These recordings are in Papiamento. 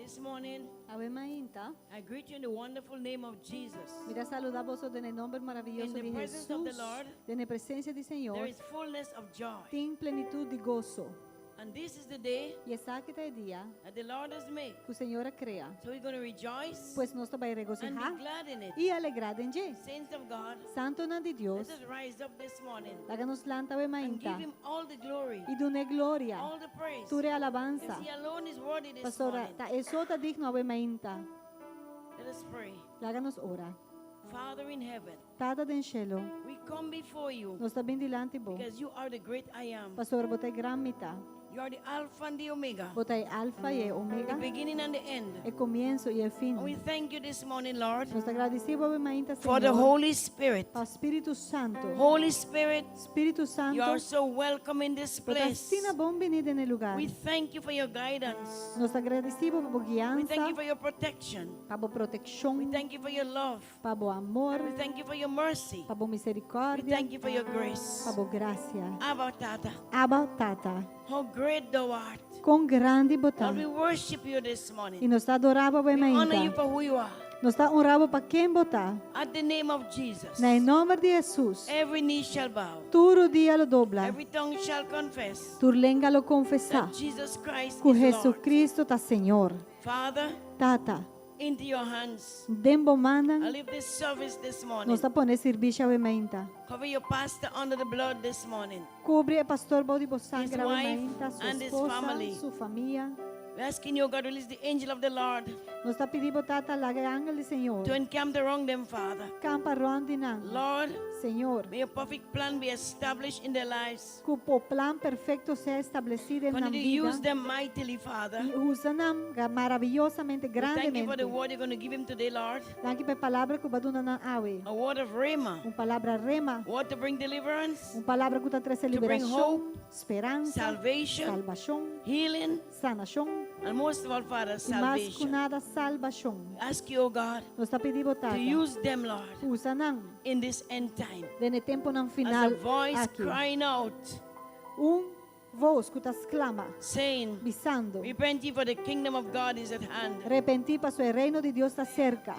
This morning, Awe mainta, I greet you in the wonderful name of Jesus. Mi ta saluda boso den e nomber maraviyoso In the di presence of the Jesus. Lord, Den presencia di There Señor, is fullness of joy. tin plenitud di goso. And this is the day Y esaki ta e dia that the Lord has made. cu Señor a crea. So we're going to rejoice Pues nos ta bay and regocija be glad in it. y alegra den dje. Saints of God, Santonan di Dios, let us rise up this morning laga nos lanta awe and mainta give him all the glory, y dun'e gloria, all the praise. tur e alabanza. Because he alone is worthy this Pasobra, morning. ta e so ta digno awe mainta. Let us pray. Laga nos ora. Father in heaven, Tata den cielo, we come before you nos ta bin dilanti bo. because you are the great I am. Pasobra bo ta e gran mi ta. You are the Alpha and the Omega, Bo ta e Alfa y e Omega, the beginning and the end. e comienzo y e fin. And we thank you this morning, Lord, Nos ta gradici bo awe mainta, for the Señor, Holy Spirit. pa Spirito Santo. Holy Spirit, Spirito you Santo, are so welcome in this bo ta place. asina bon bini den e lugar. We thank you for your guidance. Nos ta gradici bo pa bo We thank guianza, you for your protection. pa bo We proteccion, thank you for your love. pa bo amor, We thank you for your mercy. pa bo We misericordia, thank you for your grace. pa bo gracia. Abba, Tata, Abba, Tata, how great thou art. con grandi bo ta. Lord, we worship you this Y morning. nos ta adora bo We honor you mainta. for who you are. Nos ta honra bo pa ken bo ta. At the name of Jesus, Na e nomber di Jesus, every knee shall bow, tur rudia lo dobla, every tongue shall confess tur lenga lo confesa that Jesus Christ cu is Lord. Jesucristo ta Señor. Father, Tata, into your hands, den bo I mannan, leave this service this morning. nos ta pone servicio awe mainta. Cover your pastor under the blood this morning. Cubri e pastor bou di bo sanger awe wife mainta, su and his esposa, family. su famia. We're asking you, God, release the angel of the Lord Nos ta pidi bo Tata laga e angel di Señor to encamp around them, Father. campa rond di nan. Lord, Señor, may your perfect plan be established in their lives. cu bo plan perfecto sea estableci den nan Continue to use bida. them mightily, Father. Y usa nan maraviyosamente, We thank you for the grandemente. word you're going to give him today, Lord. Danki pa e palabra cu bo a duna nan awe. A word of Rhema. Un palabra rema. Word to bring deliverance, Un palabra cu ta trece To bring liberacion, hope, speransa, salvation, salvacion, healing, sanacion and most of all, Father, y mas cu salvation. nada salvacion. We ask you, oh God, Nos ta pidi bo to Tata, use them, Lord, usa nan in this end time. den e temponan As final a voice aki. crying out, Un voz cu ta sclama, saying, bisando, Repent ye, for the kingdom of God is at hand. Repenti paso e reino di Dios ta cerca.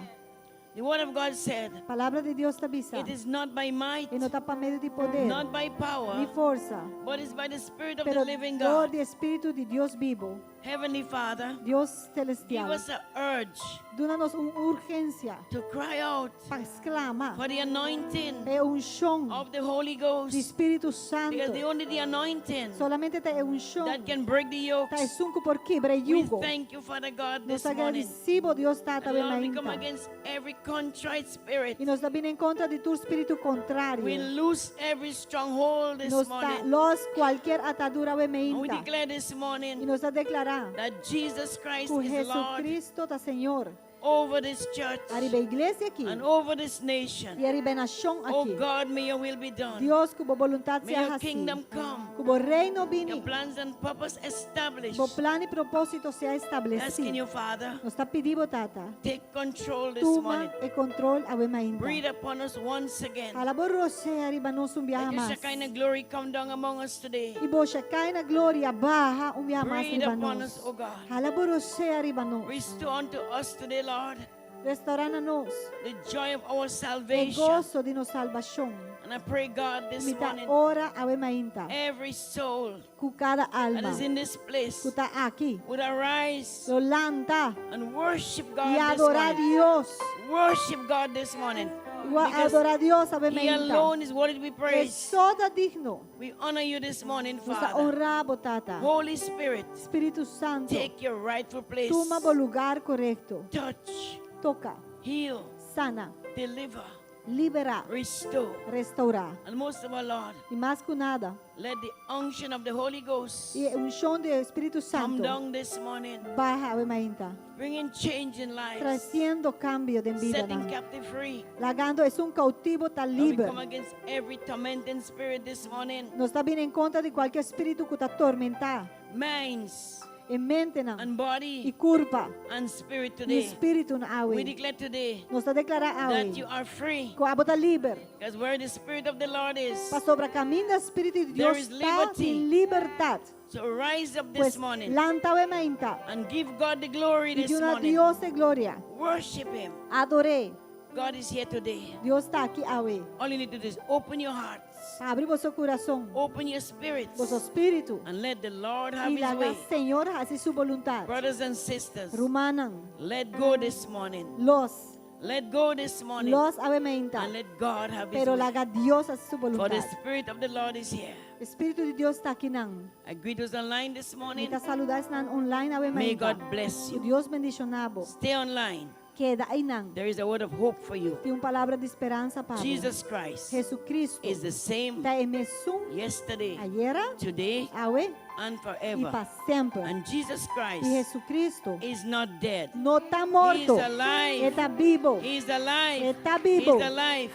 The word of God said, Palabra di Dios ta bisa, It is not by might, e no ta pa medio di poder, not by ni power, forsa, but it's by the Spirit of the pero living dor God. di Spirito di Dios bibo, Heavenly Father, Dios give celestial. us an urge Duna nos un urgencia to cry out pa sclama for the anointing e unción of the Holy di Ghost. Spirito Because Santo. the only the anointing Solamente ta e unción that can break the ta yokes. esun cu por kibra e We yugo. thank you, Father God, Nos this morning. gradici bo Dios Tata And Lord, we come mainta. against every contrite spirit. Y nos ta bin en contra di tur spirito contrario. We loose every stronghold this Nos ta morning. los cualkier atadura And we mainta. declare this Y morning nos ta declara that Jesus Christ cu is Lord Jesucristo ta Señor. over this church Ariba e iglesia aki and over this nation. y ariba e nacion Oh aki. God, may your will be done. Dios, cu bo voluntad May sea your haci. kingdom come. Cu bo reino bini. Your plans and purpose established. Bo plan y proposito sea Asking estableci. you, Father, Nos ta pidi bo, Tata. take control this Tuma morning. e control awe mainta. Breathe upon us once again. Hala bo rosea riba nos un biaha Let your mas. Shekinah glory come down among us today. Y bo Shekinah gloria baha un biaha mas Breathe riba upon nos. us, O God. Hala bo rosea riba nos. Restore unto us today, Lord, Restaura na nos the joy of our e salvation. goso di nos salvacion. And I pray, God, this Mi ta morning, ora awe mainta every soul cu cada that alma is in this place cu ta aki would arise lo lanta and worship y God this adora morning. Dios. Worship God this morning. Wa Because adora Dios awe He mainta. alone is worthy to be praised. E so ta digno. We honor you this morning, Nos ta Father. honra bo, Tata. Holy Spirit, Spirito Santo, take your rightful place. tuma bo lugar corecto. Touch, Toca, heal, sana, deliver, libera, restore. restaura. And most of all, Lord, Y mas cu nada, let the unction of the Holy Ghost e unción di Spirito come Santo down this morning, baha awe mainta, bringing change in lives, treciendo cambio den bida setting nan. captive free. Lagando esun cautivo ta Lord, we liber. come against every tormenting spirit this morning. Nos ta bin en contra di cualkier spirito cu ta tormenta. Minds. E mentenan. And I body kurpa. And spirit I today. spiritu We awe. Declare today Nos ta deklará that you awe. Are free. Ku abo ta liber. Because where the Spirit of the Lord is, Pasobra kaminda Spiritu di there Dios is ta liberty. tin libertat. So rise up Pues this morning lanta awe mainta. And give God the glory I this duna morning. Dios e gloria. Worship Him. Ador'é. God is here today. Dios ta aki awe. All you need to do is open your hearts, Habri boso kurason, open your spirits, boso spiritu. And let the Lord have I His laga way. Señor hasi su boluntat. Brothers and sisters, Rumannan, let go this morning. Los, Let go this morning. Los awe mainta. And let God have His Pero way. Laga Dios hasi su For the boluntat. Spirit of the Lord is here. Spiritu di Dios ta akinan. I greet us online this morning. Mi ta saludá esnan online awe May mainta. God bless you. Dios bendishoná bo. Stay online. Keda einan. There is a word of hope for you. Tin un palabra di speransa pa bo. Jesus Christ Jesucristo is the same ta e mesun yesterday, ayera, today, awe and i forever. Pa semper. And Jesus I Christ Jesucristo is not dead. No ta He is morto. Alive. E ta bibu. He is alive. E ta He bibu. is alive.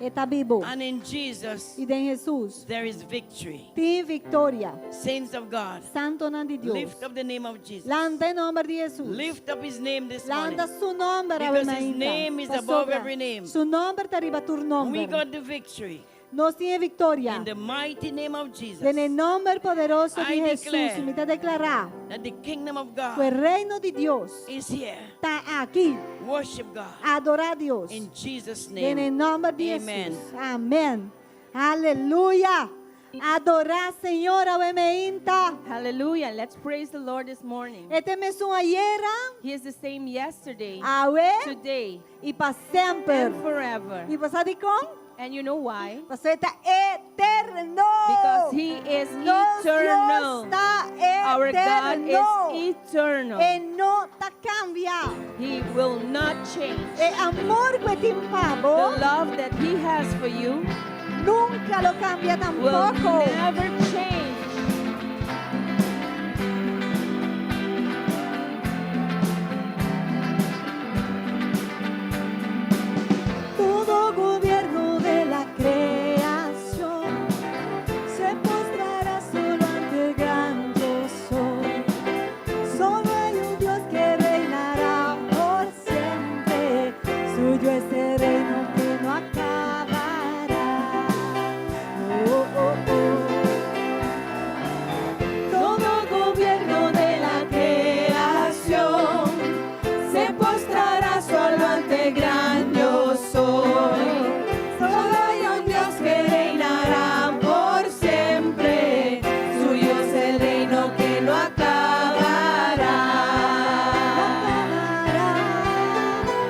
E ta bibu. And in Jesus, I den Jesus there is victory. tin viktoria. Saints of God, Santonan di Dios. Lift up the name of Jesus. Lanta e nòmber di Jesus. Lift up his name this morning. Lanta su nòmber, Because his ave name is above every name. Su nòmber ta riba tur We nòmber. Got the victory Nos tin viktoria. In the mighty name of Jesus. Den e nòmber poderoso di I Jesus, declare mi ta deklará that the kingdom of ku God reino di Dios is here. Ta aki. Worship God Adorá Dios. in Jesus' Den name. nòmber di Amen. Jesus. Amèn. Aleluya. Adorá Señor awe mainta. Hallelujah. Let's praise the Lord this morning. E ta e mesun ayera, He is the same yesterday, awe today, i pa semper. And forever. I bo sa dikon? And you know why? Pasobra e ta eterno. Because He is Nos Dios eternal. Ta Our God eterno. Is eternal. E no ta kambia. He will not change. E amor ku e tin pa bo The love that He has for you nunka lo kambia will tampoko. Never change. Todo gobierno de la creación se postrará solo ante el gran yo soy. Solo hay un Dios que reinará por siempre. Suyo es el reino que no acabará. Oh. Todo gobierno de la creación se postrará solo ante el gran yo soy. Solo hay un Dios que reinará por siempre. Suyo es el reino que no acabará.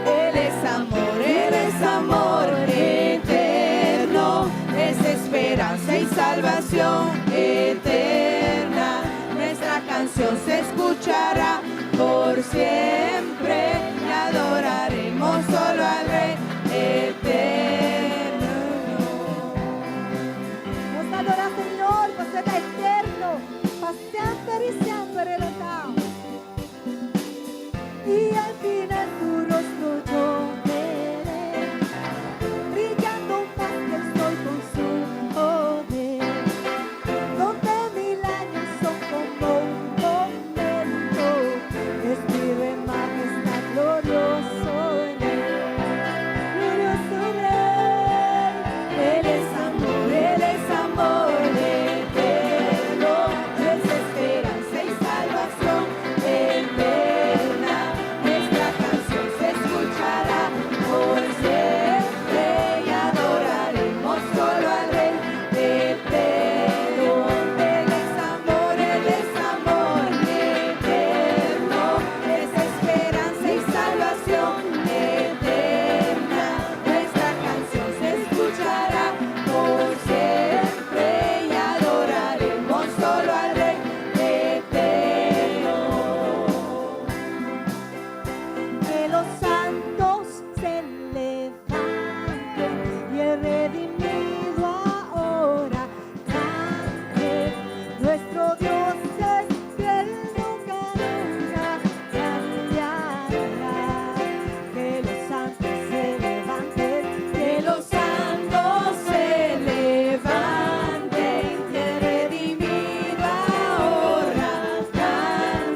Él es amor, Él es amor eterno, es esperanza y salvación eterna. Nuestra canción se escuchará por siempre y adoraremos solo al Rey eterno. Nos ta adorá Señor, bo ta eterno, pa semper i semper E ta. Y al final tu rostro yo veré, brillando más que el sol con su poder, donde mil años son como un momento, vestido en majestad, glorioso Rey, glorioso Rey. Él es amor, Él es amor eterno, es esperanza y salvación eterna. Nuestra canción se escuchará por siempre y adoraremos solo al Rey eterno. Él es amor, Él es amor eterno, es esperanza y salvación eterna. Nuestra canción se escuchará por siempre y adoraremos solo al Rey eterno. Que los santos se levanten y el redimido ahora cante. Nuestro Dios es fiel, nunca, nunca cambiará. Que los santos se levanten, Que los santos se levanten, que el redimido ahora cante.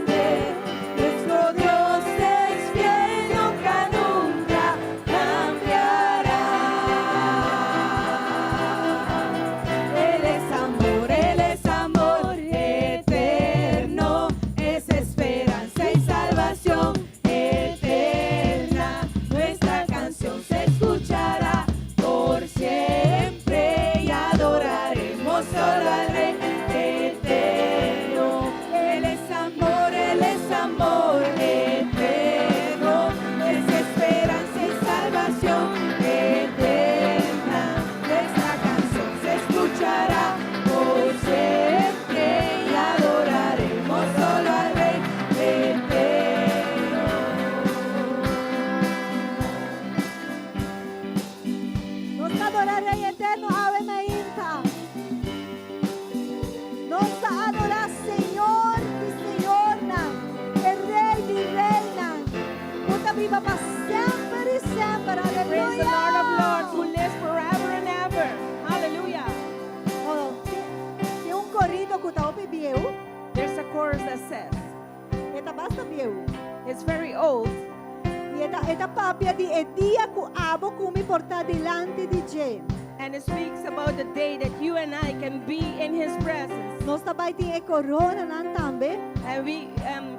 Nos ta adora Rey Eterno awe mainta. Nos ta adora Señor di Señornan, e Rey di Reynan, cu ta biba pa semper y semper. Praise the Lord of Lords who Aleluya! lives forever and ever. Hallelujah. Oh, tin un corito cu ta hopi bieu. There's a chorus that says, E ta basta bieu. It's very old. Y e ta papia di e dia cu abo cu mi por ta dilanti di dje. And it speaks about the day that you and I can be in His presence. Nos ta bay tin e coronanan tambe. And we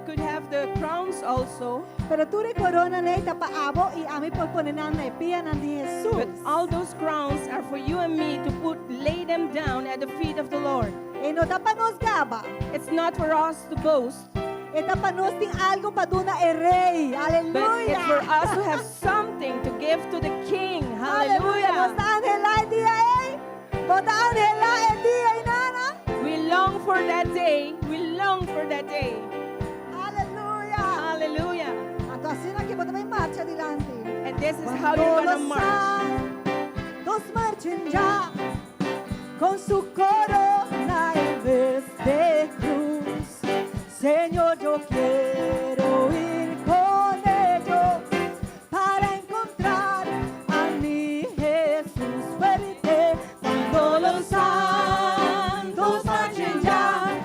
could have the crowns also. Pero tur e coronanan ey ta pa abo y ami por pone nan na e pianan di Jesus. But all those crowns are for you and me to put, lay them down at the feet of the Lord. E no ta pa nos gaba. It's not for us to boast. E ta pa nos tin algo pa duna e rey. But it's for Aleluya. us to have something to give to the King. Aleluya. Nos Hallelujah. ta anhela e dia ey. Bo ta anhela e dia ey, nana. We long for that day. We long for that day. Aleluya. Hallelujah. Anto asina aki bo ta bay marcha dilanti. And this is how you're Cuando going to los march. Santos marchen ya con su corona en vez de cruz. Señor, yo quiero ir con ellos para encontrar a mi Jesús fuerte. Cuando los santos marchen ya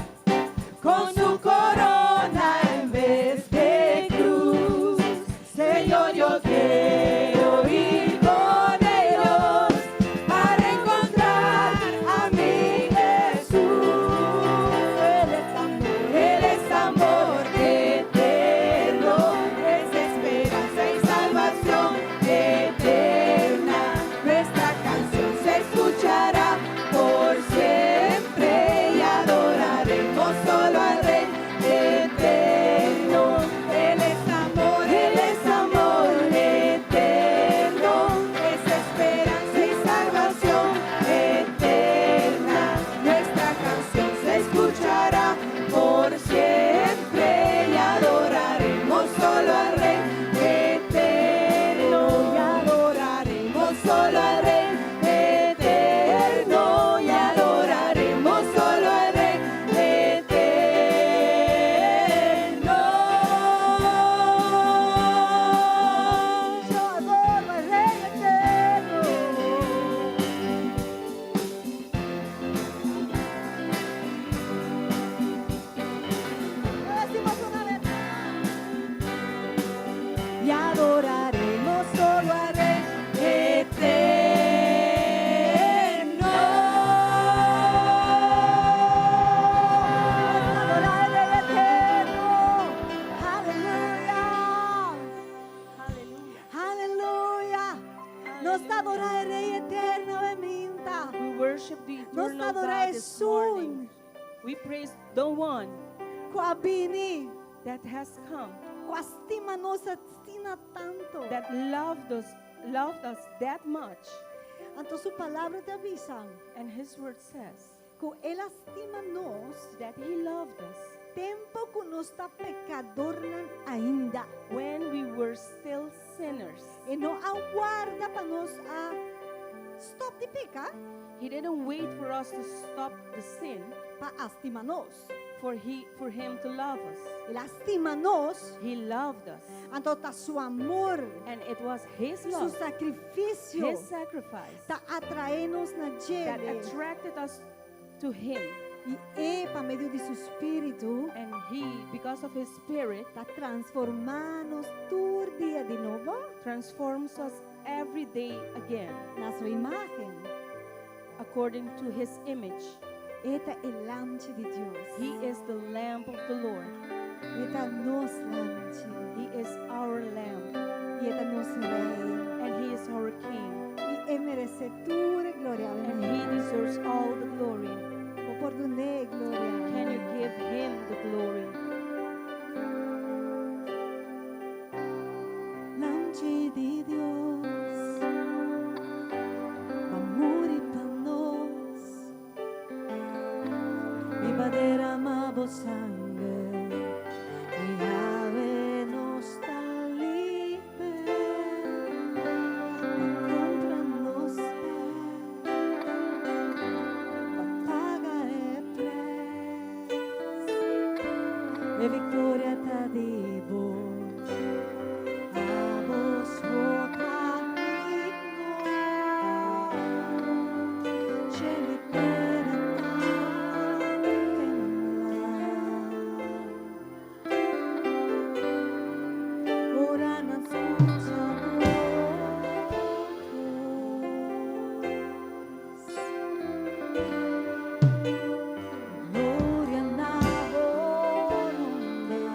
con su corona en vez de cruz. Señor, yo quiero ir con ellos para encontrar a mi Jesús. Él es amor, Él es amor eterno, es esperanza y salvación eterna. Nuestra canción se escuchará por siempre y adoraremos solo al Rey eterno. Él es amor, Él es amor eterno, es esperanza y salvación eterna. Nuestra canción se escuchará por siempre y adoraremos solo al Rey eterno. Y adoraremos solo al Rey eterno. Y adoraremos solo al Rey eterno. Yo adoro al Rey eterno. Lo decimos una vez más. Y adoraremos solo al Rey Eterno. Adorar al Rey eterno. Aleluya. Hallelujah. Aleluya. Nos ta adora e Rey eterno awe mainta. We worship the Nos eternal ta adora God this morning. Esun. We praise the one Cu a bini. that has come, Cu a stima nos asina tanto. That loved us that much. Anto su palabra ta bisa. And His word says Cu El a stima nos. That He loved us Tempo cu nos ta pecadornan ainda. When we were still sinners. E no a warda pa nos a stop di peca He didn't wait for us to stop the sin pa stima nos. for him to love us. El a stima nos, He loved us. anto ta su amor, And it was his su love, sacrificio, his sacrifice ta atrae nos na that dje. Attracted us to him. Y E, pa medio di su spirito, And he, because of his spirit, ta transforma nos tur dia di nobo transforms us every day again na su imagen. According to his image. E ta e lamchi di Dios. He is the Lamb of the Lord. E ta nos lamchi. He is our Lamb. Y E ta nos rey. And he is our King. Y E merece tur gloria. And he deserves all the glory. Bo por dun'e gloria. Can you give him the glory? Lamchi di Dios, B'a muri pa nos, y b'a derama bo sanger, y awe nos ta liber, B'a cumpra nos. E viktoria ta di bo. Abo so ta digno. Shelu i tera ta tembla. Ora nan skucha bo bos. Gloria na bo nòmber.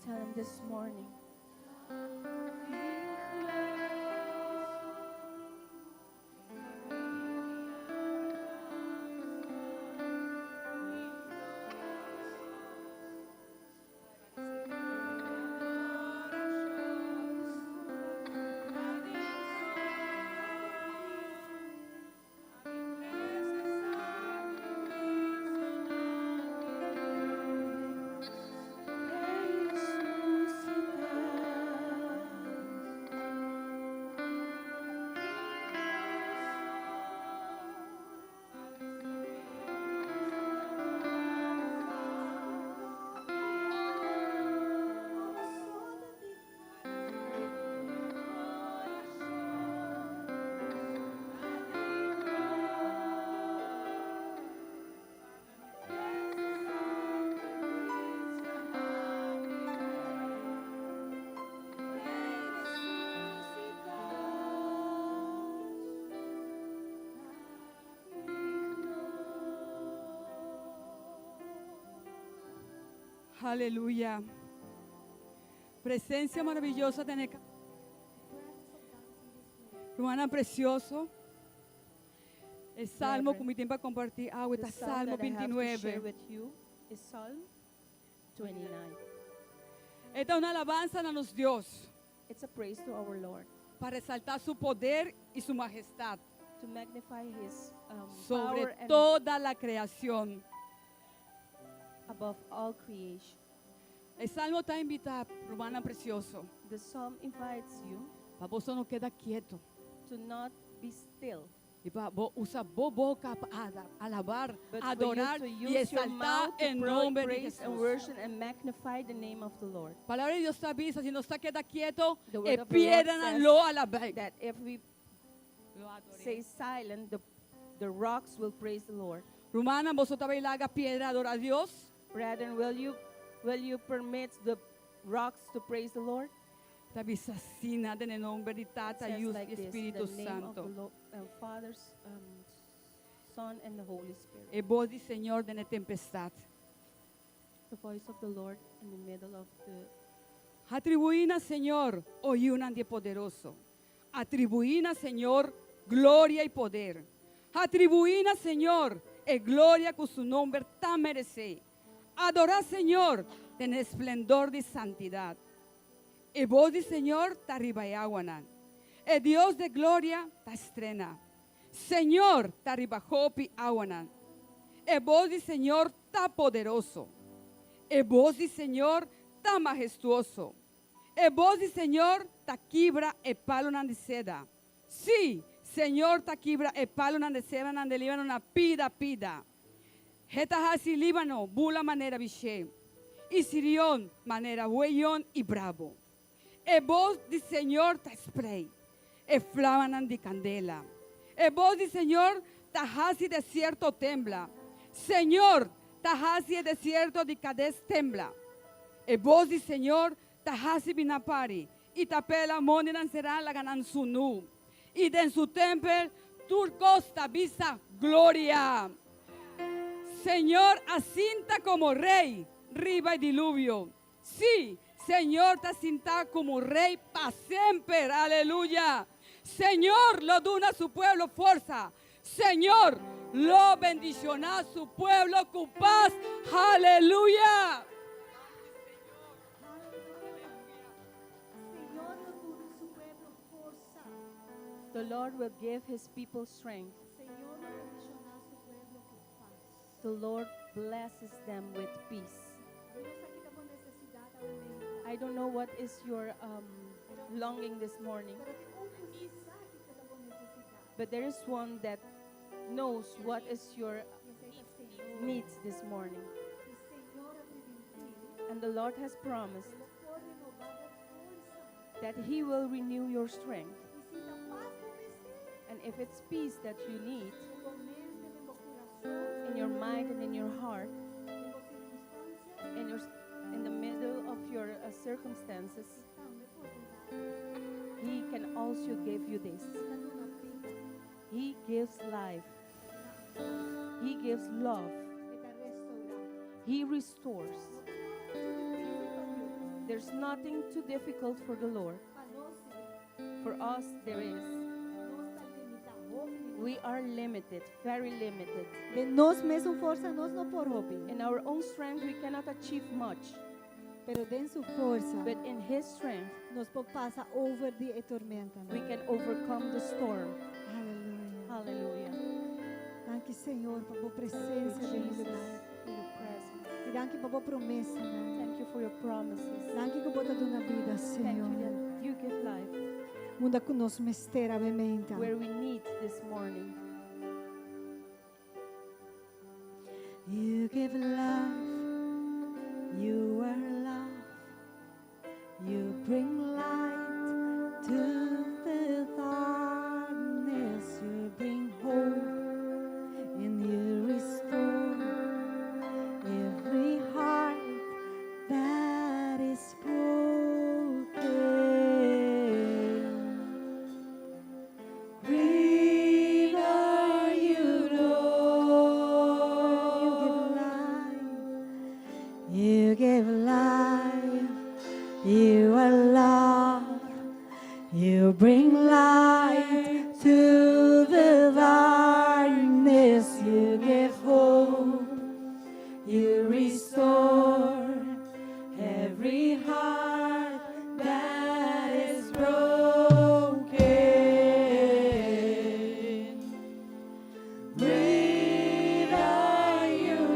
Tell him this morning. Aleluya. Presencia maravillosa de Neca. Hermana precioso. El salmo Reverend, ku mi tin pa kompartí. Ah, The ta psalm Salmo that I have to share 29. with you is Psalm 29. Esta es una alabanza a nos Dios It's a praise to our Lord para resaltar su poder y su majestad to magnify His sobre power and toda la creación. above all creation. El salmo ta invitá, hermana precioso, The psalm invites you pa bo no keda ketu. to not be still, I pa bo usa bo boka pa alabar, but adorar for you to y use your exaltar mouth to el nombre de praise and Jesús. worship and magnify the name of the Lord. Palabra di Dios ta bisa, si nos ta keda ketu, The word e of the Lord piedra says lo alab'é. That if we Lo adoré. say silent, the rocks will praise the Lord. Rumannan, boso ta bai laga piedra adorá Dios. Brethren, will you permit the rocks to praise the Lord? Ta bisa asina, den nòmber di Tata, Says Yu like this, Spiritu the name of Santo. the Lord, Father, Son, and the Holy Spirit. E bos di Señor den tempestat. The voice of the Lord in the middle of the Atribuí na Señor, o yunan di poderoso. Atribuí na Señor gloria i poder. Atribuí na Señor e gloria ku su nòmber ta meresé. Adorá Señor den esplendor di santidat. E bos di Señor ta riba e awanan. E Dios di gloria ta strena. Señor ta riba hopi awanan. E bos di Señor ta poderoso. E bos di Señor ta mahestuoso. E bos di Señor ta kibra e palunan di seda. Sí, Señor ta kibra e palunan di seda nan di Líbano na pida pida. E ta hasi Líbano bula manera bishé. I Sirion manera buey yòn i brabu. E bos di Señor ta sprei. E flamanan di kandela. E bos di Señor ta hasi desierto tembla. Señor ta hasi e desierto di Kades tembla. E bos di Señor ta hasi biná pari. I ta pela mondinan será laga nan sunu. I den su tèmpel tur kos ta bisa gloria. Señor a sinta komo rei riba e diluvio. Sí, Señor ta sintá komo rei pa semper. Aleluya. Señor lo duna su pueblo forsa. Señor lo bendishoná su pueblo ku pas. Aleluya. Señor lo duna su pueblo forsa. The Lord will give his people strength. Señor lo bendishoná su pueblo ku pas. The Lord blesses them with peace. Mi no sa kiko ta bo nesesidat awe. I don't know what is your longing this morning, Pero tin un ku sa kiko ta bo nesesidat. But there is one that knows what is your I esei ta Señor. Needs this morning. I Señor a primintí. And the Lord has promised E por renobá bo forsa. That He will renew your strength. I si ta pas bo mester, And if it's peace that you need den bo mente, den bo kurason, in your mind and in your heart, den bo sirkunstansia, in the middle of your circumstances, E tambe por duna. He can also give you this. E ta duna bida. He gives life. He gives love. E ta restourá. He restores. No ta difísil pa Dios. There's nothing too difficult for the Lord. Pa nos, For us, there is. nos ta limitá, hopi limitá. We are limited, very limited. Den nos mesun forsa nos no por hopi. In our own strength, we cannot achieve much. Pero den su forsa, But in His strength, nos por pasa over di e tormenta. we can overcome the storm. Aleluya. Hallelujah. Danki Señor pa bo Thank you, presensia den e Jesus, lugá. for your presence. I danki pa bo promesa. Thank you for your promises. Danki ku bo ta duna bida, Thank you Señor. that you give life Unda ku nos mester awe mainta. where we need this morning. You give life, you are love, you bring light to the darkness, you bring hope and you restore every heart that is broken. Great are you, Lord. You give life. You give life. You are love. You bring light to the darkness. You give hope. You restore every heart that is broken. Great are you,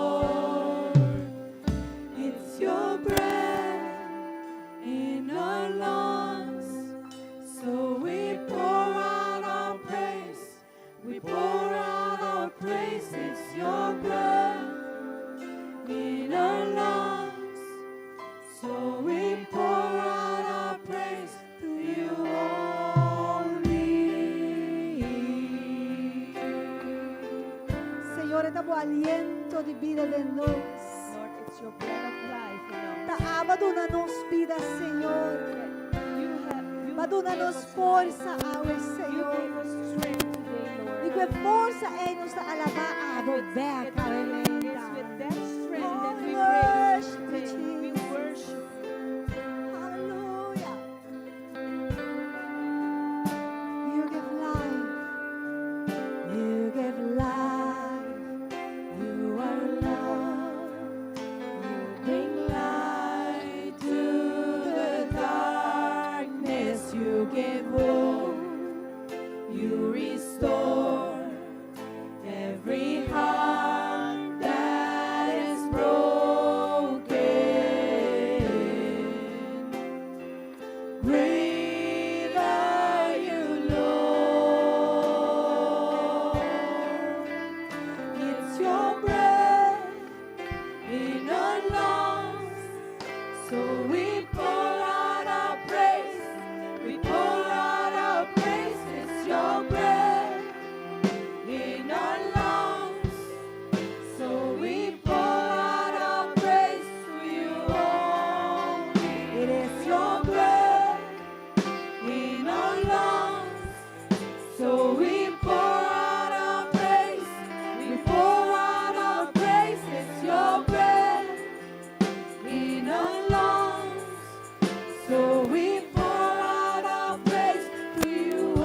Lord. It's your breath in our lungs, so we pour out our praise. We pour out our praise. It's your breath in our lungs, so we pour out our praise to you only. Señor, ta bo aliento di bida den nos. Lord, it's your breath of life in us. Ta abo a duna nos bida, Señor. That you have, you Bo a duna gave nos us life. forsa, awe, You Señor. gave us strength today, Lord. I ku e forsa ei nos ta alabá abo It's, bèk, it- it's with that strength that we Oh, praise worship you today. We Jesus. worship Hallelujah. You give life. You give life. You are love. You bring light to the darkness. You give hope. You restore every heart that is broken. Great are you, Lord. It's your breath in our lungs. So we pour out our praise. We pour out our praise. It's your breath in our lungs. So we pour out our praise to you only. It is your breath in our lungs. So we pour out our praise. We pour out our praise. It's your breath in our lungs. So we pour out our praise to you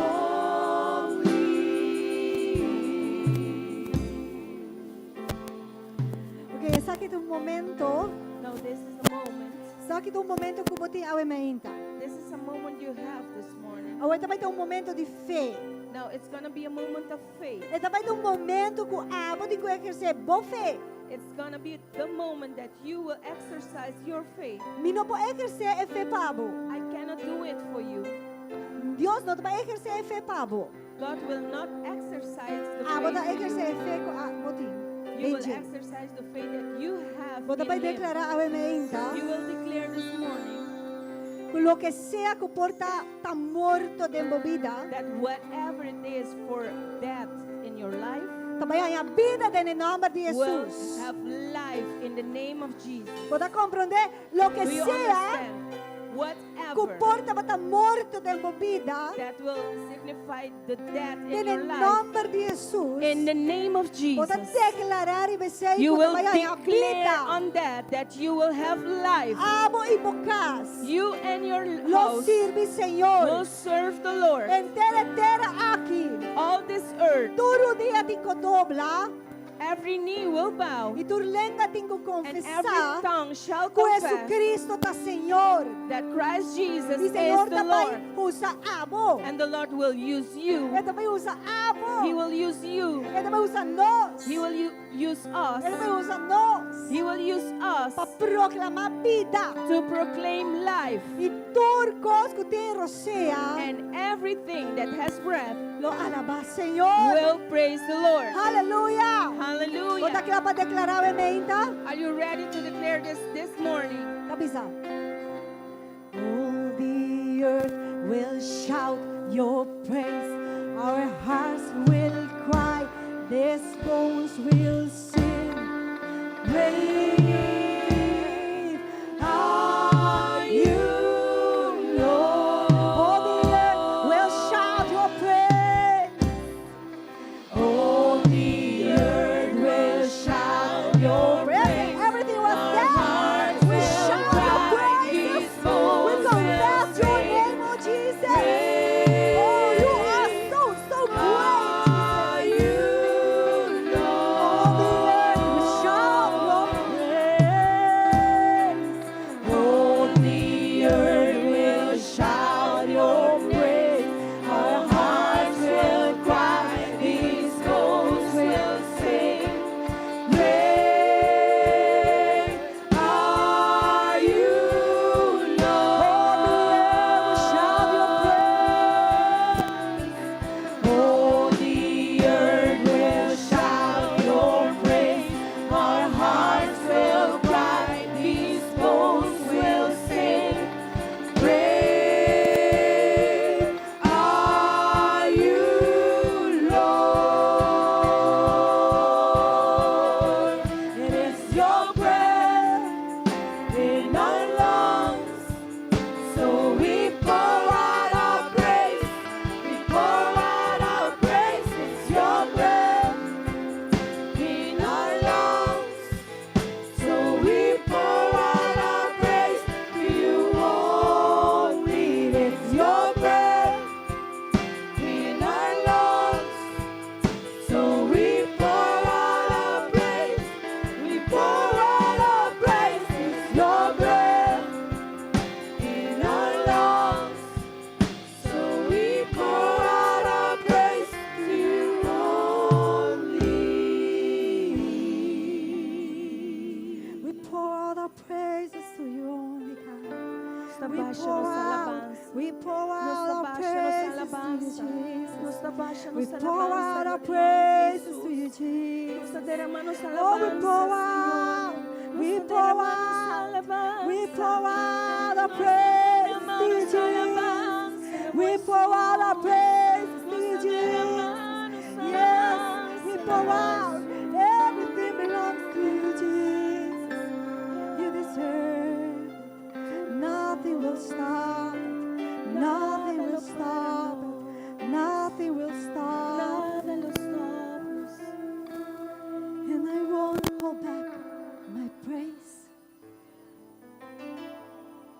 only. Ok, esaki ta un momento. Now this is a moment. Esaki ta un momento ku bo tin awe mainta. This is a moment you have this morning. Awor tambe ta un momento di fe. Now it's gonna be a moment of faith. E tambe ta un momento ku abo tin ku ehersé bo fe. It's gonna be the moment that you will exercise your faith. Mi no por ehersé e fe pa bo. I cannot do it for you. Dios no ta bai ehersé e fe pa bo. God will not exercise the Abo ta faith for ehersé you. e fe ku abo tin. You will Den dje. exercise the faith that you have Bo ta bai in Him. deklará awe mainta. You will declare this morning Ku loke sea ku por ta ta morto den bo bida. that whatever it is for death in your life Ta bai haña bida den nòmber di will Jesus. have life in the name of Jesus. Bo ta komprondé loke Do you sea understand? Ku Whatever por tabata morto den bo bida. That will signify the death in Den your e life. nòmber di Hesus. In the name of Bo ta Jesus, deklará riba esei you ku will bo ta bai haña declare bida. on that that you will have life. Abo i bo kas. You and your Lo house sirbi Señor. Will serve the Lord. Henter e tera aki. All this earth, Tur rudia tin ku dobla. Every knee will bow I tur lenga tin ku and every konfesá. Tongue shall Ku confess Jesucristo ta Señor. That Christ Jesus I is Señor the ta Lord. bai usa abo. And the Lord will use you. E ta bai usa abo. He will use you. E ta bai usa nos. He will use us. E ta bai usa nos. He will use us Pa proklamá bida. To proclaim life. I tur kos ku tin rosea. And everything that has breath Lo alabá Señor. Will praise the Lord. Aleluya. Bo ta Hallelujah. kla pa deklará e mainta? Are you ready to declare this morning? Ta bisa. All the earth will shout your praise. Our hearts will cry. These bones will sing. Great are you, Lord. All the earth will shout your praise. All the earth will shout your praise. Everything was dead. We shout your praises. We confess your name, oh Jesus. Oh, you are so, so great, Jesus. All the earth will shout your praise. All the earth will shout your praise. Our hearts will cry. These bones will sing. Great are you, Lord. All the earth will shout your praise. All the earth will shout your praise. Our hearts will cry. These bones will sing. Great are you, Lord. It is your breath in our lungs. So we pour out our praise. We pour out our praise. It's your breath in our lungs. So we pour out our praise to you only. It's your breath in our lungs. So we pour out our praise. We pour out our praise. It's your breath in our lungs. So we pour out our praise to you only. We pour out our praises to you only, God. We pour out, we pour out our praises to you, Jesus. We pour out our praises to you, Jesus. Oh, we pour out, we pour out, we pour out our praise to you, Jesus. We pour out our praise to you, Jesus. Yes, we pour out. Everything belongs to you, Jesus. You deserve it. Nothing will stop it. Nothing will stop it. Nothing will stop it. And I won't hold back my praise.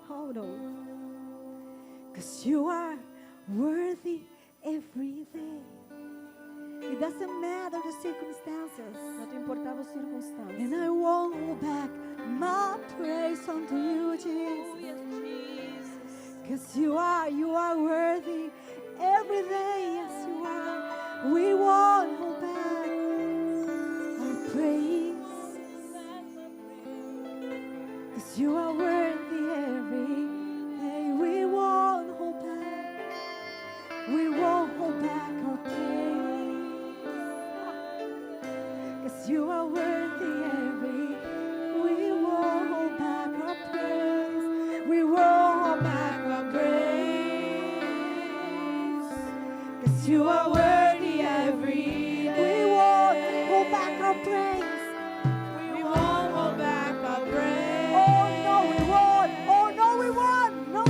Hold on. Because you are worthy every day. It doesn't matter the circumstances. No ta importá e sirkunstansia. And I won't hold back my praise unto you, Jesus. Because you are worthy every day. Yes, you are. We won't hold back our praise. Because you are worthy every day. We won't hold back. We won't hold back our praise. Because you are worthy every. We won't hold back our praise. We won't hold back our praise. Because you are worthy every day. We won't hold back our praise. We won't hold back our praise. Oh no, we won't. Oh no, we won't. No,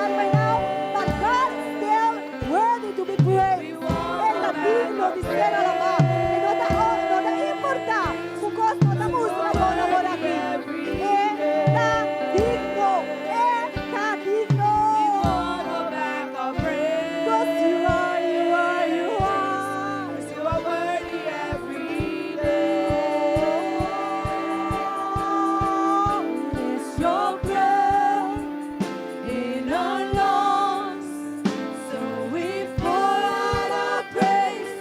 somebody right now? But God is still worthy to be praised. E ta digno di ser alabá. E no ta, no ta importá ku kos no ta mustra bon awor aki. E ta digno. E ta digno. Cause you are, you are, you are. You are worthy every day. It's your breath in our lungs, so we pour out our praise.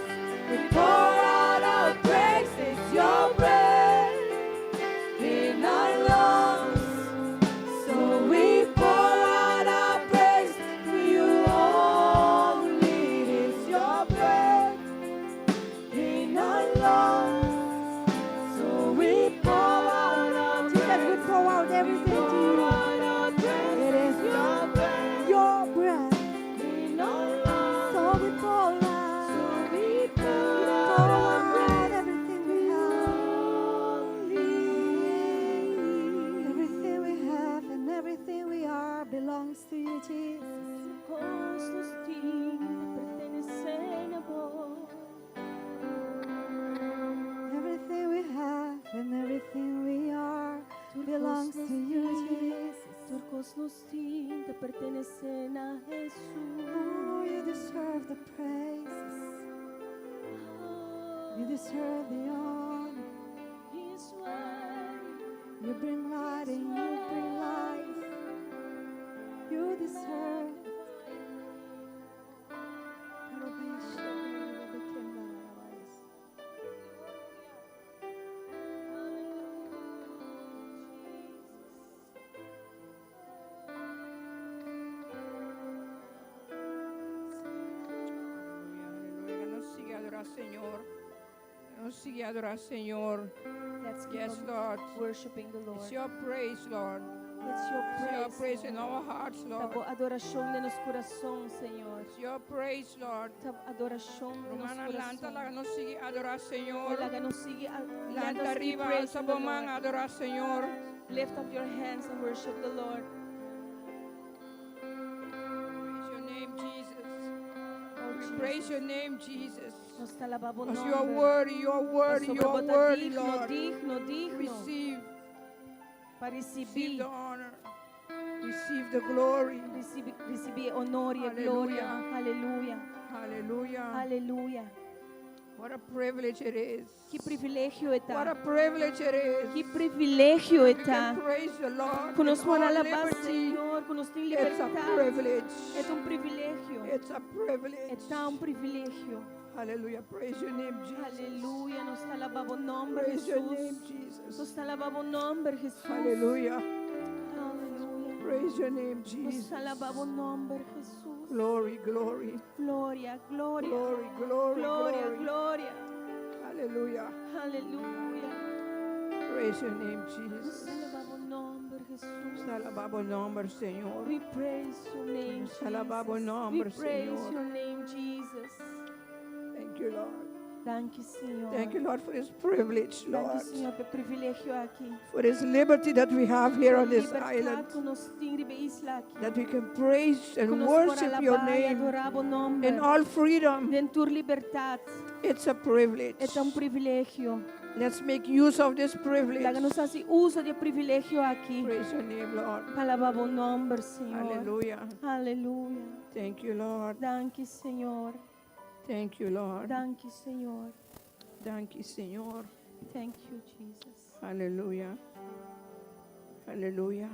We pour out our praise. It's your breath in our lungs, so we pour out our praise to you only. It's your breath in our lungs, so we pour out our Jesus, we pour out everything to you. It is your breath your breath. in our lungs. So we pour out. So we pour We out pour our out everything we have. Everything we have and everything we are belongs to you, Jesus. Kos nos tin pertenesé na bo. Everything we have and everything we are belongs to you, Jesus. Tur kos nos tin pertenesé na Jesus. Oh, you deserve the praises. You deserve the honor. He's worthy. You bring light and you bring life. You deserve it. Pero Aleluya. Nos sigui adorá Señor. Nos sigui adorá Señor. Let's keep Yes, on Lord. worshiping the Lord. It's your praise, Lord. It's your It's your praise. praise in our hearts, Ta Lord. bo adorashon den nos kurason, Señor. It's your praise, Lord. Ta bo adorashon den nos Rumannan lanta, kurason. laga nos sigui adorá Señor. Laga nos sigui Lanta ariba, alsa bo man, adorá Señor. Lift up your hands and worship the Lord. Praise your name, Jesus. Oh, We Jesus. praise your name, Jesus. Nos ta alabá bo Because you are nòmber. worthy, you are worthy, you are worthy, digno, Lord. digno, digno. Receive, Pa receive risibí, the honor. Receive the glory. risibí, risibí honor i gloria. Aleluya. Hallelujah. Aleluya. What a privilege it is. Ki privilegio What ta. a privilege it is. Ki privilegio We ta. can praise the Lord. Ku nos in all por alabá liberty. Señor, ku nos tin It's a libertat. privilege. E ta un privilegio. It's a privilege. Ta un privilegio. Hallelujah. Praise your name, Jesus. Aleluya. Nos ta alabá bo nòmber, Praise your name, Jesus. Jesus. Nos ta alabá bo nòmber, Jesus. Hallelujah. Aleluya. Praise your name, Nos Jesus. ta alabá bo nòmber, Jesus. Glory, glory, Gloria, gloria. glory, glory, Gloria, glory. gloria. Hallelujah. Aleluya. Praise your name, Nos Jesus. ta alabá bo nòmber, Jesus. Alabá bo nòmber, Señor. We praise your name, Nos ta alabá bo Jesus. We nòmber, praise Señor. your name, Jesus. Thank you, Lord. Thank you, Señor. Thank you, Lord, for this privilege, Thank you, Lord. Señor, pa e privilegio aki. For this liberty that we have here on this Libertat island. ku nos tin riba e isla aki. That we can praise and Ku nos por worship your alabá i name adorá bo nòmber. in all freedom. Den tur libertat. It's a privilege. E ta un privilegio. Let's make use of this privilege. Laga nos hasi uso di e privilegio aki. Praise your name, Lord. Alabá bo nòmber, Señor. Hallelujah. Aleluya. Thank you, Lord. Thank you, Señor. Thank you, Lord. Thank you, Señor. Thank you, Señor. Thank you, Jesus. Hallelujah. Hallelujah.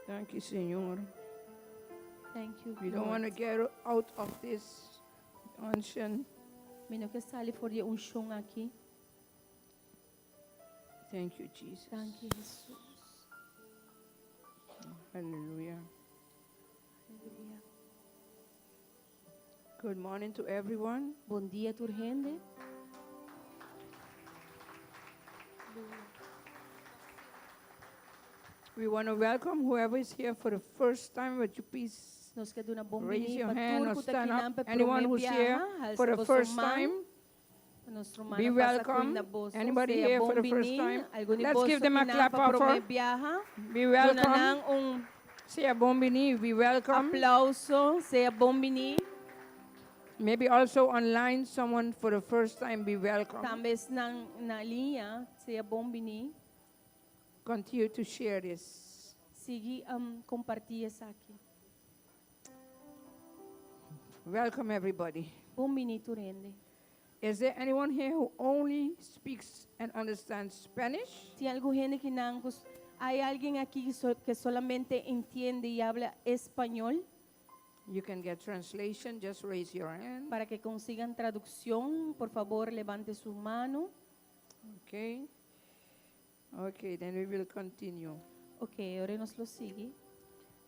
Thank you, Señor. Thank you, We don't Lord. want to get out of this unction. Mi no ke sali for di e unshon aki. Thank you, Jesus. Thank you, Jesus. Hallelujah. Aleluya. Good morning to everyone. Bon dia, tur hende. We want to welcome whoever is here for the first time. Would you please Nos ke duna bon raise your hand or stand up? Anyone who's here for the first time, be welcome. Anybody here for the first time? Let's give them a clap offer. Be welcome. Un Sea bon bini, be welcome. Aplauso, sea bon bini. Maybe also online, someone for the first time, be welcome. Tambe esnan na liña, sea bon bini. Continue to share this. Sigui um, kompartí esaki. Welcome, everybody. Bon bini tur hende. Is there anyone here who only speaks and understands Spanish? Tin algun hende akinan, hay alguien aquí que solamente entiende y habla español? You can get translation. Just raise your hand. Para que consigan traducción, por favor, levante su mano. Okay. Okay, then we will continue. Ok, awor nos lo sigui.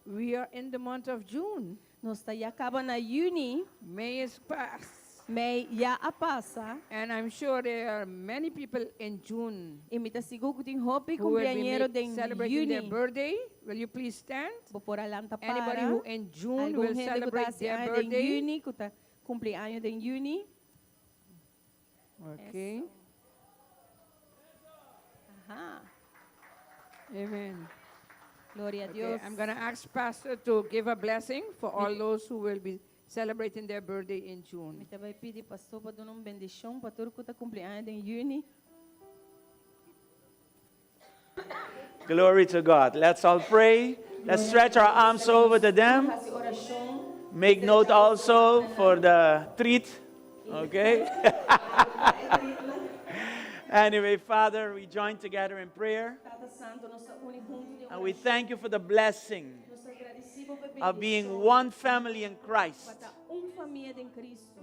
We are in the month of June. Nos ta ya kaba na yüni. May is past. Mei ya a pasa. And I'm sure there are many people in June I mi ta sigur ku tin hopi who will be kumpleañero den celebrating their yüni. birthday. Will you please stand? Bo por lanta Anybody para. who in June Algun will hende ku ta celebrate hasi their aña den birthday? yüni, ku ta kumpli aña den yüni. Okay. Aha. Amen. Gloria a Okay, Dios. I'm going to ask Pastor to give a blessing for all those who will be celebrating their birthday in June. Mi ta bai pidi pastor pa duna un bendishon pa tur ku ta kumpli aña den yüni. Glory to God. Let's all pray. Let's stretch our arms over to them. Hasi orashon. Make note also for the treat. Okay? Anyway, Father, we join together in prayer. Tata Santu, nos ta uni huntu den And we thank you for the blessing Nos ta gradisido pa of being one family in Christ. Pa ta un famia den Kristu.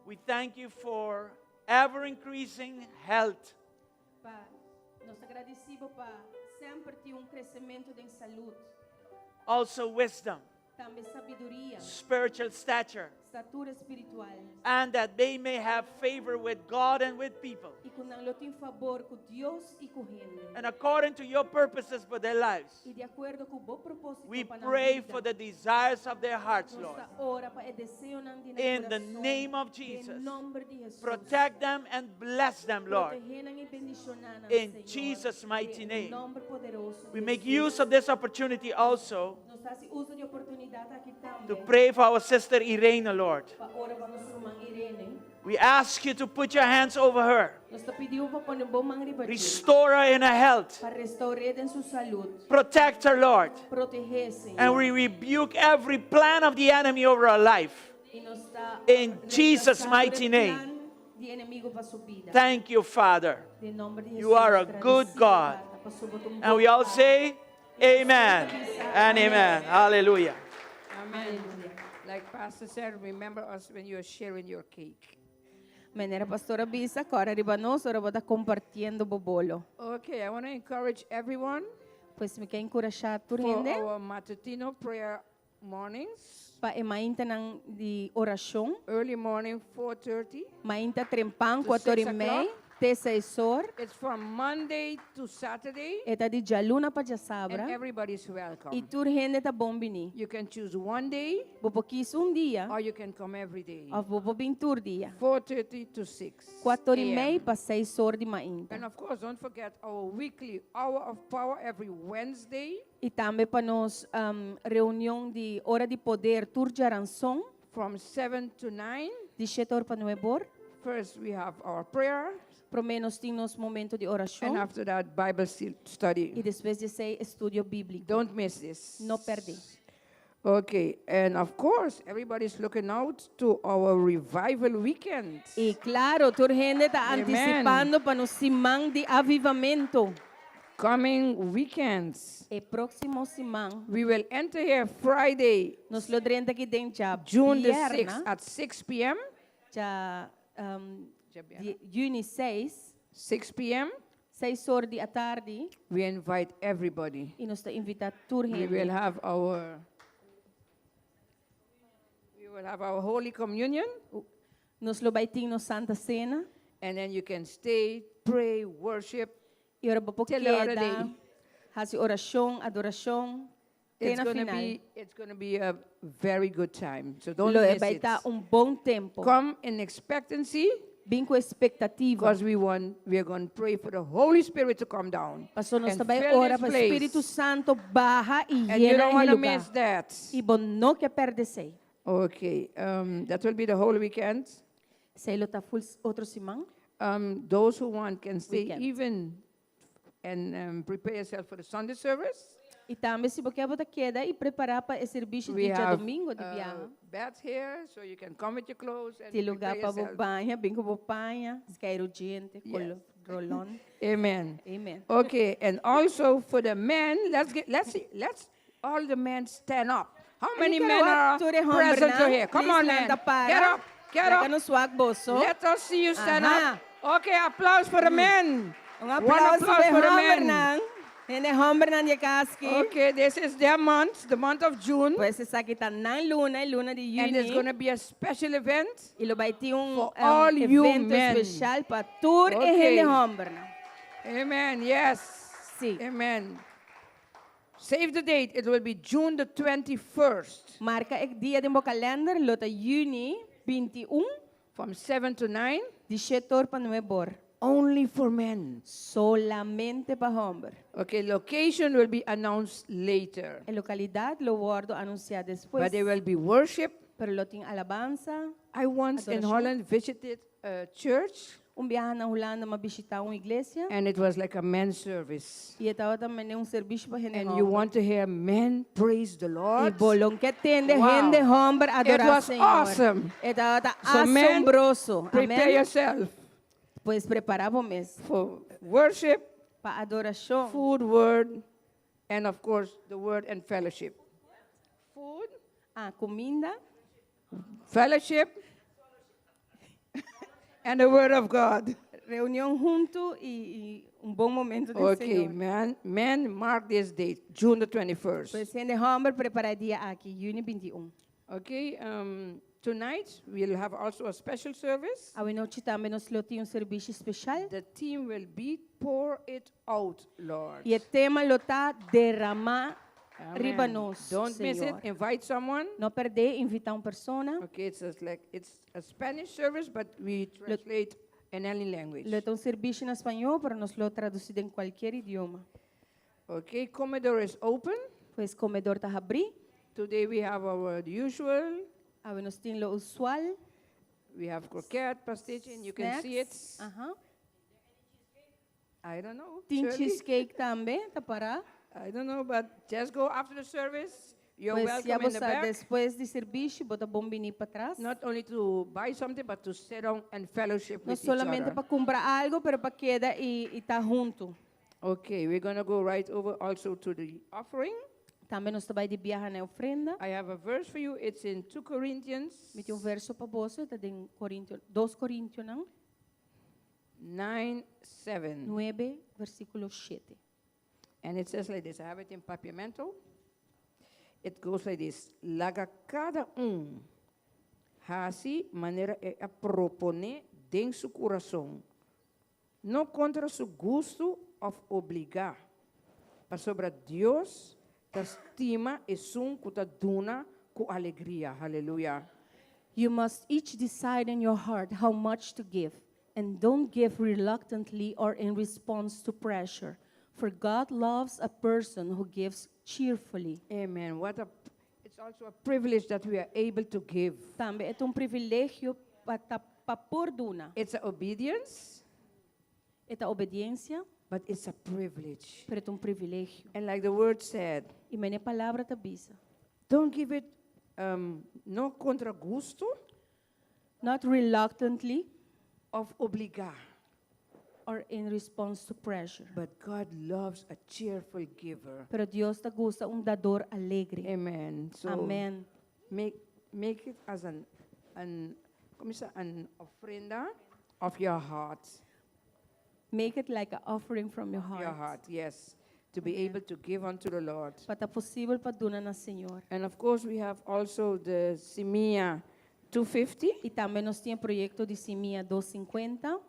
We thank you for ever increasing health. Pa nos ta gradisido pa semper tin un kresementu den salú. Also, wisdom, Tambe sabiduria, spiritual stature, estatura spiritual. And that they may have favor with God and with people. I ku nan lo tin fabor ku Dios i ku hende. And according to your purposes for their lives, I di akuerdo ku bo propósito we pa nan pray bida. For the desires of their hearts, Nos Lord. ta ora pa e deseonan di nan In the kurason. name of Den Jesus. nòmber di Hesus. Protect them and bless them, Lord. Protehé nan i bendishoná nan, In Señor. Jesus' mighty Den name. nòmber poderoso We di make Hesus. use of this opportunity also Nos ta hasi uso di e oportunidat aki tambe. To pray for our sister Irene, Lord. Pa ora pa nos ruman Irene. We ask you to put your hands over her, Nos ta pidi pa pone bo man riba dje. Restore her in her health, Pa restour'é den su salú. Protect her, Lord. Protehé, Señor. And we rebuke every plan of the enemy over her life. I nos ta In Jesus' rechasando mighty e name. plan di enemigu pa su bida. Thank you, Father. Den nòmber di You are a Hesus, good gradisido, God. Tata, pasobra bo ta un And bon we all Tata. say, Amen and amen. Hallelujah. Amen. Like Pastor said, remember us when you're sharing your cake. Manera pastor a bisa, kòrda riba nos, ora bo ta kompartiendo bo bolo. Okay, I want to encourage everyone Pues mi ke enkurashá tur for hende our matutino prayer mornings. Pa e maintanan di orashon. Early morning, 4:30. Mainta trempan, To 4 6 i mei, o'clock. te 6 or. It's from Monday to Saturday, E ta di djaluna pa and djasabra. everybody's welcome. I tur hende ta bon bini. You can choose one day, Bo por kis un dia, or you can come every day. òf bo por bin tur dia. 4:30 to 6 4 i mei a.m. pa 6 or di mainta. And of course, don't forget our weekly hour of power every Wednesday I tambe pa nos um, reunion di Ora di Poder tur djaranson, from 7 to 9. Di 7 or pa 9 or. First, we have our prayer, Promé nos tin nos momento di and orashon after that, Bible i study. despues di esei estudio bíbliko. Don't miss this. No pèrdè. Okay, and of course, everybody's looking out to our revival weekend. I klaro, tur hende ta Amen. antisipando pa nos siman di avivamentu. Coming weekends. E próksimo siman, We will enter here Friday, nos lo drenta aki den dja June the bierna, 6th at 6 p.m. dja um, Djabièrnè. di, yüni 6, 6 p.m. 6 or di atardi, We invite everybody. i nos ta invitá tur We will hende. have our we will have our Holy Communion, Nos lo bai tin nos Santa Sena. And then you can stay, pray, worship. I ora bo por Till the other keda, day. hasi orashon, adorashon, te It's na gonna final. be it's gonna be a very good time. So don't Lo miss bai it. ta un bon tempu. Come in expectancy. Bin ku ekspektativa. Because we want, we are going to pray for the Holy Spirit to come down. Paso nos and ta bai fill ora this pa place. Spiritu Santu baha i And you yena don't e want to lugá. miss that. I bo no ke pèrdè esei. Okay, that will be the whole weekend. Esei lo ta full otro siman. Those who want can stay Weekend. even and prepare yourself for the Sunday service. I tambe si bo ke bo ta keda i prepará pa e servisio We di have djadumingu di biaha. beds here, so you can come with your clothes and Tin lugá prepare pa bo yourself. baña, bin ku bo paña, skeiru djente, kolo, rolon. Amen. Amen. Okay, and also for the men, let's get, let's see, let's all the men stand up. How many men are present to here? Come on, men. Get up, get up. Nos wak boso. Let us see you stand Aha. up. Okay, applause for the men. Un One aplauso applause pa for the men. hòmbernan. Hende hòmbernan di kas aki. Okay, this is their month, the month of June. Pues esaki ta nan luna, e luna di And there's yüni. going to be a special event. I lo bai tin un For all you evento men. spesial pa tur e Okay. hende hòmbernan. Amen. Yes. Si. Amen. Save the date. It will be June the 21st Marka e dia den bo kalènder, lo ta yüni 21, from 7 to 9. di 7 or pa 9 or. Only for men. Solamente pa hòmber. Okay, location will be announced later. E lokalidat lo wòrdu anunsiá despues. But there will be worship. Pero lo tin alabansa. I once in Adorashon. Holland visited a church Un biaha na Hulanda, m'a bishitá un iglesia. and it was like a men's service. I tabata manera un servisio pa hende And you hòmber. want to hear men praise the I Lord? bo lo ke tende Wow. hende hòmber It adorá was Señor. awesome. E tabata So men, asombroso. prepare Amèn. yourself Pues prepará bo mes for worship, pa adorashon. food, word, and of course the word and fellowship. Food, Ah, kuminda, fellowship, and the word of God. Reunion huntu i, i un bon momento di Okay, Señor. man, men, mark this date, June the 21st. Pues hende hòmber prepará e dia aki, yüni 21. Okay, tonight we'll have also a special service. Awe nochi tambe nos lo tin un servisio spesial. The theme will be Pour It Out, Lord. I e tema lo ta Derama Amen. Riba Nos, Don't miss it. Señor. Invite someone. No pèrdè, invitá un persona. Okay, it's a, like it's a Spanish service, but we translate in any language. Lo ta un servisio na spañó, pero nos lo tradusí den kualke idioma. Okay, Comedor is open. Pues komedor ta habrí. Today we have our usual. Awe nos tin lo usual. We have croquette, pastage, and you can see it. Snacks. Aha. I don't know. Tin Shirley? cheesecake tambe, ta pará. I don't know, but just go after the service. You're Pues ya welcome in the bo sa back. despues di servisio, bo ta bon bini patras. Not only to buy something, but to sit down and fellowship No with each solamente other. pa kumpra algu, pero pa keda i, i ta huntu. Okay, we're going to go right over also to the offering. Tambe nos ta bai di biaha na ofrenda. I have a verse for you. It's in 2 Corinthians Mi tin un verso pa boso, ta den Korintio, 2 Korintionan 9 7. 9, versíkulo 7. And it says like this I have it in Papiamento. It goes like this Laga kada un hasi manera e a proponé den su kurason, no kontra su gustu òf obligá. Pasobra Dios ta stima esun ku ta duna ku alegria. Aleluya. You must each decide in your heart how much to give, and don't give reluctantly or in response to pressure, for God loves a person who gives cheerfully. Amen. What a it's also a privilege that we are able to give. Tambe e ta un privilegio pa ta pa por duna. It's a obedience, E ta obediensia, but it's a privilege. pero e ta un privilegio. And like the word said, I manera palabra ta bisa. don't give it no kontra gustu Not reluctantly òf obligá, or in response to pressure. but God loves a cheerful giver. Pero Dios ta gusta un dador alegre. Amen. So Amèn. make it as an, kon se an ofrenda of your heart. Make it like an offering from your heart. Your heart, yes. To be able to give unto the Lord. Pa ta posibel pa duna na Señor. And of course, we have also the Simia 250. I tambe nos tin proyekto di Simia 250.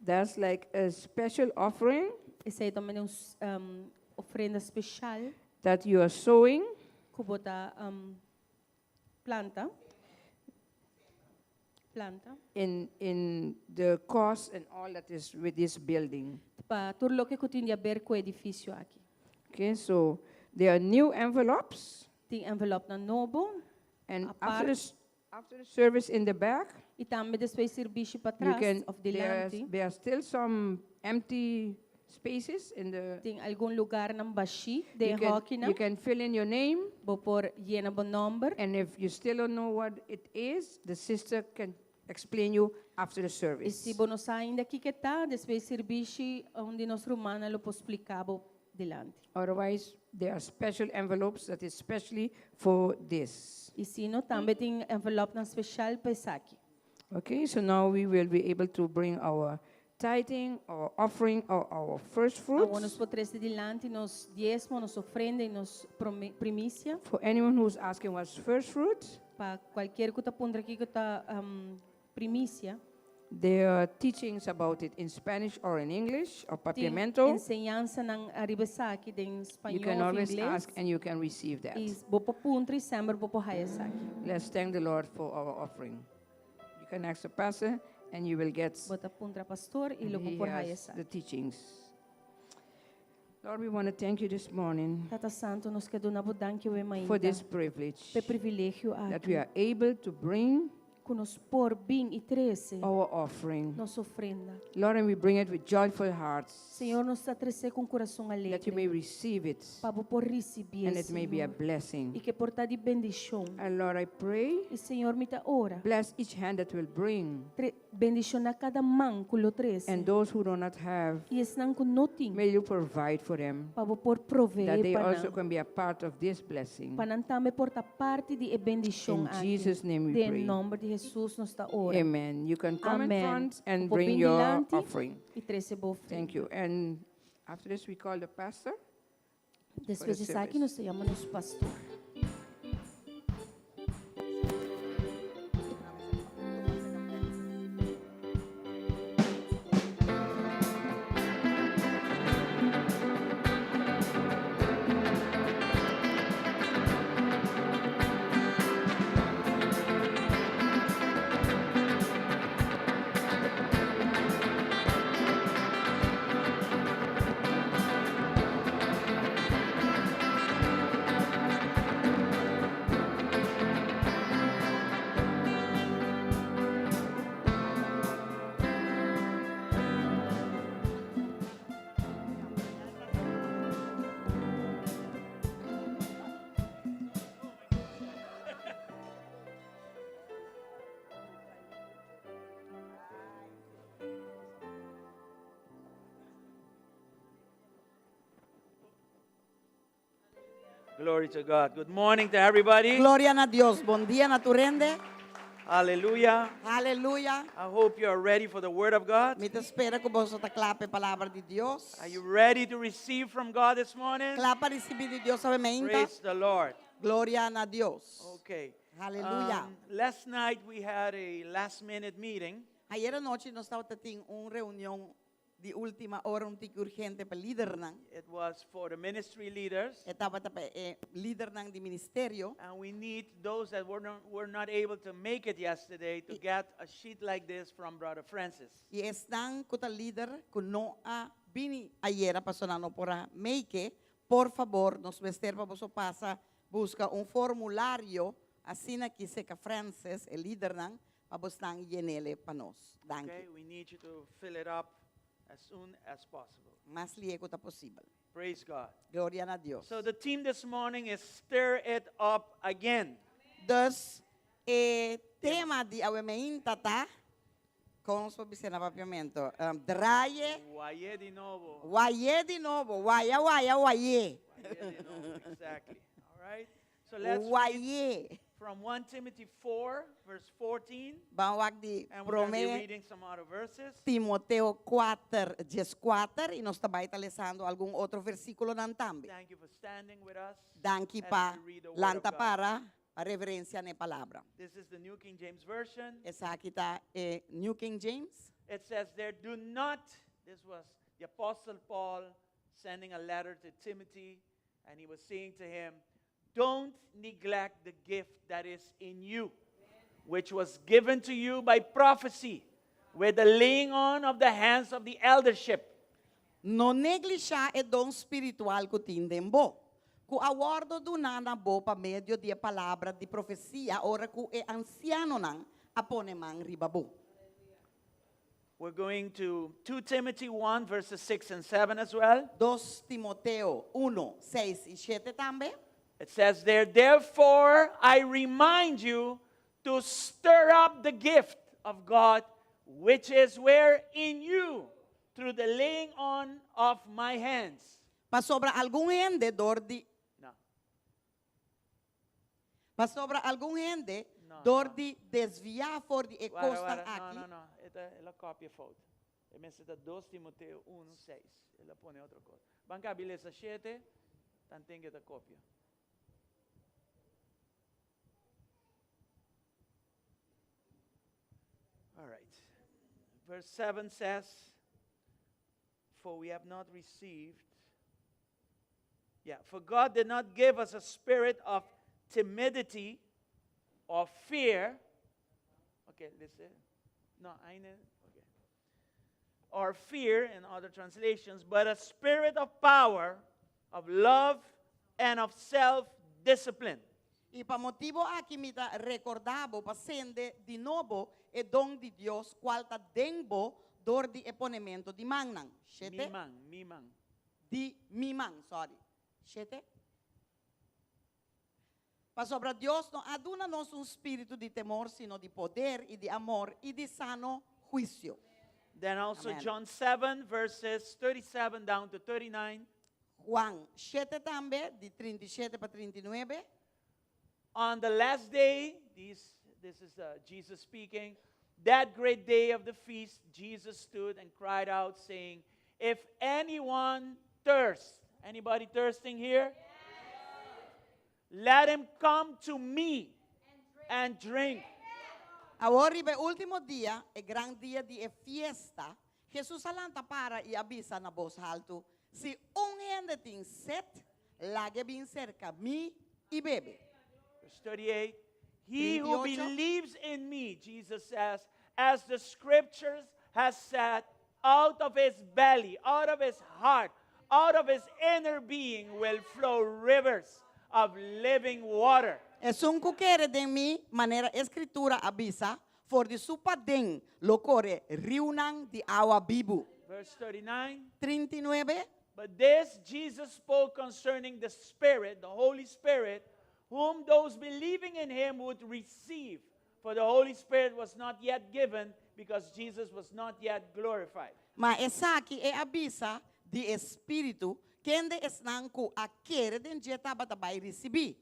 That's like a special offering Esei tambe ta un ofrenda spesial that you are sowing ku bo ta planta. Planta. In, in the cost and all that is with this building. Pa tur loke ku tin di aber ku e edifisio aki. Okay, so there are new envelopes. Tin envelopnan nobo. And Apart. after the service in the back, I tambe despues di servisio pa you tras can, òf dilanti. there are still some empty spaces in the, Tin algun lugánan bashí you den can, hòkinan. you can fill in your name. Bo por yena bo nòmber. And if you still don't know what it is, the sister can explain you after the I service. si bo no sa ainda kiko ta, despues di servisio, un di nos rumannan lo por splika bo dilanti. Otherwise, there are special envelopes that is specially for this. I si no, tambe tin envelopnan spesial pa esaki. Okay, so now we will be able to bring our tithing, our offering, or our first Awor nos fruits. por trese dilanti nos diesmo, nos ofrenda i nos primisia. For anyone who's asking what's first fruit, Pa kualke ku ta puntra kiko ta primisia. there are teachings about it in Spanish or in English or Tin Papiamento. enseñansanan ariba esaki den You spañó can òf always ingles. ask and you can receive that. I bo por puntra i semper bo por haya esaki. Let's thank the Lord for our offering. You can ask the pastor and you will get Bo ta puntra pastor i lo bo he por haya has esaki. the teachings. Lord, we want to thank you this morning Tata Santu, nos ke duna bo danki awe for mainta this privilege p'e privilegio that aki we are able to bring ku nos por bin i trese our offering. nos ofrenda. Lord, and we bring it with joyful hearts Señor, nos ta tres'é ku un kurason that you alegre may receive it pa bo por risibié, and it may be a Señor, blessing. i ku e por ta di bendishon. And Lord, I pray, I Señor, mi ta ora, bless each hand that will bring Tre, bendishoná kada man ku lo trese. and those who do not have, I esnan ku no tin, may you provide for them pa bo por proveé that they pa also nan. can be a part of this blessing. Pa nan tambe por ta parti di e bendishon In aki. Jesus' name we Den pray. nòmber di Hesus nos ta ora. Amen. You can come in Amen. front and Bo por bring bin your dilanti offering. i trese bo ofrenda. Thank you. And after this, we call the pastor. Despues di esaki service. nos ta yama nos pastor. Glory to God. Good morning to everybody. Gloria na Dios. Bon dia na tur hende. Hallelujah. Aleluya. I hope you are ready for the word of God. Mi ta spera ku boso ta kla pa e palabra di Dios. Are you ready to receive from God this morning? Kla pa risibí di Dios awe mainta. Praise the Lord. Gloria na Dios. Okay. Aleluya. Last night we had a last minute meeting. Ayera nochi nos tabatin un reunion di última ora, un tiki urgente pa lidernan. It was for the ministry leaders. E tabata pa e lidernan di ministerio. And we need those that were not able to make it yesterday to get a sheet like this from Brother Francis. I esnan ku ta lider ku no a bini ayera paso nan no por a make it, por fabor, nos mester pa boso pasa buska un formulario asina aki serka Francis, e lidernan, pa bosnan yen'é pa nos. Danki. Okay, we need you to fill it up as soon as possible. Mas lihé ku ta posibel. Praise God. Gloria na Dios. So the theme this morning is stir it up again. Dus e tema di awe mainta ta kon nos por bisa na papiamento. Um, draai e. Way'é di nobo. Way'é di nobo. Waya, waya, way'é. Way'é di nobo, exactly. All right. So let's read Way'é. from 1 Timothy 4, verse 14. Ban wak di And we're going to be promé reading some other verses. Timoteo 4, 14 i nos tambe ta lesando algun otro versíkulonan tambe. Thank you for standing with us. Danki as pa we read the Word of lanta God. para pa reverensia na e palabra. This is the New King James Version. Esaki ta e New King James. It says there, do not, this was the Apostle Paul sending a letter to Timothy, and he was saying to him, don't neglect the gift that is in you. which was given to you by prophecy, with the laying on of the hands of the eldership. No neglishá e don spiritual ku tin den bo, ku a wòrdu duná na bo pa medio di e palabra di profesia ora ku e ansianonan a pone man riba bo. We're going to 2 Timothy 1, verses 6 and 7 as well. Dos Timoteo 1, 6 i 7 tambe. It says there, Therefore, I remind you to stir up the gift of God, which is where in you, through the laying on of my hands. Pasobra algun hende dor di No. Pasobra algun hende No, dor no. di desviá for di e Wara, kosnan wara. No, aki. no, no. E ta, el a kopia fout. E mester ta 2 Timoteo 1, 6. El a pone otro kos. Ban kabi lesa 7, tanten ku e ta kopia. All right. Verse 7 says, For we have not received, yeah, for God did not give us a spirit of timidity or fear. Okay, listen. No, I know. Okay. Or fear in other translations, but a spirit of power, of love, and of self discipline. I pa motibu aki mi ta rekordá bo pa sende di nobo e don di Dios kual ta den bo dor di e ponementu di mannan. Shete. Mi man, mi man. Di mi man, sorry. Shete. Pasobra Dios no a duna nos un spiritu di temor, sino di poder i di amor i di sano huisio. Then also Amen. John 7, verses 37 down to 39. Juan 7 tambe, di 37 pa 39. On the last day, these, this is uh, Jesus speaking, that great day of the feast, Jesus stood and cried out, saying, If anyone thirsts, anybody thirsting here? Let him come to me and drink. Awor riba e último dia, e gran dia di e fiesta, Hesus a lanta para i a bisa na bos haltu, Si un hende tin set, lag'é bin serka mi i bebe. Verse 38 He who 38. believes in me, Jesus says, as the scriptures has said, out of his belly, out of his heart, out of his inner being will flow rivers of living water. Esun ku kere den mi, manera e Skritura a bisa, for di su paden lo kore riunan di awa bibu. Verse 39. 39. But this Jesus spoke concerning the Spirit, the Holy Spirit, whom those believing in him would receive. For the Holy Spirit was not yet given because Jesus was not yet glorified. Ma esaki el a bisa di e Spiritu, kende esnan ku a kere den dje tabata bai risibí.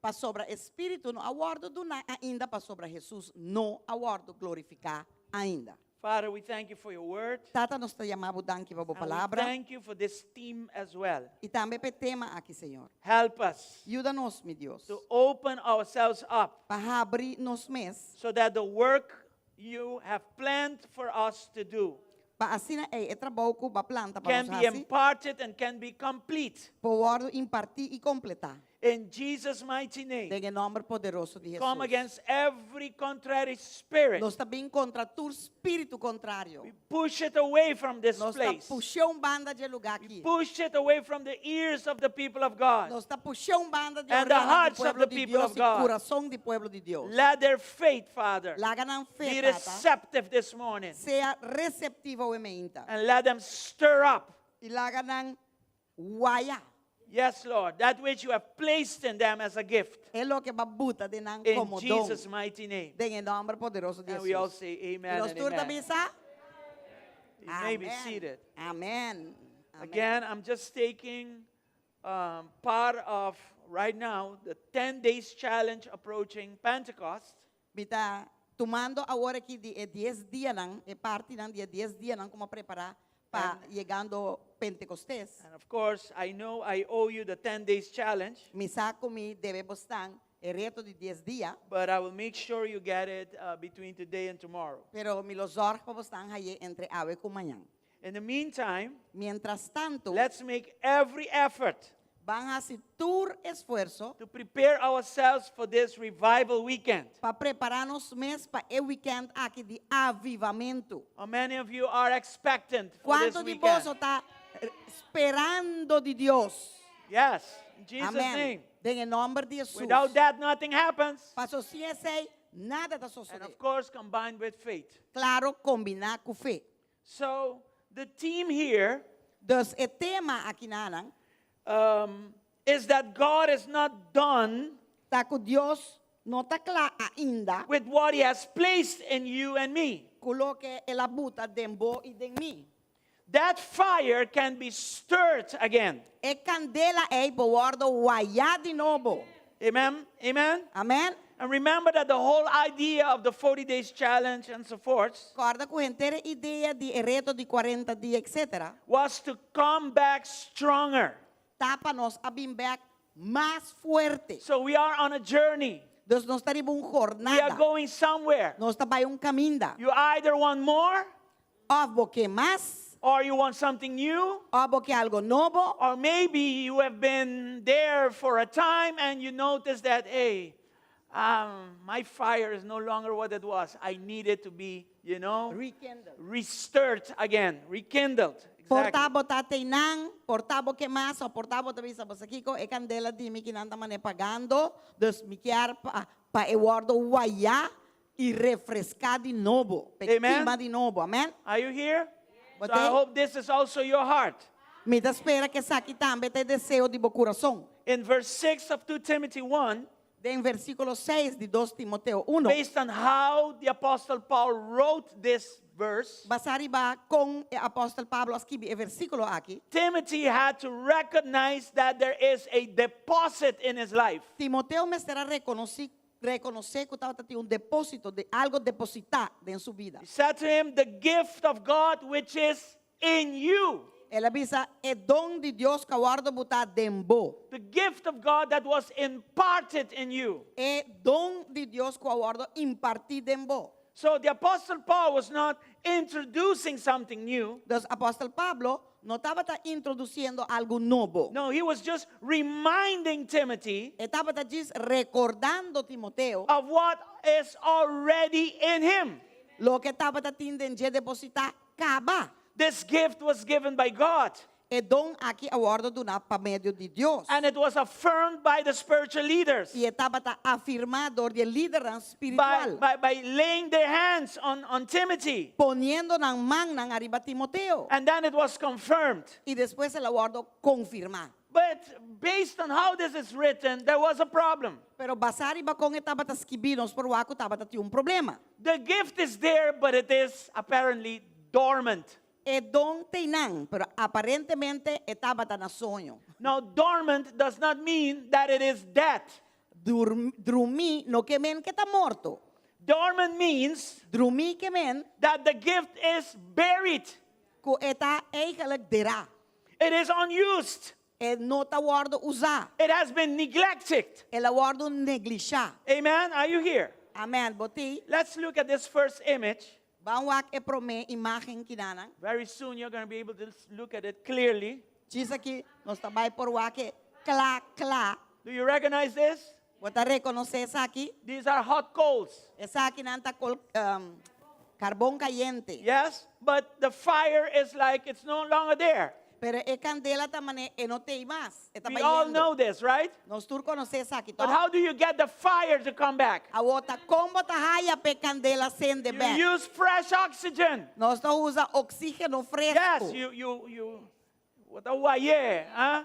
Pasobra e Spiritu no a wòrdu duná ainda, pasobra Hesus no a wòrdu glorifiká ainda. Father, we thank you for your word. Tata, nos ta yama bo danki pa bo And we palabra. thank you for this theme as well. I tambe pa e tema aki, Señor. Help us Yuda nos, mi Dios, to open ourselves up pa habri nos mes, so that the work you have planned for us to do Pa asina ei e trabou ku bo a planta pa can nos be hasi imparted and can be complete. por wòrdu impartí i kompletá. In Jesus' mighty name, Den e nòmber poderoso di come Hesus. against every contrary spirit. Nos ta bin kontra tur spiritu kontrario. We push it away from this Nos ta place. push'é un banda dje lugá We aki. push it away from the ears of the people of God. Nos ta push'é un banda di And the oreha di hearts of pueblo the di people Dios of i God. kurason di pueblo di Dios. Let their faith, Father, Laga nan fe, be Tata, receptive this morning. sea reseptivo awe mainta. And let them stir up. I laga nan waya. Yes, Lord, that which you have placed in them as a gift. E loke bo a buta den nan In komo don. Jesus' mighty name. Den e nòmber poderoso di And we all Hesus. say I amen nos and tur ta amen. bisa? You may be Amen. seated. Amen. Amen. Again, I'm just taking um, part of right now the 10 days challenge approaching Pentecost. Mi ta tumando awor aki di e 10 dianan, e partinan di e 10 dianan ku mi a prepará pa yegando Pentekostes. And of course, I know I owe you the 10 days challenge, Mi sa ku mi debe bosnan e reto di 10 dia, but I will make sure you get it uh, between today and tomorrow. pero mi lo zorg pa bosnan hay'é entre awe ku mañan. In the meantime, Mientras tanto, let's make every effort. Ban hasi tur esfuerso to prepare ourselves for this revival weekend. Pa prepará nos mes pa e weekend aki di avivamentu. How many of you are expectant for this Kuantu di weekend? boso ta sperando di Dios? Yes, in Jesus' Amen. name. Den e nòmber di Hesus. Without that, nothing happens. Paso sin esei, nada ta And sosodé. of course, combined with faith. Klaro, kombiná ku fe. So, the theme here Dus e tema akinanan is that God is not done ta ku Dios no ta kla ainda with what He has placed in you and me. ku loke el a buta den bo i den mi. That fire can be stirred again. E kandela ei por wòrdu wayá di nobo. Amen? Amen? Amen? And remember that the whole idea of the 40 days challenge and so forth Kòrda ku henter e idea di e reto di 40 dia, etc. was to come back stronger. Ta pa nos a bin bèk mas fuerte. So we are on a journey. Dus nos ta riba un We are jornada. going somewhere. Nos ta bai un kaminda. You either want more Òf bo ke mas, or you want something new, òf bo ke algo nobo, or maybe you have been there for a time and you notice that, hey, my fire is no longer what it was. I need it to be Rekindled. restirred again, rekindled. Por Exactly. ta bo ta teinan, por ta bo ke mas, òf por ta bo ta bisa bo sa kiko, e kandela di mi kinan ta mane pagando, dus mi kier pa, pa e wòrdu wayá i refreská di nobo, pa e Amen. kima di nobo. Amen? Are you here? Bo So I t'ei? hope this is also your heart. Mi ta spera ku esaki tambe ta e deseo di bo kurason. In verse 6 of 2 Timothy 1, Den versíkulo 6 di 2 Timoteo 1, based on how the Apostle Paul wrote this verse, basá riba kon e apòstel Pablo a skibi e versíkulo aki, Timothy had to recognize that there is a deposit in his life. Timoteo mester a rekonosí rekonosé ku tabata tin un depósito, de algo depositá den su bida. He said to him, The gift of God which is in you. El a bisa, E don di Dios ku a wòrdu butá den bo. The gift of God that was imparted in you. E don di Dios ku a wòrdu impartí den bo. So the Apostle Paul was not introducing something new. Dus Apòstel Pablo no tabata introdusiendo algu nobo. No, he was just reminding Timothy E tabata djis rekordando Timoteo of what is already in him. loke tabata tin den dje depositá kaba. This gift was given by God. E don aki a wòrdu duná pa medio di Dios. And it was affirmed by the spiritual leaders. I e tabata afirmá dor di e lidernan spiritual. By, by laying their hands on Timothy. Poniendo nan mannan ariba Timoteo. And then it was confirmed. I despues el a wòrdu konfirmá. But based on how this is written, there was a problem. Pero basá riba kon e tabata skibí, nos por wak ku tabata tin un problema. The gift is there, but it is apparently dormant. E don t'einan, pero aparentemente e tabata na soño. Now, dormant does not mean that it is dead. Drumí no ke men ku e ta morto. Dormant means Drumí ke men that the gift is buried. ku e ta eigenlijk derá. It is unused. E no ta wòrdu usá. It has been neglected. El a wòrdu neglishá. Amen. Are you here? Amen. Bo t'ei? Let's look at this first image. Ban wak e promé imágen kinanan. Very soon you're going to be able to look at it clearly. Djis aki nos ta bai por wak e kla kla. Do you recognize this? Bo ta rekonosé esaki? These are hot coals. Esakinan ta kol, um, karbon kayente. Yes, but the fire is like it's no longer there. Pero e kandela ta manera e no t'ei mas. E ta We all bayendo. know this, right? Nos tur konosé esaki. But how do you get the fire to come back? Awor ta kon bo ta haya p'e kandela sende You bèk. use fresh oxygen. Nos ta usa oksígeno fresku. Yes, you, what a why, huh?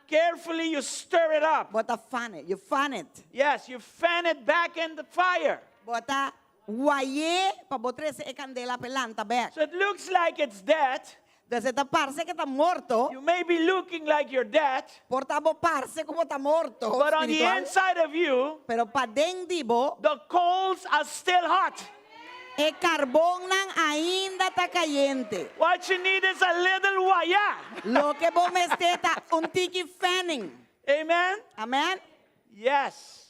Carefully you stir it up. Bo ta fan it, you fan it. Yes, you fan it back in the fire. Bo ta way'é pa bo trese e kandela p'e lanta bèk. So it looks like it's dead. Dus e ta parse ku e ta morto. You may be looking like you're dead. Por ta bo parse ku bo ta morto. But on the spiritual. inside of you, Pero paden di bo, the coals are still hot. E karbonnan ainda ta kayente. What you need is a little waya. Loke bo mester ta un tiki fanning. Amen? Amen? Yes.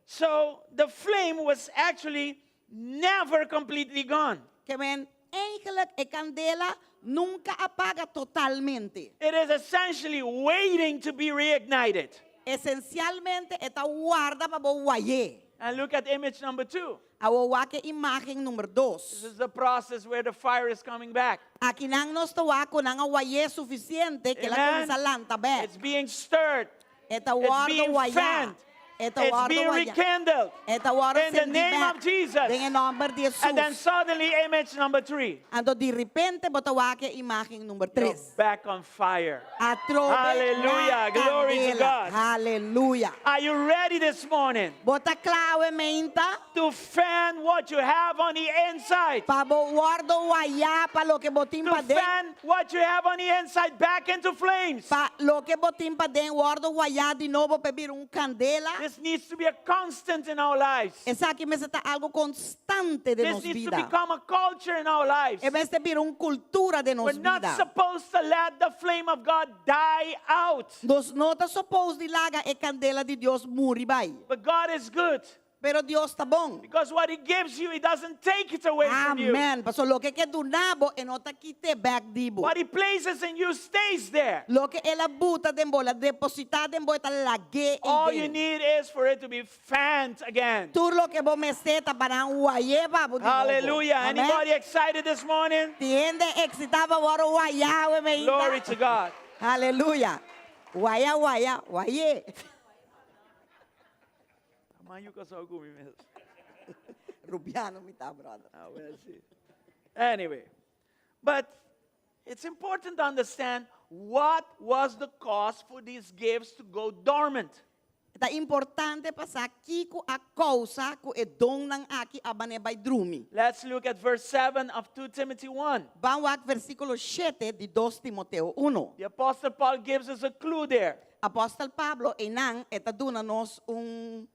So the flame was actually never completely gone. Ke men. Eigenlijk e kandela nunka a paga totalmente. It is essentially waiting to be reignited. Esensialmente e ta warda pa bo way'é. And look at image number two. Awor wak e imágen number This dos. is the process where the fire is coming back. Akinan nos ta wak ku nan a way'é sufisiente ku el a Amen. kuminsá lanta bèk. It's being stirred. E ta It's wòrdu being wayá. fanned. E ta It's wòrdu being wayá. rekindled. E ta wòrdu In the sendí name bèk. of Jesus. Den e nòmber di And then Hesus. suddenly, image number three. Anto di repente bo ta wak e imágen number You're tres. back on fire. Atrobe Hallelujah. na Glory to kandela. God. Hallelujah. Are you ready this morning Bo ta kla awe mainta to fan what you have on the inside? pa bo wòrdu wayá pa loke bo tin To paden. fan what you have on the inside back into flames. Pa loke bo tin paden wòrdu wayá di nobo pa bira un kandela. This needs to be a constant in our lives. Esaki mester ta algu konstante den This nos needs to bida. become a culture in our lives. E mester bira un kultura den We're nos not bida. supposed to let the flame of God die out. Nos no ta supposed di laga e kandela di Dios muri bai. But God is good. Pero Dios ta bon. Because what He gives you, He doesn't take it away from you. Amen. Paso loke E ke duna bo, e no ta kit'é bèk di bo. What He places in you stays there. Loke El a buta den bo, el a depositá den bo, e ta lag'é All you ei den. need is for it to be fanned again. Tur loke bo mester ta pa nan way'é pa bo di nobo. Hallelujah. Amen. Anybody excited this morning? Tin hende eksitá pa wòrdu wayá awe mainta? Glory to God. Aleluya. Waya, waya, way'é. Rubiano mi ta, brother. Ah, well, see. Anyway, but it's important to understand what was the cause for these gifts to go dormant. Ta importante pa sa kiko a kousa ku e donnan aki a bane bai drumi. Let's look at verse 7 of 2 Timothy 1. Ban wak versíkulo shete di dos Timoteo uno. The Apostle Paul gives us a clue there. Apòstel Pablo einan e ta duna nos un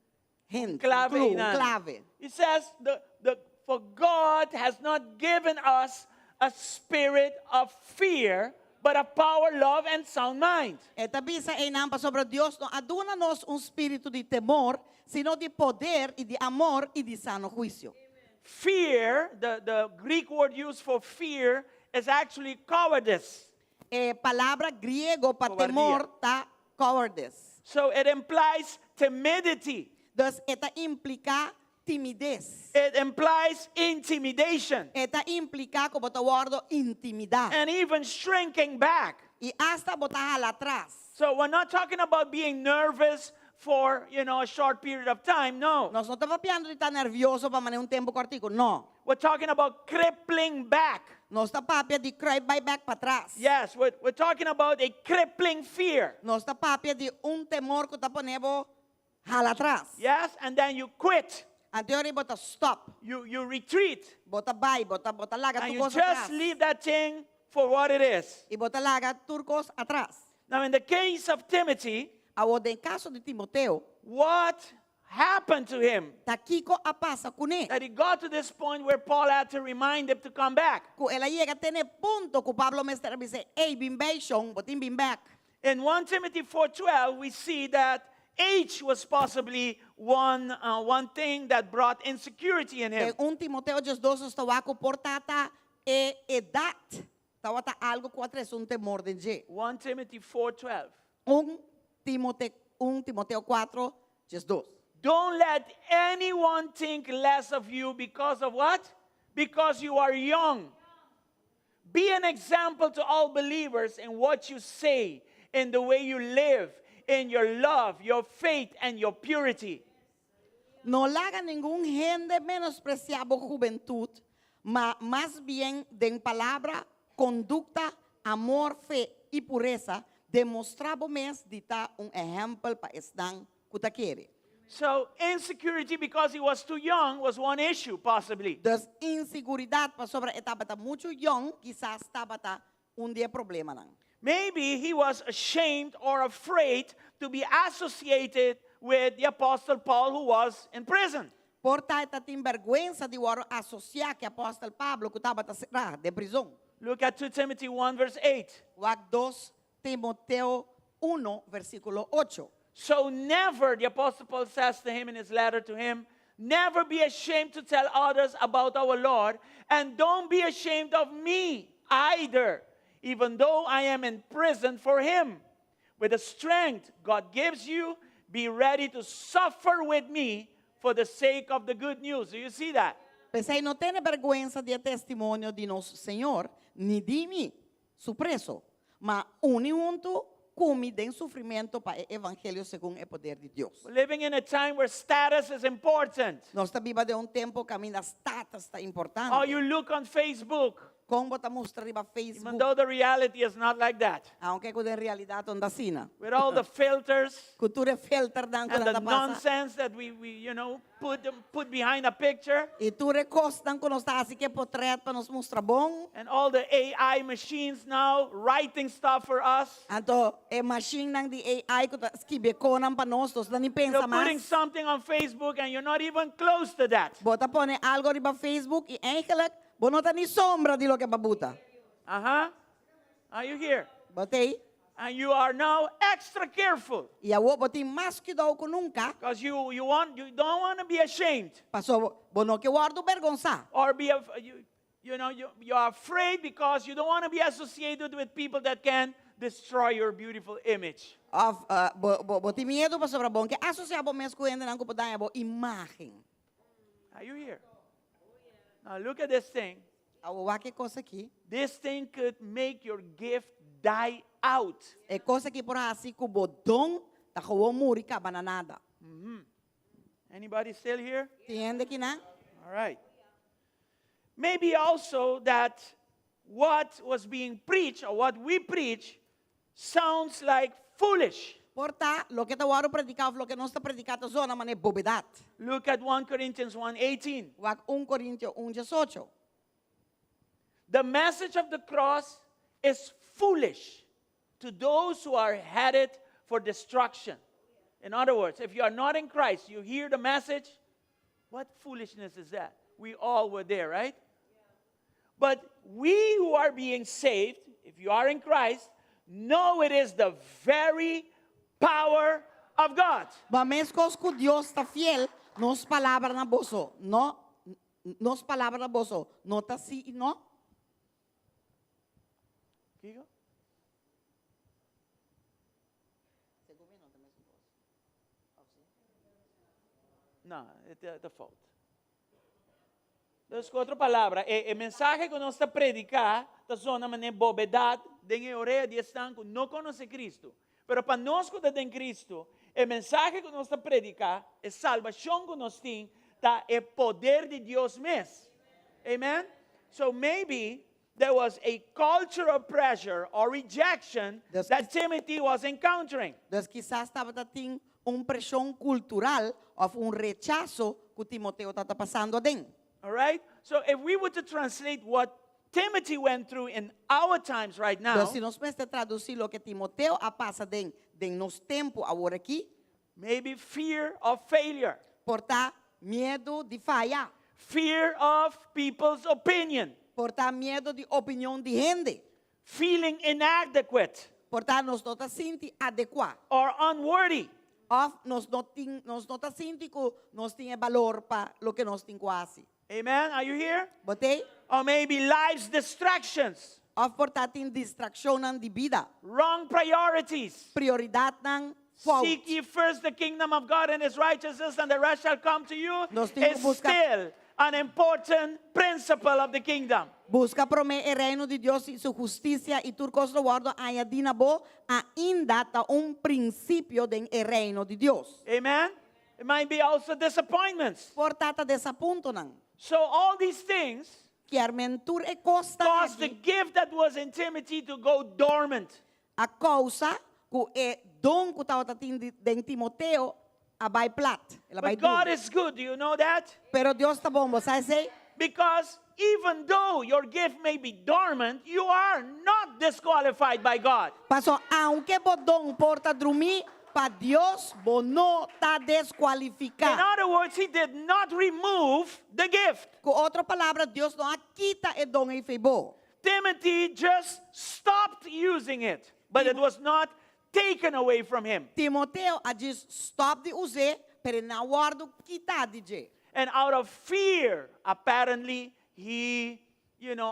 hint, un Klave clue, un einan. klave. He says, the, the, For God has not given us a spirit of fear, but of power, love, and sound mind. E ta bisa einan pasobra Dios no a duna nos un spiritu di temor, sino di poder i di amor i di sano huisio. Fear, the, the Greek word used for fear, is actually cowardice. E palabra griego pa Kobardia. temor ta cowardice. So it implies timidity. Dus e ta impliká timides. It implies intimidation E ta impliká ku bo ta wòrdu intimidá. and even shrinking back. I asta bo ta hala atras. So we're not talking about being nervous for, you know, a short period of time. No. Nos no ta papiando di ta nervioso pa manera un tempu kòrtiku. No. We're talking about crippling back. Nos ta papia di kruip bai bèk patras. Yes, we're, we're talking about a crippling fear. Nos ta papia di un temor ku ta pone bo hala atras. Yes, and then you quit. Anto e ora bo ta stop. You, you retreat. Bo ta bai, bo ta, bo ta laga And tur you kos just atras. leave that thing for what it is. I bo ta laga tur kos atras. Now, in the case of Timothy, Awor den kaso di Timoteo, what happened to him ta kiko a pasa kuné? that he got to this point where Paul had to remind him to come back? Ku el a yega te na e punto ku Pablo mester a bis'é, Ey, bin bei shon, bo tin bin bèk. In 1 Timothy 4:12, we see that age was possibly one, uh, one thing that brought insecurity in him. Den 1 Timoteo 12 nos ta wak ku por ta ta e edat tabata algu ku a trese un temor den dje. 1 Timothy 4:12. 1 Timote, 1 Timoteo 4, 12. Don't let anyone think less of you because of what? Because you are young. Be an example to all believers in what you say, in the way you live, in your love, your faith, and your purity. No laga ningun hende menospresiá bo hubentut, ma mas bien den palabra, kondukta, amor, fe i puresa, demostrá bo mes di ta un ehèmpel pa esnan ku ta kere. So, insecurity because he was too young was one issue, possibly. Dus insiguridat pasobra e tabata muchu yòn kisas tabata un di e problemanan. Maybe he was ashamed or afraid to be associated with the Apostle Paul, who was in prison. Por ta e tatin bèrgwensa di wòrdu asosiá ku apòstel Pablo ku tabata será den prizon. Look at 2 Timothy 1, verse 8. Wak 2 Timoteo 1, versíkulo 8. So never, the Apostle Paul says to him in his letter to him, Never be ashamed to tell others about our Lord, and don't be ashamed of me either, even though I am in prison for him. With the strength God gives you, be ready to suffer with me for the sake of the good news. Do you see that? P'esei no tene bergwensa di e testimonio di nos Señor, ni di mi, su preso, ma uni huntu ku mi den sufrimentu pa e evangelio segun e poder di Dios. We're living in a time where status is important. Nos ta biba den un tempu kaminda status ta importante. How you look on Facebook, Kon bo ta mustra riba even Facebook, though the reality is not like that. aunke ku den realidat no ta asina. With all the filters Ku tur e filternan ku and nan the ta pasa. nonsense that we put behind a picture. I tur e kosnan ku nos ta hasi ku e potret pa nos mustra bon. And all the AI machines now writing stuff for us. Anto e mashinnan di AI ku ta skibi kosnan pa nos, nos no ta ni pensa You're putting mas. something on Facebook and you're not even close to that. Bo ta pone algo riba Facebook i eigenlijk bo no ta ni sombra di loke bo a buta. Are you here? Bo t'ei? And you are now extra careful. I awor bo tin mas kuidou ku nunka. Because you don't want to be ashamed. Paso bo no ke wòrdu bergonsá. Or be, you, you know, you, you are afraid because you don't want to be associated with people that can destroy your beautiful image. Òf bo tin miedu pasobra bo no ke asosiá bo mes ku hendenan ku por daña bo imágen. Are you here? Now look at this thing. Awor wak e kos aki. This thing could make your gift die out. E kos aki por hasi ku bo don ta gewoon muri kaba na nada. Anybody still here? Tin hende akinan? All right. Maybe also that what was being preached or what we preach sounds like foolish. Por ta, loke ta wòrdu prediká òf loke nos ta prediká ta zona manera bobedat. Look at 1 Corinthians 1:18. Wak 1 Korintio 1:18. The message of the cross is foolish to those who are headed for destruction. In other words, if you are not in Christ, you hear the message, what foolishness is that? We all were there, right? But we who are being saved, if you are in Christ, know it is the very power of God. Ma meskos ku Dios ta fiel, nos palabra na boso, no, nos palabra na boso, no ta sí i no. Kiko? No, e ta fout. Dus ku otro palabra, e mensahe ku nos ta prediká, ta zona manera bobedat, den e orea di esnan ku no konosé Kristu. Pero pa nos ku ta den Kristu, e mensahe ku nos ta prediká, e salbashon ku nos tin, ta e poder di Dios mes. Amen? So maybe there was a cultural pressure or rejection Dus that Timothy was encountering. Dus kisas tabatin un preshon kultural òf un rechaso ku Timoteo tabata pasando aden. All right? So if we were to translate what Timothy went through in our times right now, Dus si nos mester tradusí loke Timoteo a pasa den den nos tempu awor aki, maybe fear of failure, por ta miedu di faya, fear of people's opinion, por ta miedu di opinion di hende, feeling inadequate por ta nos no ta sinti adekuá or unworthy. òf nos no tin nos no ta sinti ku nos tin e balor pa loke nos tin ku hasi. Amen? Are you here? Bo t'ei? Or maybe life's distractions, Òf por ta tin distrakshonnan di bida, wrong priorities. Prioridatnan fout. Seek ye first the kingdom of God and his righteousness, and the rest shall come to you. Nos tin ku Is buska still an important principle of the kingdom. Buska promé e reino di Dios i su hustisia, i tur kos lo wòrdu añadí na bo, ainda ta un prinsipio den e reino di Dios. Amen. It might be also disappointments. Por ta ta desapuntonan. So all these things Kier men tur e kosnan caused the aki gift that was in Timothy to go dormant. a kousa ku e don ku tabata tin den Timoteo a bai plat, el a bai But God duru. is good, do you know that? Pero Dios ta bon, bo sa esei? Because even though your gift may be dormant, you are not disqualified by God. Paso aunke bo don por ta drumí, pa Dios bo no ta deskualifiká. In other words, he did not remove the gift. Ku otro palabra, Dios no a kita e don ei fei bo. Timothy just stopped using it, but it was not taken away from him. Timoteo a djis stòp di us'é, pero e no a wòrdu kitá di dje. And out of fear, apparently, he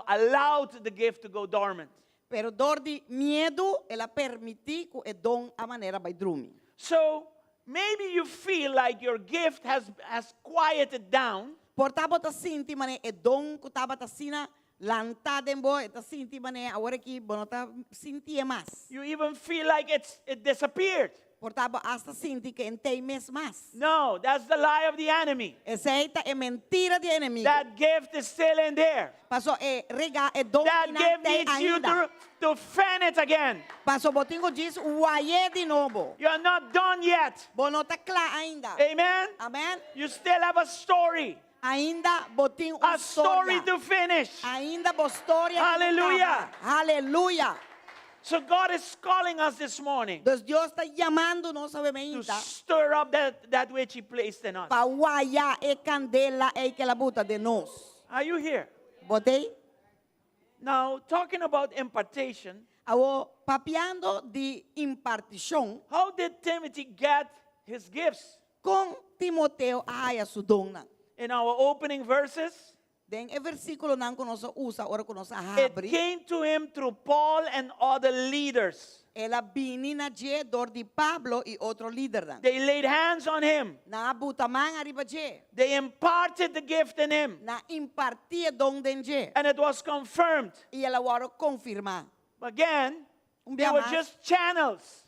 allowed the gift to go dormant. Pero dor di miedu, el a permití ku e don a manera bai drumi. So maybe you feel like your gift has quieted down. Por ta bo ta sinti manera e don ku tabata asina lantá den bo, ta sinti manera awor aki bo no ta sinti mas. You even feel like it disappeared. Por ta bo asta sinti ku e n' tei mes mas. No, that's the lie of the enemy. Esei ta e mentira di enemigu. That gift is still in there. Paso e rega e don That gift needs you to fan it again. Paso bo tin ku djis way'é di nobo. You are not done yet. Bo no ta kla ainda. Amen. Amen. You still have a story. Ainda bo tin un A story historia. to finish. Ainda bo historia. Hallelujah. Hallelujah. So God is calling us this morning Dus Dios ta yamando nos to awe mainta stir up that which He placed in us. pa waya e kandela ei ku el a buta den nos. Are you here? Bo tei? Now, talking about impartation, Awor papiando di impartishon, how did Timothy get his gifts? Kon Timoteo a haña su donnan? In our opening verses, Den e versíkulonan ku nos a usa ora ku nos a it habri. came to him through Paul and other leaders. El a bini na dje dor di Pablo i otro lidernan. They laid hands on him. Nan a buta man ariba dje. They imparted the gift in him. Nan a impartí e don den dje. And it was confirmed. I el a wòrdu konfirmá. Again, Un they were bia mas. just channels.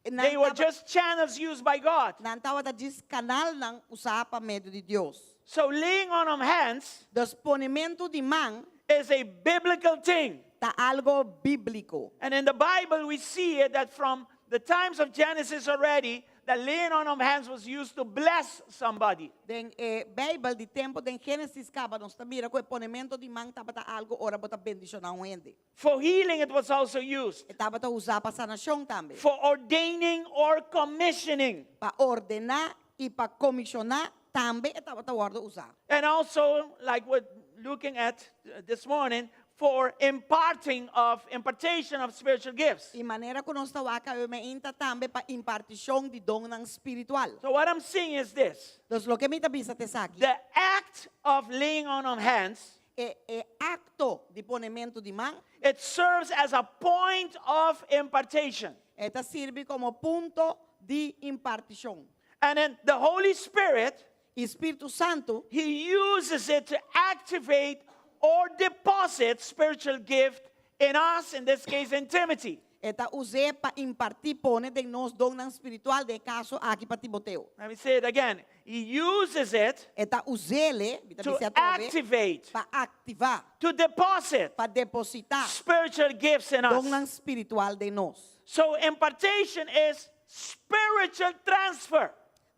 Nan They were taba- just channels used by God. Nan tabata djis kanalnan usá pa medio di Dios. So laying on of hands Dus ponementu di man is a biblical thing. ta algu bíbliko. And in the Bible, we see it that from the times of Genesis already, that laying on of hands was used to bless somebody. Den e Beibel di tempu den Génesis kaba nos ta mira ku e ponementu di man tabata algu ora bo ta bendishoná un hende. For healing, it was also used. E tabata usá pa sanashon tambe. For ordaining or commissioning. Pa ordená i pa komishoná tambe e tabata wòrdu usá. And also, like we're looking at this morning, for imparting of impartation of spiritual gifts. I manera ku nos ta wak awe mainta tambe pa impartishon di donnan spiritual. So what I'm seeing is this. Dus loke mi ta bisa ta esaki. The act of laying on of hands, E, e akto di ponementu di man, it serves as a point of impartation. e ta sirbi komo punto di impartishon. And then the Holy Spirit, I Spiritu Santu, He uses it to activate or deposit spiritual gift in us, in this case in Timothy. E ta us'é pa impartí pone den nos donnan spiritual, den e kaso aki pa Timoteo. Let me say it again. He uses it E ta us'é, to activate, pa aktivá, to deposit pa depositá spiritual gifts in us. donnan spiritual den nos. So impartation is spiritual transfer.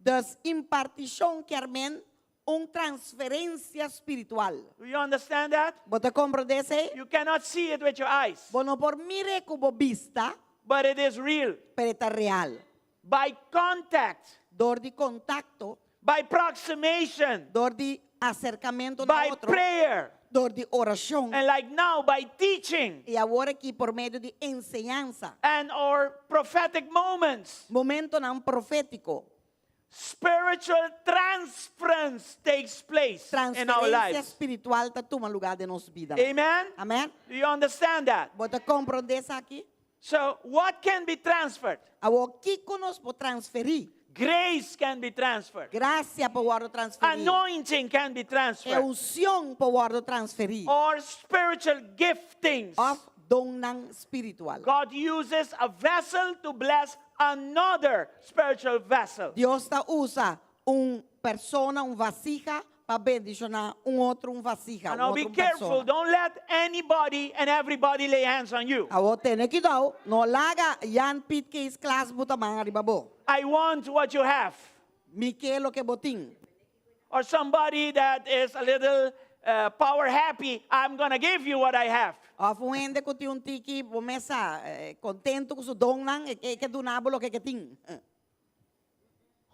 Dus impartishon ke men un transferensia spiritual. Do you understand that? Bo ta komprondé esei? You cannot see it with your eyes. Bo no por mir'é ku bo bista. But it is real. Pero e ta real. By contact. Dor di kontakto. By proximation. Dor di aserkamentu na By otro. prayer. Dor di orashon. And like now, by teaching. I awor aki por medio di enseñansa. And our prophetic moments. Momentonan profétiko. Spiritual transference takes place in our Transferensia lives. spiritual ta tuma lugá den nos bida. Amen? Amen? Do you understand that? Bo ta komprondé esaki? So, what can be transferred? Awor kiko nos por transferí? Grace can be transferred. Grasia por wòrdu transferí. Anointing can be transferred. E unshon por wòrdu transferí. Or spiritual giftings. Òf donnan spiritual. God uses a vessel to bless another spiritual vessel. Dios ta usa un persona, un vasija, pa bendishoná un otro un vasija, And un now be otro un careful, persona. don't let anybody and everybody lay hands on you. Awor tene kuidou, no laga Jan Piet Kees Klaas buta man ariba bo. I want what you have. Mi ke loke bo tin. Or somebody that is a little uh, power happy, I'm going to give you what I have. Òf un hende ku tin un tiki bo mes sa, eh, kontentu ku su donnan, e ke duna bo loke e tin.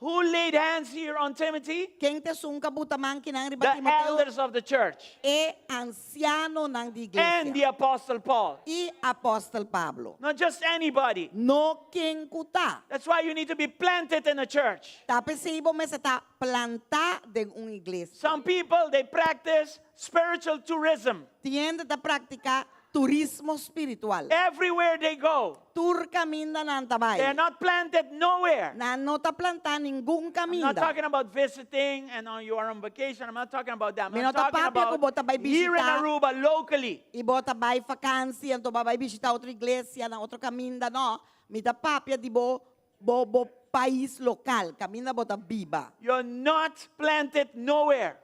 Who Who laid hands here on Timothy? Ken ta esun ku a buta man akinan riba The Timoteo? elders of the church E ansianonan di and the iglesia. Apostle Paul. I Apòstel Pablo. Not just anybody. No ken ku ta. That's why you need to be planted in a church. Ta p'esei bo mester ta plantá den un iglesia. Some people, they practice spiritual tourism. Tin hende ta praktiká turismo spiritual. Everywhere they go. Tur kaminda nan ta They are bai. not planted nowhere. Nan no ta plantá ningun I'm not kaminda. talking about visiting and on you are on vacation. I'm not talking about that. I'm Mi no not ta talking papia ku about bo ta bai here in bishitá. Aruba locally. I bo ta bai vakansi, anto bo a bai bishitá otro iglesia na otro kaminda. No, mi ta papia di bo bo bo pais lokal, kaminda bo ta biba. You're not planted nowhere.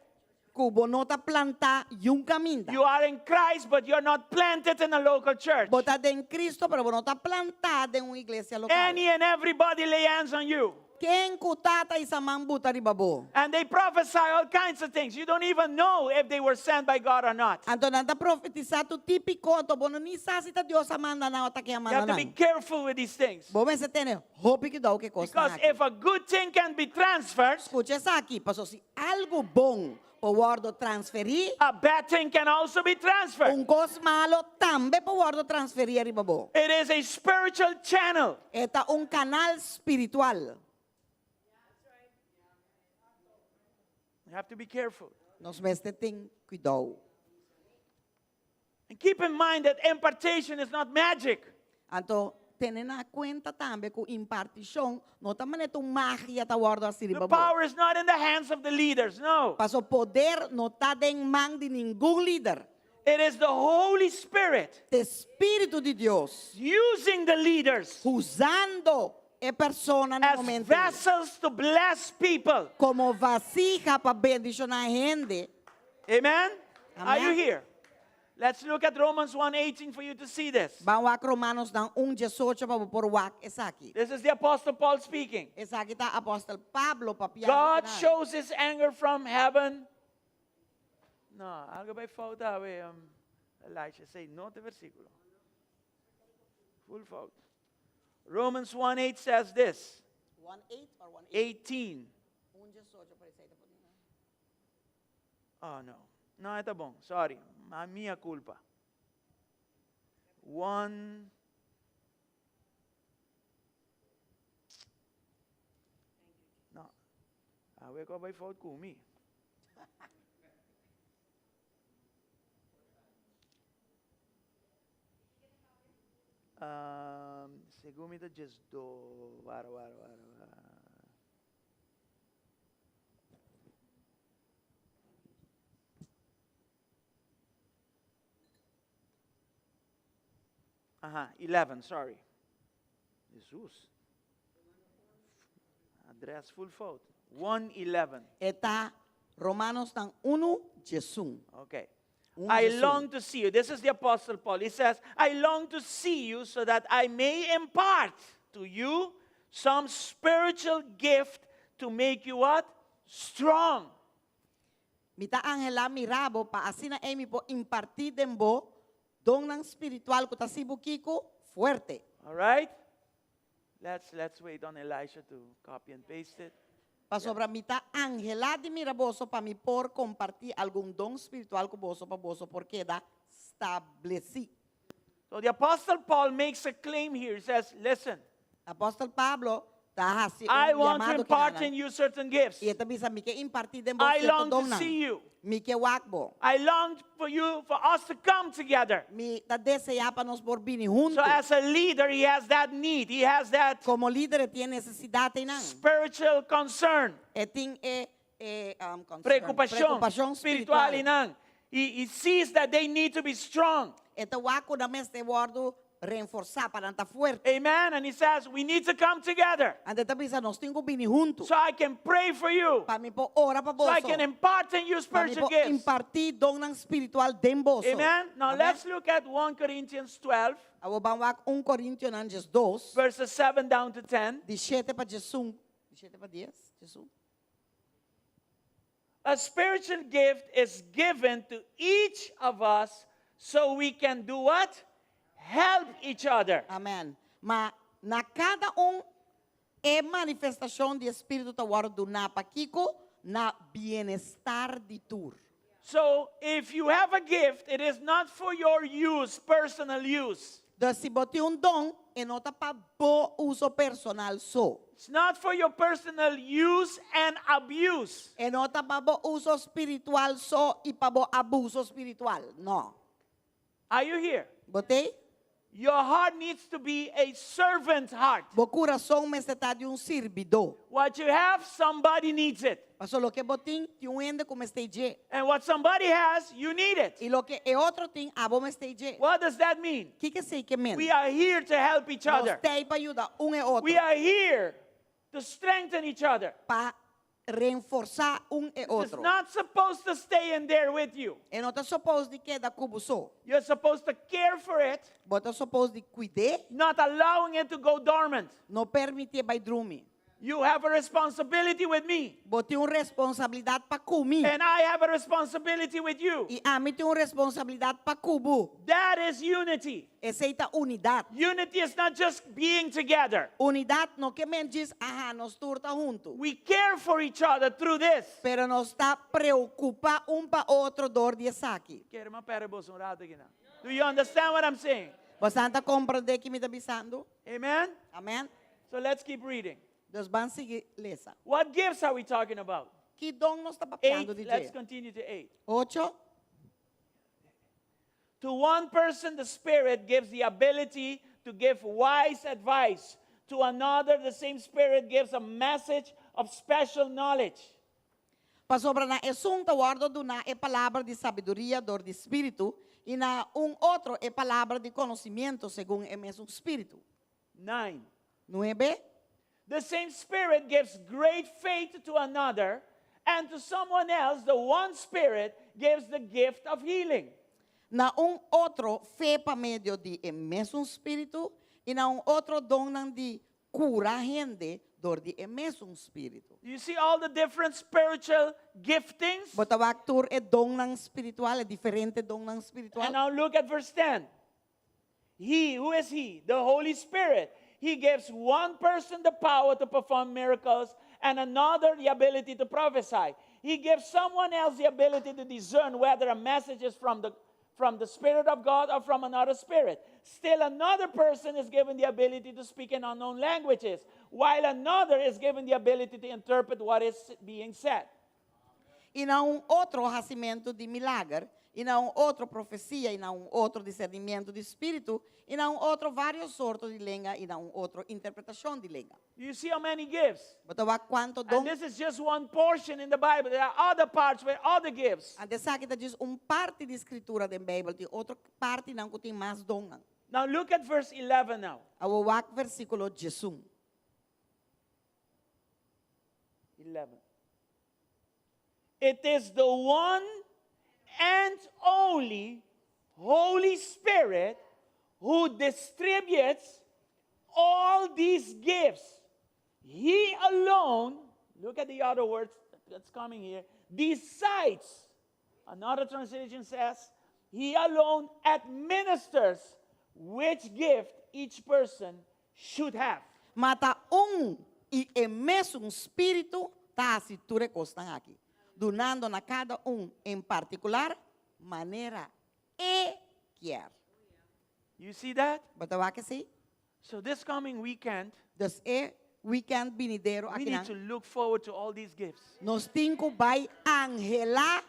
Ku bo no ta plantá yun kaminda. You are in Christ, but you're not planted in a local church. Bo ta den Cristo, pero bo no ta plantá den un iglesia lokal. Any and everybody lay hands on you. Ken ku ta ta hisa man buta riba bo. And they prophesy all kinds of things. You don't even know if they were sent by God or not. Anto nan ta profetisá tur tipo di kos, anto bo no ni sa si ta Dios a manda nan òf ta ken a You manda have to be nan. careful with these things. Bo mester tene hopi kuidou ku e kosnan Because aki. if a good thing can be transferred, Skucha esaki, paso si algu bon por wòrdu transferí, a bad thing can also be transferred. un kos malu tambe por wòrdu transferí riba bo. It is a spiritual channel. E ta un kanal spiritual. You have to be careful. Nos mester tin kuidou. And keep in mind that impartation is not magic. Anto, tene na kuenta tambe ku impartishon no ta manera un magia ta wòrdu hasi The riba bo. power is not in the hands of the leaders, no. Paso poder no ta den man di ningun lider. It is the Holy Spirit Ta Spiritu di Dios using the leaders usando e persona na as momento vessels to bless people. komo vasija pa bendishoná hende. Amen? Are you Amen. here? Let's look at Romans 1:18 for you to see this. Ban wak Romanonan 1:18 pa bo por wak esaki. This is the Apostle Paul speaking. Esaki ta Apòstel Pablo papiando. God ku nan. shows his anger from heaven. No, algu a bai fout awe, um, Elisha say, no ta e versíkulo. Full fout. Romans 1:8 says this. 1:8 or 1:8? 18. 1:18 parese ta poniendo. Oh, no. No, ta bon. Sorry. A mea culpa. One. No. Awe ku a bai fout ku mi. Um, segun mi ta 12. Wara, wara, wara, wara. Aha, 11, sorry. Jesus. Adres full fout. 111. E ta Romanonan 1, 11. Okay. Un I 11. long to see you. This is the Apostle Paul. He says, I long to see you so that I may impart to you some spiritual gift to make you what? Strong. Mi ta anhelá mira bo pa asina ei mi por impartí den bo donnan spiritual ku ta hasi bo kiko fuerte. All right? Let's, let's wait on Elisha to copy and paste it. Pasobra mi ta anhelá di mira boso pa mi por kompartí algun don spiritual ku boso pa boso por keda stablesí. So the Apostle Paul makes a claim here. He says, Listen, Apòstel Pablo ta hasi I un want to llamado impart ku in you certain gifts. I e ta bisa mi ke impartí den bo I sierto long to donnan. see you. Mi ke wak bo. I long for you, for us to come together. Mi ta deseá pa nos por bini huntu. So as a leader, he has that need. He has that Komo lider e tin e nesesidat einan. spiritual concern. E tin e e um, concern. Preokupashon Preokupashon spiritual spiritual. einan. He, he sees that they need to be strong. E ta wak ku nan mester wòrdu reforsá pa nan ta fuerte. Amen. And he says, we need to come together Anto e ta bisa nos tin ku bini huntu. so I can pray for you. Pa mi por ora pa So I boso. can impart in you Pa mi spiritual por gifts. impartí donnan spiritual den boso. Amen. Now Amen. let's look at 1 Corinthians 12, Awor ban wak 1 Korintionan 12, verses 7 down to 10. di 7 pa 11. Di 7 pa 10, 11. A spiritual gift is given to each of us so we can do what? Help each other. Amen. Ma na kada un. E manifestashon di Spiritu ta wòrdu duná pa kiko? Na bienestar di tur. So if you have a gift, it is not for your use, personal use. Dus si bo tin un don, e no ta pa bo uso personal so. It's not for your personal use and abuse. E no ta pa bo uso spiritual so i pa bo abuso spiritual. No. Are you here? Bo t'ei? Your heart needs to be a servant heart. Bo kurason mester ta di un sirbidó. What you have, somebody needs it. Paso loke bo tin, tin un hende ku mester dje. And what somebody has, you need it. I loke e otro tin, abo mester dje. What does that mean? Kiko esei ke men? We are here to help each Nos other. t'ei pa yuda un e otro. We are here to strengthen each other. Pa renforsá un e It's otro. not supposed to stay in there with you. E no ta supposed di keda ku bo so. You're supposed to care for it, Bo ta supposed di kuid'é, not allowing it to go dormant. no permitié bai drumi. You have a responsibility with me, Bo tin un responsabilidat pa ku mi. and I have a responsibility with you. I ami tin un responsabilidat pa ku bo. That is unity. Esei ta unidat. Unity is not just being together. Unidat no ke men djis, aha, nos tur ta huntu. We care for each other through this. Pero nos ta preokupá un pa otro dor di esaki. Kere mi pèrdè boso un ratu aki nan. Do you understand what I'm saying? Boso ta komprendé ki mi ta bisando? Amen? Amen? So let's keep reading. Dus ban sigui lesa. What gifts are we talking about? Ki don nos ta papiando Eight. di Let's dje? continue to eight. Ocho. To one person, the Spirit gives the ability to give wise advice. To another, the same Spirit gives a message of special knowledge. Pasobra na esun ta wòrdu duná e palabra di sabiduria dor di Spiritu, i na un otro e palabra di konosimiento segun e mesun Spiritu. Nine. Nuebe. The same Spirit gives great faith to another, and to someone else, the one Spirit gives the gift of healing. Na un otro fe pa medio di e mesun Spiritu, i na un otro donnan di kura hende dor di e mesun Spiritu. You see all the different spiritual giftings? Bo ta wak tur e donnan spiritual, e diferente donnan spiritual. And now look at verse 10. He, who is he? The Holy Spirit. He gives one person the power to perform miracles and another the ability to prophesy. He gives someone else the ability to discern whether a message is from the, from the Spirit of God or from another spirit. Still, another person is given the ability to speak in unknown languages, while another is given the ability to interpret what is being said. I na un otro hasimentu di milager, i na un otro profesia, i na un otro disernimentu di spiritu, i na un otro vários sorto di lenga, i na un otro interpretashon di lenga. You see how many gifts? Bo ta wak kuantu don. And this is just one portion in the Bible. There are other parts with other gifts. Anto esaki ta djis un parti di Skritura den Beibel, tin otro partinan ku tin mas donnan. Now look at verse 11 now. Awor wak versíkulo diesun. 11. It is the one and only Holy Spirit who distributes all these gifts. He alone, look at the other words that's coming here, decides. Another translation says, He alone administers which gift each person should have. Ma ta un i e mesun spiritu ta hasi tur e kosnan aki, dunando na kada un en partikular manera e kier. You see that? Bo ta wak esei? So this coming weekend, Dus e weekend binidero we akinan, need to look forward to all these gifts. nos tin ku bai anhelá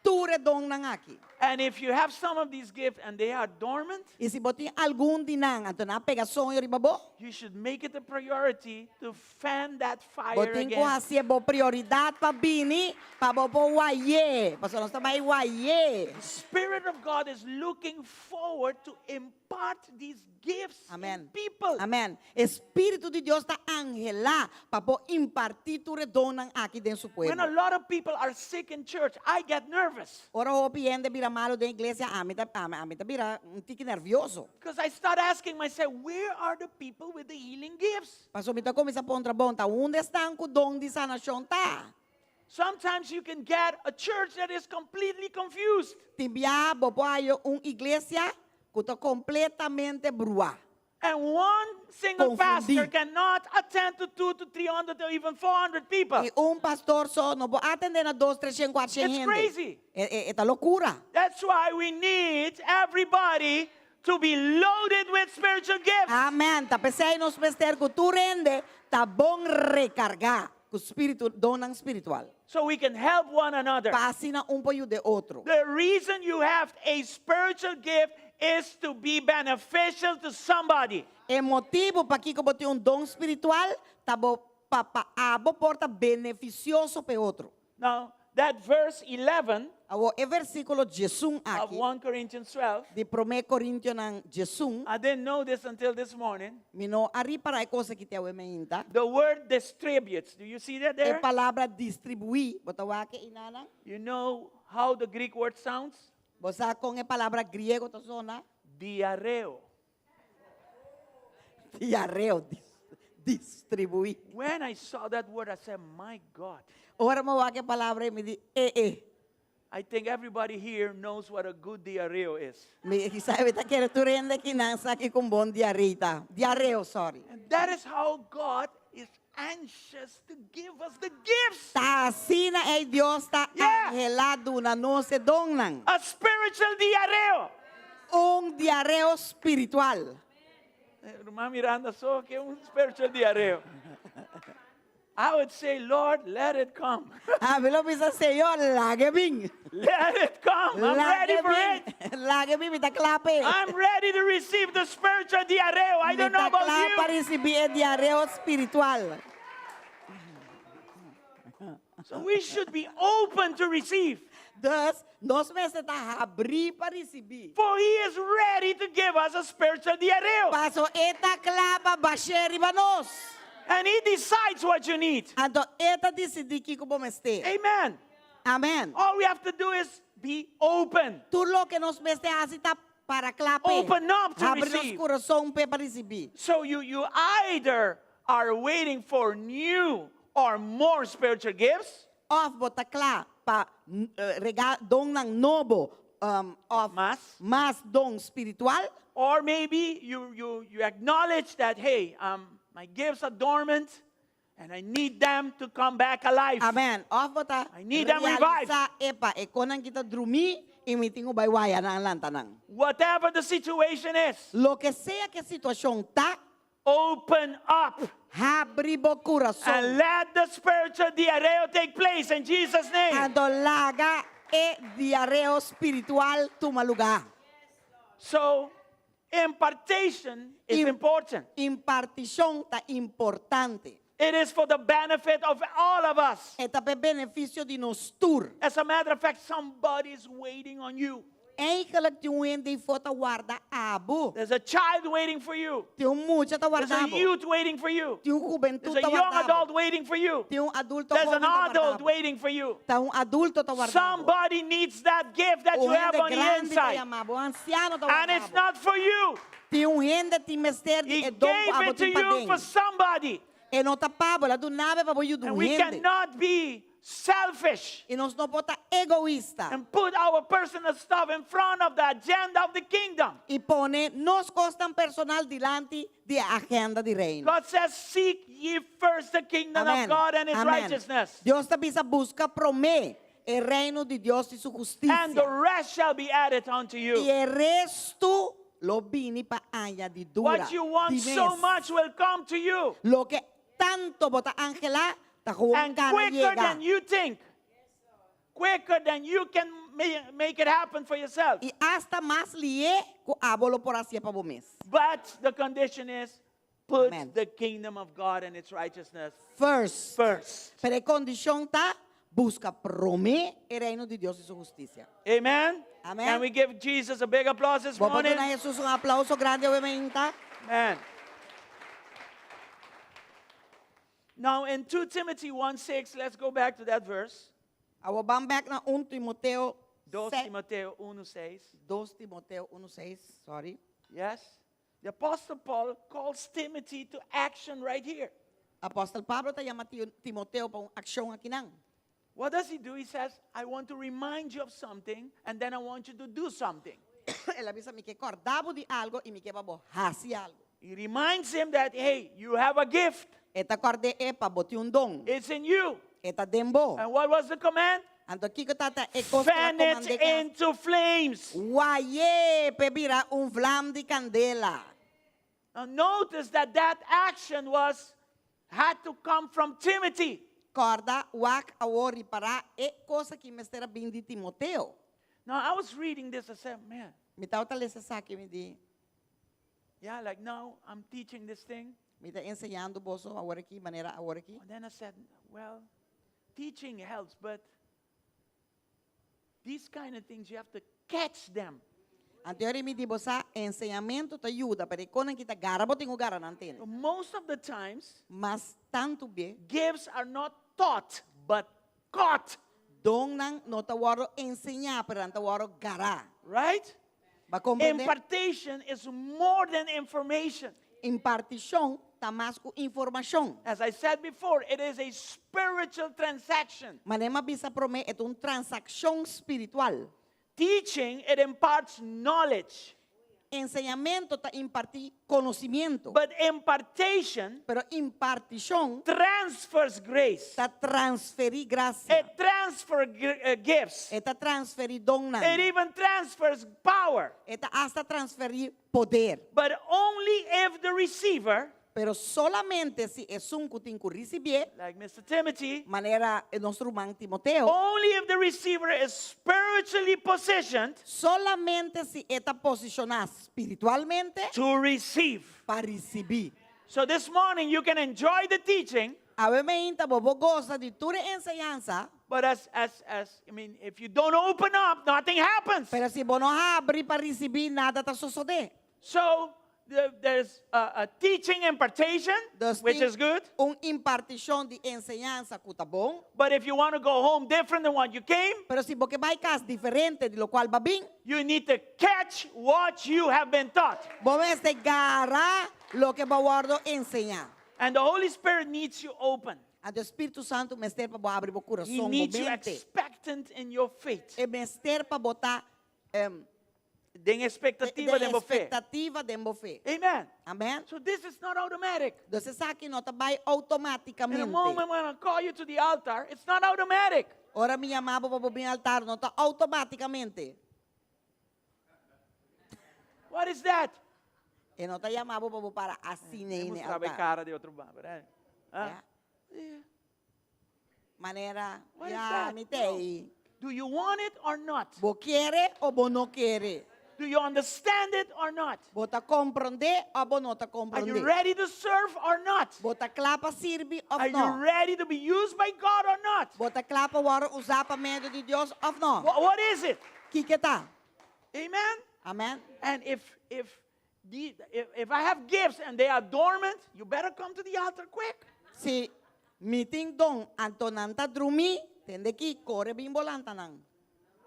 tur e donnan aki. And if you have some of these gifts and they are dormant, I si bo tin algun di nan, anto nan a pega soño riba bo. You should make it a priority to fan that fire Bo tin ku again. hasié bo prioridat pa bini, pa bo por wayé. Pasobra nos ta bai wayé. The Spirit of God is looking forward to impart these gifts in Amen. people. Amen. E Spiritu di Dios ta anhelá pa por impartí tur e donnan aki den su When a pueblo. lot of people are sick in church, I get nervous. Ora hopi hende bira malu den iglesia, ami ta, ami, ami ta bira un tiki nervioso. Because I start asking myself, where are the people with the healing gifts? Pasobra mi ta kuminsá puntra, bon, ta unda esnan ku don di sanashon ta? Sometimes you can get a church that is completely confused. Tin bia bo por haya un iglesia ku ta kompletamente bruá. And one single Confundí. pastor cannot attend to two to 300 or even 400 people. I un pastor so no por atendé na 2, 300, 400 It's hende. crazy. E, e, e ta lokura. That's why we need everybody to be loaded with spiritual gifts. Amèn. Ta p'esei nos mester ku tur hende ta bon rekargá ku spiritu, donnan spiritual. So we can help one another. Pa asina un por yuda otro. The reason you have a spiritual gift is to be beneficial to somebody. E motibu pakiko bo tin un don spiritual ta bo pa pa abo por ta benefisioso pa e otro. Now, that verse 11 Awor e versíkulo diesun of aki 1 Corinthians 12, di Promé Korintionan diesun, I didn't know this until this morning. mi no a ripará e kos aki te awe mainta. The word distributes. Do you see that E there? palabra distribuí, bo ta wak einan? You know how the Greek word sounds? Bo sa kon e palabra griego ta zona? Diarreo. Diarreo, distribuí. When I saw that word, I said, my God. Ora mi a wak e palabra ei, mi di, eh, eh. I think everybody here knows what a good diarrhea is. Mi sabe ta kere tur hende akinan sa kiko un bon diarrea ta. Diarreo, sorry. And that is how God is anxious to give us the gifts. Ta asina ei Dios ta Yeah. anhelá duna nos e donnan. A spiritual diarreo. Un diareo spiritual. Eh, Ruman Miranda so ke un spiritual diarreo. I would say, Lord, let it come. Ami lo bisa, Señor, lag'e bin. Let it come. I'm ready Lag'e for bin. it. Lag'e bin, mi ta kla p'e. I'm ready to receive the spiritual diarreo. I don't know Mi ta about kla you. pa risibí e diareo spiritual. So we should be open to receive. Dus, nos mester ta habrí pa risibí. For he is ready to give us a spiritual diarreo. Paso e ta kla pa bash'é riba nos. And he decides what you need. Anto e ta disidí kiko bo mester. Amen. Amen. All we have to do is be open. Tur loke nos mester hasi ta para kla p'e. Open up to Habri nos receive. kurason p'e pa risibí. So you either are waiting for new or more spiritual gifts. Òf bo ta kla pa rega donnan nobo òf Mas. mas don spiritual. Or maybe you, you, you acknowledge that, hey, um, my gifts are dormant and I need them to come back alive. Amen. Òf bo ta I need them revived. realisá, epa, e konan ki ta drumí i mi tin ku bai waya nan lanta nan. Whatever the situation is, Loke sea ku e situashon ta, open up. Habri bo kurason. And let the spiritual diarrhea take place in Jesus' name. Anto laga e diareo spiritual tuma lugá. So, impartation is Im- important. Impartishon ta importante. It is for the benefit of all of us. E ta p'e benefisio di nos tur. As a matter of fact, somebody is waiting on you. Eigenlijk tin un hende ei fo ta warda abo. There's a child waiting for you. Tin un mucha ta There's warda a abo. youth waiting for you. Tin un hubentud There's a ta young warda adult abo. waiting for you. Tin un adulto There's hoben an ta warda adult abo. waiting for you. Ta un adulto ta warda abo. Somebody needs that gift that Un you have hende on the grandi ta inside. yama abo, un ansiano ta And warda it's abo. not for you. Tin un hende tin mester di He e don ku gave abo it to tin you paden. for somebody. E no ta pa bo, el a duna bo pa bo yuda And un we hende. cannot be selfish I nos no por ta egoista. and put our personal stuff in front of the agenda of the kingdom. I pone nos kosnan personal dilanti di e agenda di reino. God says, Seek ye first the kingdom Amen. of God and his Amen. righteousness, Dios ta bisa buska promé e reino di Dios i su and hustisia. the rest shall be added unto you. I e restu lo bini pa añadidura. What you want Di so mes. much will come to you, Loke tanto bo ta anhelá ta gewoon and kana quicker yega. than you think, quicker than you can make it happen for yourself. I asta mas lié ku abo lo por hasié pa bo mes. But the condition is put Amen. the kingdom of God and its righteousness First. first. Pero e kondishon ta buska promé e reino di Dios i su hustisia. Amen. Amen. Can we give Jesus a big applause this Bo por morning? duna Jesus un aplauso grandi awe mainta. Amen. Now in 2 Timothy 1 6, let's go back to that verse. Awor ban bèk na 1 Timoteo 2 se- Timoteo 1 6. 2 Timoteo 1 6, sorry. Yes. The Apostle Paul calls Timothy to action right here. Apòstel Pablo ta yama Timoteo pa un akshon akinan. What does he do? He says, I want to remind you of something, and then I want you to do something. El a bisa mi ke kòrda bo di algu i mi ke pa bo hasi algu. He reminds him that, hey, you have a gift. E ta kòrd'é epa, bo tin un don. It's in you. E ta den bo. And what was the command? Anto kiko tabata e kos ku el a Fan it komand'é ku into flames. Way'é p'e bira un vlam di kandela. Now notice that that action was had to come from Timothy. Kòrda, wak awor ripará e kos aki mester a bin di Timoteo. Now I was reading this, I said, man. Mi tabata lesa esaki, mi di. Yeah, like now I'm teaching this thing. Mi ta enseñando boso awor aki, manera awor aki. And then I said, well, teaching helps, but these kind of things you have to catch them. Anto ora mi di bo sa, enseñamentu ta yuda, pero e konan ki ta gara bo tin ku gara nan tene. Most of the times, Mas tantu be. gifts are not taught, but caught. Donnan no ta wòrdu enseñá, pero nan ta wòrdu gará. Right? Bo a komprendé? Impartation is more than information. Impartishon ta mas ku informashon. As I said before, it is a spiritual transaction. Manera mi a bisa promé, e ta un transakshon spiritual. Teaching, it imparts knowledge. Enseñamentu ta impartí konosimiento. But impartation Pero impartishon transfers grace. ta transferí grasia. It transfers gifts. E ta transferí donnan. It even transfers power. E ta asta transferí poder. But only if the receiver Pero solamente si esun ku tin ku risibié, like Mister Timothy, manera e nos ruman Timoteo, only if the receiver is spiritually positioned solamente si e ta posishoná spiritualmente to receive. pa risibí. So this morning you can enjoy the teaching, Awe meinta bo por gosa di tur e enseñansa, but as, as, as, I mean, if you don't open up, nothing happens. pero si bo no habri pa risibí, nada ta sosodé. So there's a teaching impartation, Dus which tin is good. un impartishon di enseñansa ku ta bon. But if you want to go home different than what you came, Pero si bo ke bai kas diferente di lokual bo a bin, you need to catch what you have been taught. bo mester gara loke bo a wòrdu enseñá. And the Holy Spirit needs you open. Anto Spiritu Santu mester pa bo abri bo He kurason, bo needs you mente. expectant in your faith. E mester pa bo ta Den expectativa den bo fe. expectativa den bo fe. Amen. Amen. So this is not automatic. Dus esaki no ta bai In the automaticamente. moment when I call you to the altar, it's not automatic. Ora mi yama bo pa bo bin altar, no ta automaticamente. What is that? E no ta yama bo pa bo para asina Eh, ne mustra altar. cara de otro banda, eh? Ah. Ya. Manera, What is ya, that? mi te. Do you want it or not? Bo kier o bo no kier? Do you understand it or not? Bo ta komprondé o bo no ta Are you komprondé? ready to serve or not? Bo ta kla pa sirbi of Are you no? ready to be used by God or not? Bo ta kla pa wòrdu usá pa medio di Dios of no? What is it? Kiko ta? Amen? Amen. And if I have gifts and they are dormant, you better come to the altar quick. Si mi tin don, anto nan ta drumí, tende ki, kore bin bo lanta nan.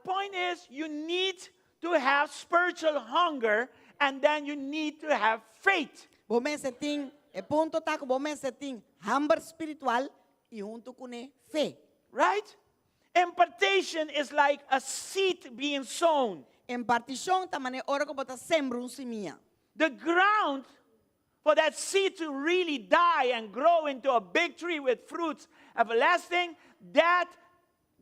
Point is, you need to have spiritual hunger and then you need to have faith. Bo mester tin, e punto ta ku bo mester tin hamber spiritual i huntu kuné fe. Right? Impartation is like a seed being sown. Impartishon ta manera ora ku bo ta sembra un simia. The ground for that seed to really die and grow into a big tree with fruits everlasting, that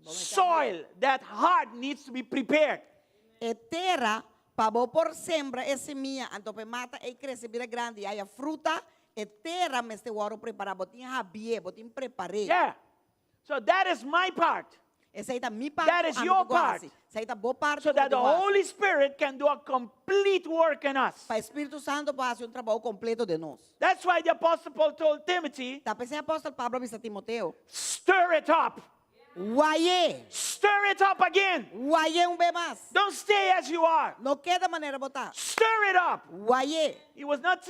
soil, that heart needs to be prepared. E tera pa bo por sembra e simia, anto p'e mata ei krese bira grandi i haya fruta, e tera mester wòrdu prepará. Bo tin habié, bo tin prepar'é. Yeah. So that is my part. Esei ta mi parti That ku is ami your tin ku part. hasi. Esei ta bo parti So ku bo that tin the ku hasi. Holy Spirit can do a complete work in us. Pa e Spiritu Santu por hasi un trabou kompleto den nos. That's why the Apostle Paul told Timothy, Ta p'esei Apòstel Pablo a bisa Timoteo, Stir it up. Way'é. Stir it up again. Way'é un be mas. Don't stay as you are. No keda manera bo ta. Stir it up. Way'é. He was not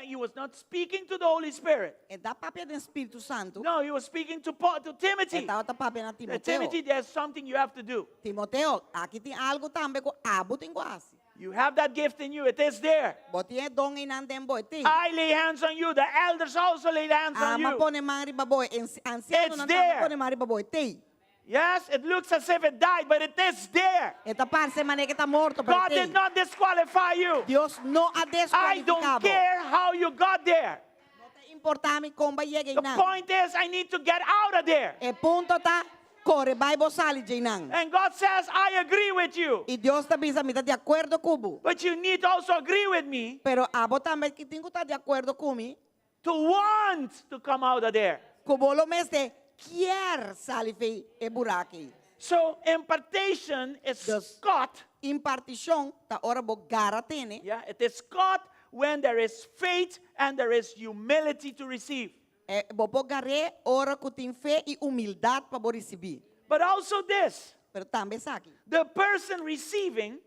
he was not speaking to the Holy Spirit. E ta papia den Spiritu Santu. No, he was speaking to Paul, to Timothy. E tabata papia na Timoteo. Timothy, there's something you have to do. Timoteo, aki tin algu tambe ku abo tin ku hasi. You have that gift in you. It is there. Bo tin e don einan den bo, e tin. I lay hands on you. The elders also lay hands on Ami a you. pone man riba bo, e It's ansianonan tambe there. pone man riba bo, e tei. Yes, it looks as if it died, but it is there. E ta parse manera ku e ta morto, pero God e t'ei. did not disqualify you. Dios no a I deskualifiká don't bo. care how you got there. No ta importá mi kon b'a yega The einan. point is, I need to get out of there. E punto ta, kore bai bo sali djeinan. And God says, I agree with you. I Dios ta bisa, mi ta di akuerdo ku bo. But you need to also agree with me Pero abo tambe tin ku ta di akuerdo ku mi, to want to come out of there. ku bo lo mester kier sali fei e buraku ei. So impartation is Dus- caught. Impartishon ta ora bo gara tene. Yeah, it is caught when there is faith and there is humility to receive. E, bo por gar'é ora ku tin fe i humildat pa bo risibí. But also this, Pero tambe esaki. the person receiving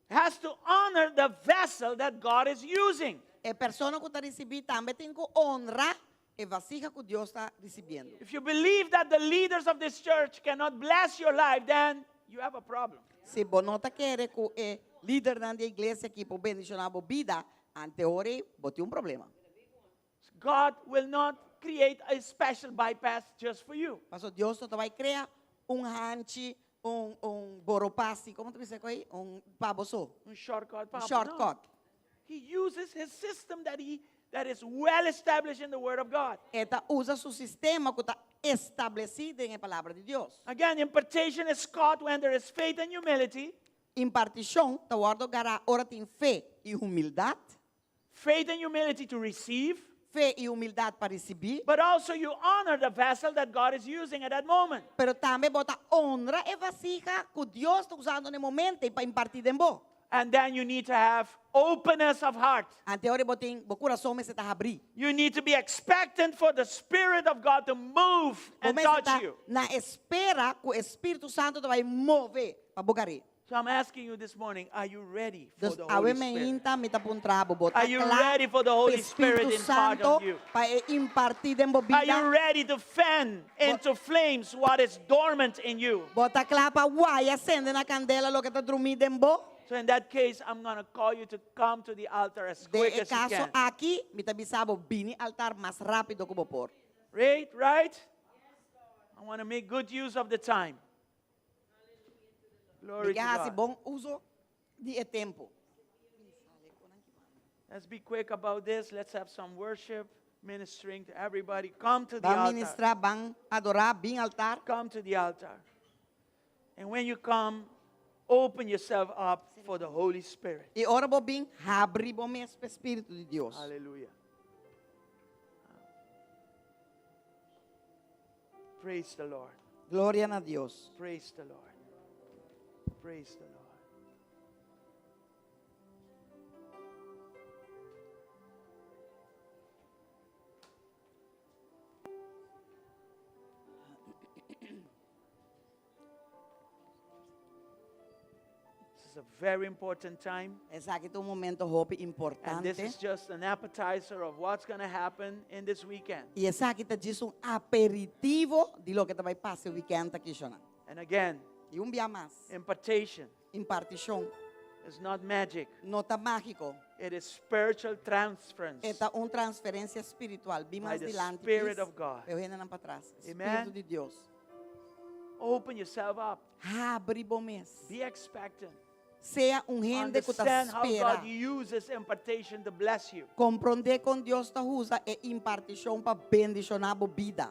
has to honor the vessel that God is using. E persona ku ta risibí tambe tin ku honra e vasija ku Dios ta risibiendo. If you believe that the leaders of this church cannot bless your life, then you have a problem. Si bo no ta kere ku e lidernan di e iglesia aki por bendishoná bo bida, ante ora ei bo tin un problema. God will not create a special bypass just for you. Paso Dios no ta bai krea un hanchi, un un boropasi, komo ta bisa ku ei? Un pa bo so. Un shortcut pa Un bo. shortcut. No. He uses his system that he that is well established in the word of God. E ta usa su sistema ku ta establesí den e Palabra di Dios. Again, impartation is caught when there is faith and humility. Impartishon ta wòrdu gará ora tin fe i humildat. Faith and humility to receive. Fe i humildat pa risibí. But also you honor the vessel that God is using at that moment. Pero tambe bo ta honra e vasija ku Dios ta usando na e momento ei pa impartí den bo. And then you need to have openness of heart. Ante ora bo tin, bo kurason mester ta habrí. You need to be expectant for the Spirit of God to move Bo and mester touch ta you. na espera ku e Spiritu Santo ta bai move pa bo gar'é. So I'm asking you this morning, are you ready for Dus the awe Holy Spirit? meinta mi ta puntra bo, bo ta Are you kla ready for the pa Holy e Spiritu Spirit in part Santo of you? pa e impartí den bo Are you bida? ready to fan into flames what is dormant in you? Bo ta kla pa waya sende na kandela loke ta drumí den bo? So in that case, I'm going to call you to come to the altar as Den quick e as you kaso can. aki, mi ta bisa bo bini altar mas rápido ku bo por. Right? Right? I want to make good use of the time. Glory Mi to ke hasi God. bon uso di e tempu. Let's be quick about this. Let's have some worship, ministering to everybody. Come to the Ban altar. ministrá, ban adorá, bin altar. Come to the altar. And when you come, open yourself up for the Holy Spirit. I ora bo bin, habri bo mes pa e Spiritu di Dios. Hallelujah. Praise the Lord. Gloria na Dios. Praise the Lord. Praise the Lord. This is a very important time. Esaki ta un momento hopi And this importante. is just an appetizer of what's going to happen in this weekend. I esaki ta djis un aperitivo di loke ta bai pasa e weekend aki shona. And again, I un bia mas, impartation impartishon is not magic. no ta mágiko. It is spiritual transference. E ta un transferensia spiritual. Bin By mas the dilanti, Spirit please. of God. Veo hendenan patras. Amen. Spiritu di Dios. Open yourself up. Habri bo mes. Be expectant. Sea un hende ku ta Understand how spera. God uses impartation to bless you. Komprondé kon Dios ta usa e impartishon pa bendishoná bo bida.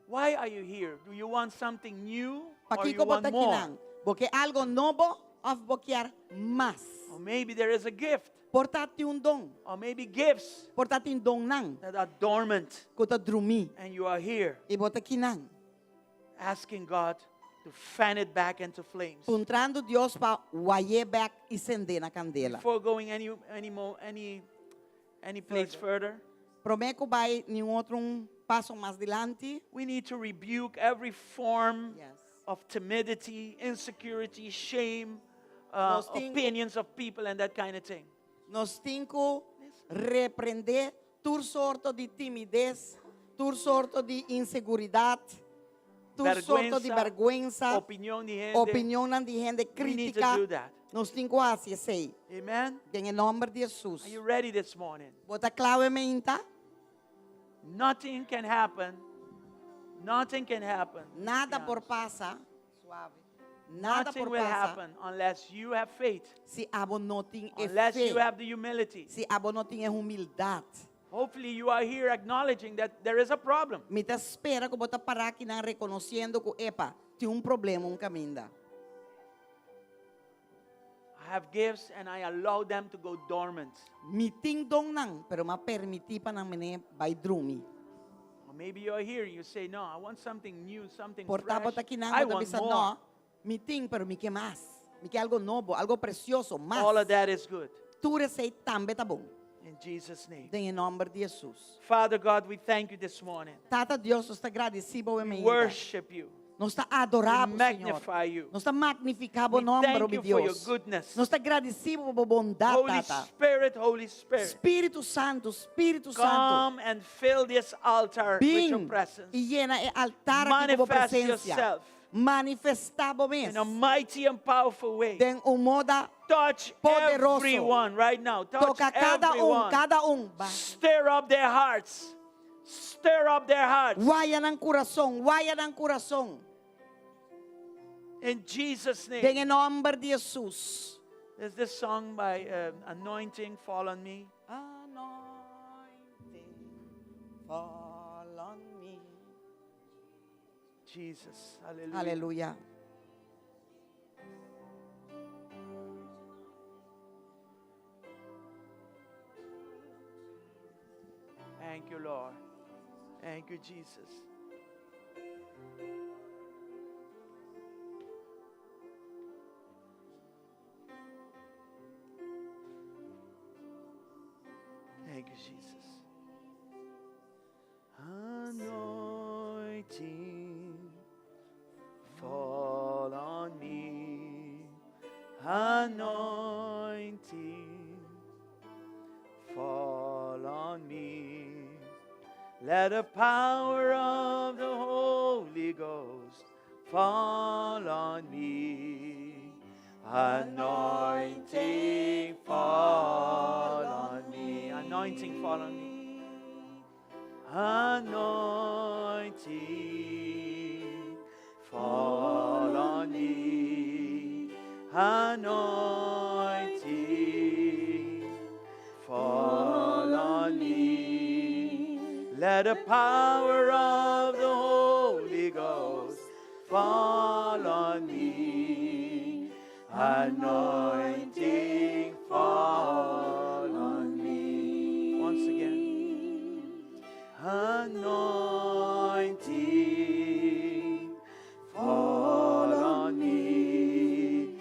Why are you here? Do you want something new or you Pakiko bo want ta more? kinan? Bo ke algo nobo òf bo kier mas? Or maybe there is a gift Por ta tin un don. or maybe gifts Por ta tin donnan that are dormant ku ta drumí and you are here i bo ta kinan. asking God to fan it back into flames. Puntrando Dios pa way'é bèk i send'é na kandela. Before going any any mo, any any place further, Promé ku bai niun otro un paso mas dilanti. we need to rebuke every form Yes. of timidity, insecurity, shame, uh, Nos tin- opinions of people, and that kind of thing. Nos tin ku reprendé tur sorto di timides, tur sorto di inseguridat, tur sorto di bèrgwensa, opinion di hende. opinionnan di hende, We need to krítika. do that. Nos tin ku hasi esei. Amen. Den e nòmber di Hesus. Are you ready this morning? Bo ta kla awe mainta? Nothing can happen. Nothing can happen. Nada Be por honest. pasa. Suave. Nada Nothing por will pasa happen unless you have faith, si abo no tin e unless fe. you have the humility. Si abo no tin e humildat. Hopefully, you are here acknowledging that there is a problem. Mi ta spera ku bo ta pará akinan rekonosiendo ku epa, tin un problema un kaminda. I have gifts and I allow them to go dormant. Mi tin donnan, pero m'a permití pa nan mene bai drumi. Or maybe you're here and you say, No, I want something new, something Por ta bo fresh. ta akinan, I bo ta want bisa, more. no, mi tin, pero mi ke mas. Mi ke algo nobo, algo presioso, mas. All of that is good. Tur esei tambe ta bon. In Jesus' name. Den e nòmber di Hesus. Father God, we thank you this morning. Tata Dios, nos ta gradisí bo We mainta. worship you. Nos ta adorá We bo, Señor. magnify you. Nos ta magnifiká bo We nòmber, thank mi you for your Dios. goodness. Nos ta gradisí bo pa bo bondat, Holy Tata. Spirit, Holy Spirit, Spiritu Santu, Spiritu Santu, come and fill this altar with your bin presence i yena e altar aki ku bo Manifest presensia. yourself. Manifestá bo mes in a mighty and powerful way. den un moda Touch poderoso. everyone right now. Touch Toka kada un, everyone. kada un. Ba. Stir up their hearts. Stir up their hearts. Waya nan kurason, waya nan kurason. In Jesus' name. Den e nòmber di Hesus. There's this song by um, Anointing Fall on Me. Anointing fall on me. Jesus. Hallelujah. Aleluya. Thank you, Lord. Thank you, Jesus. Thank you, Jesus. Anointing fall on me. Anointing fall on me. Let the power of the Holy Ghost fall on me. Anointing fall on me. Anointing fall on me. Anointing fall on me. Anointing fall on me. Let the power of the Holy Ghost fall on me. Anointing fall on me. Once again. Anointing fall on me.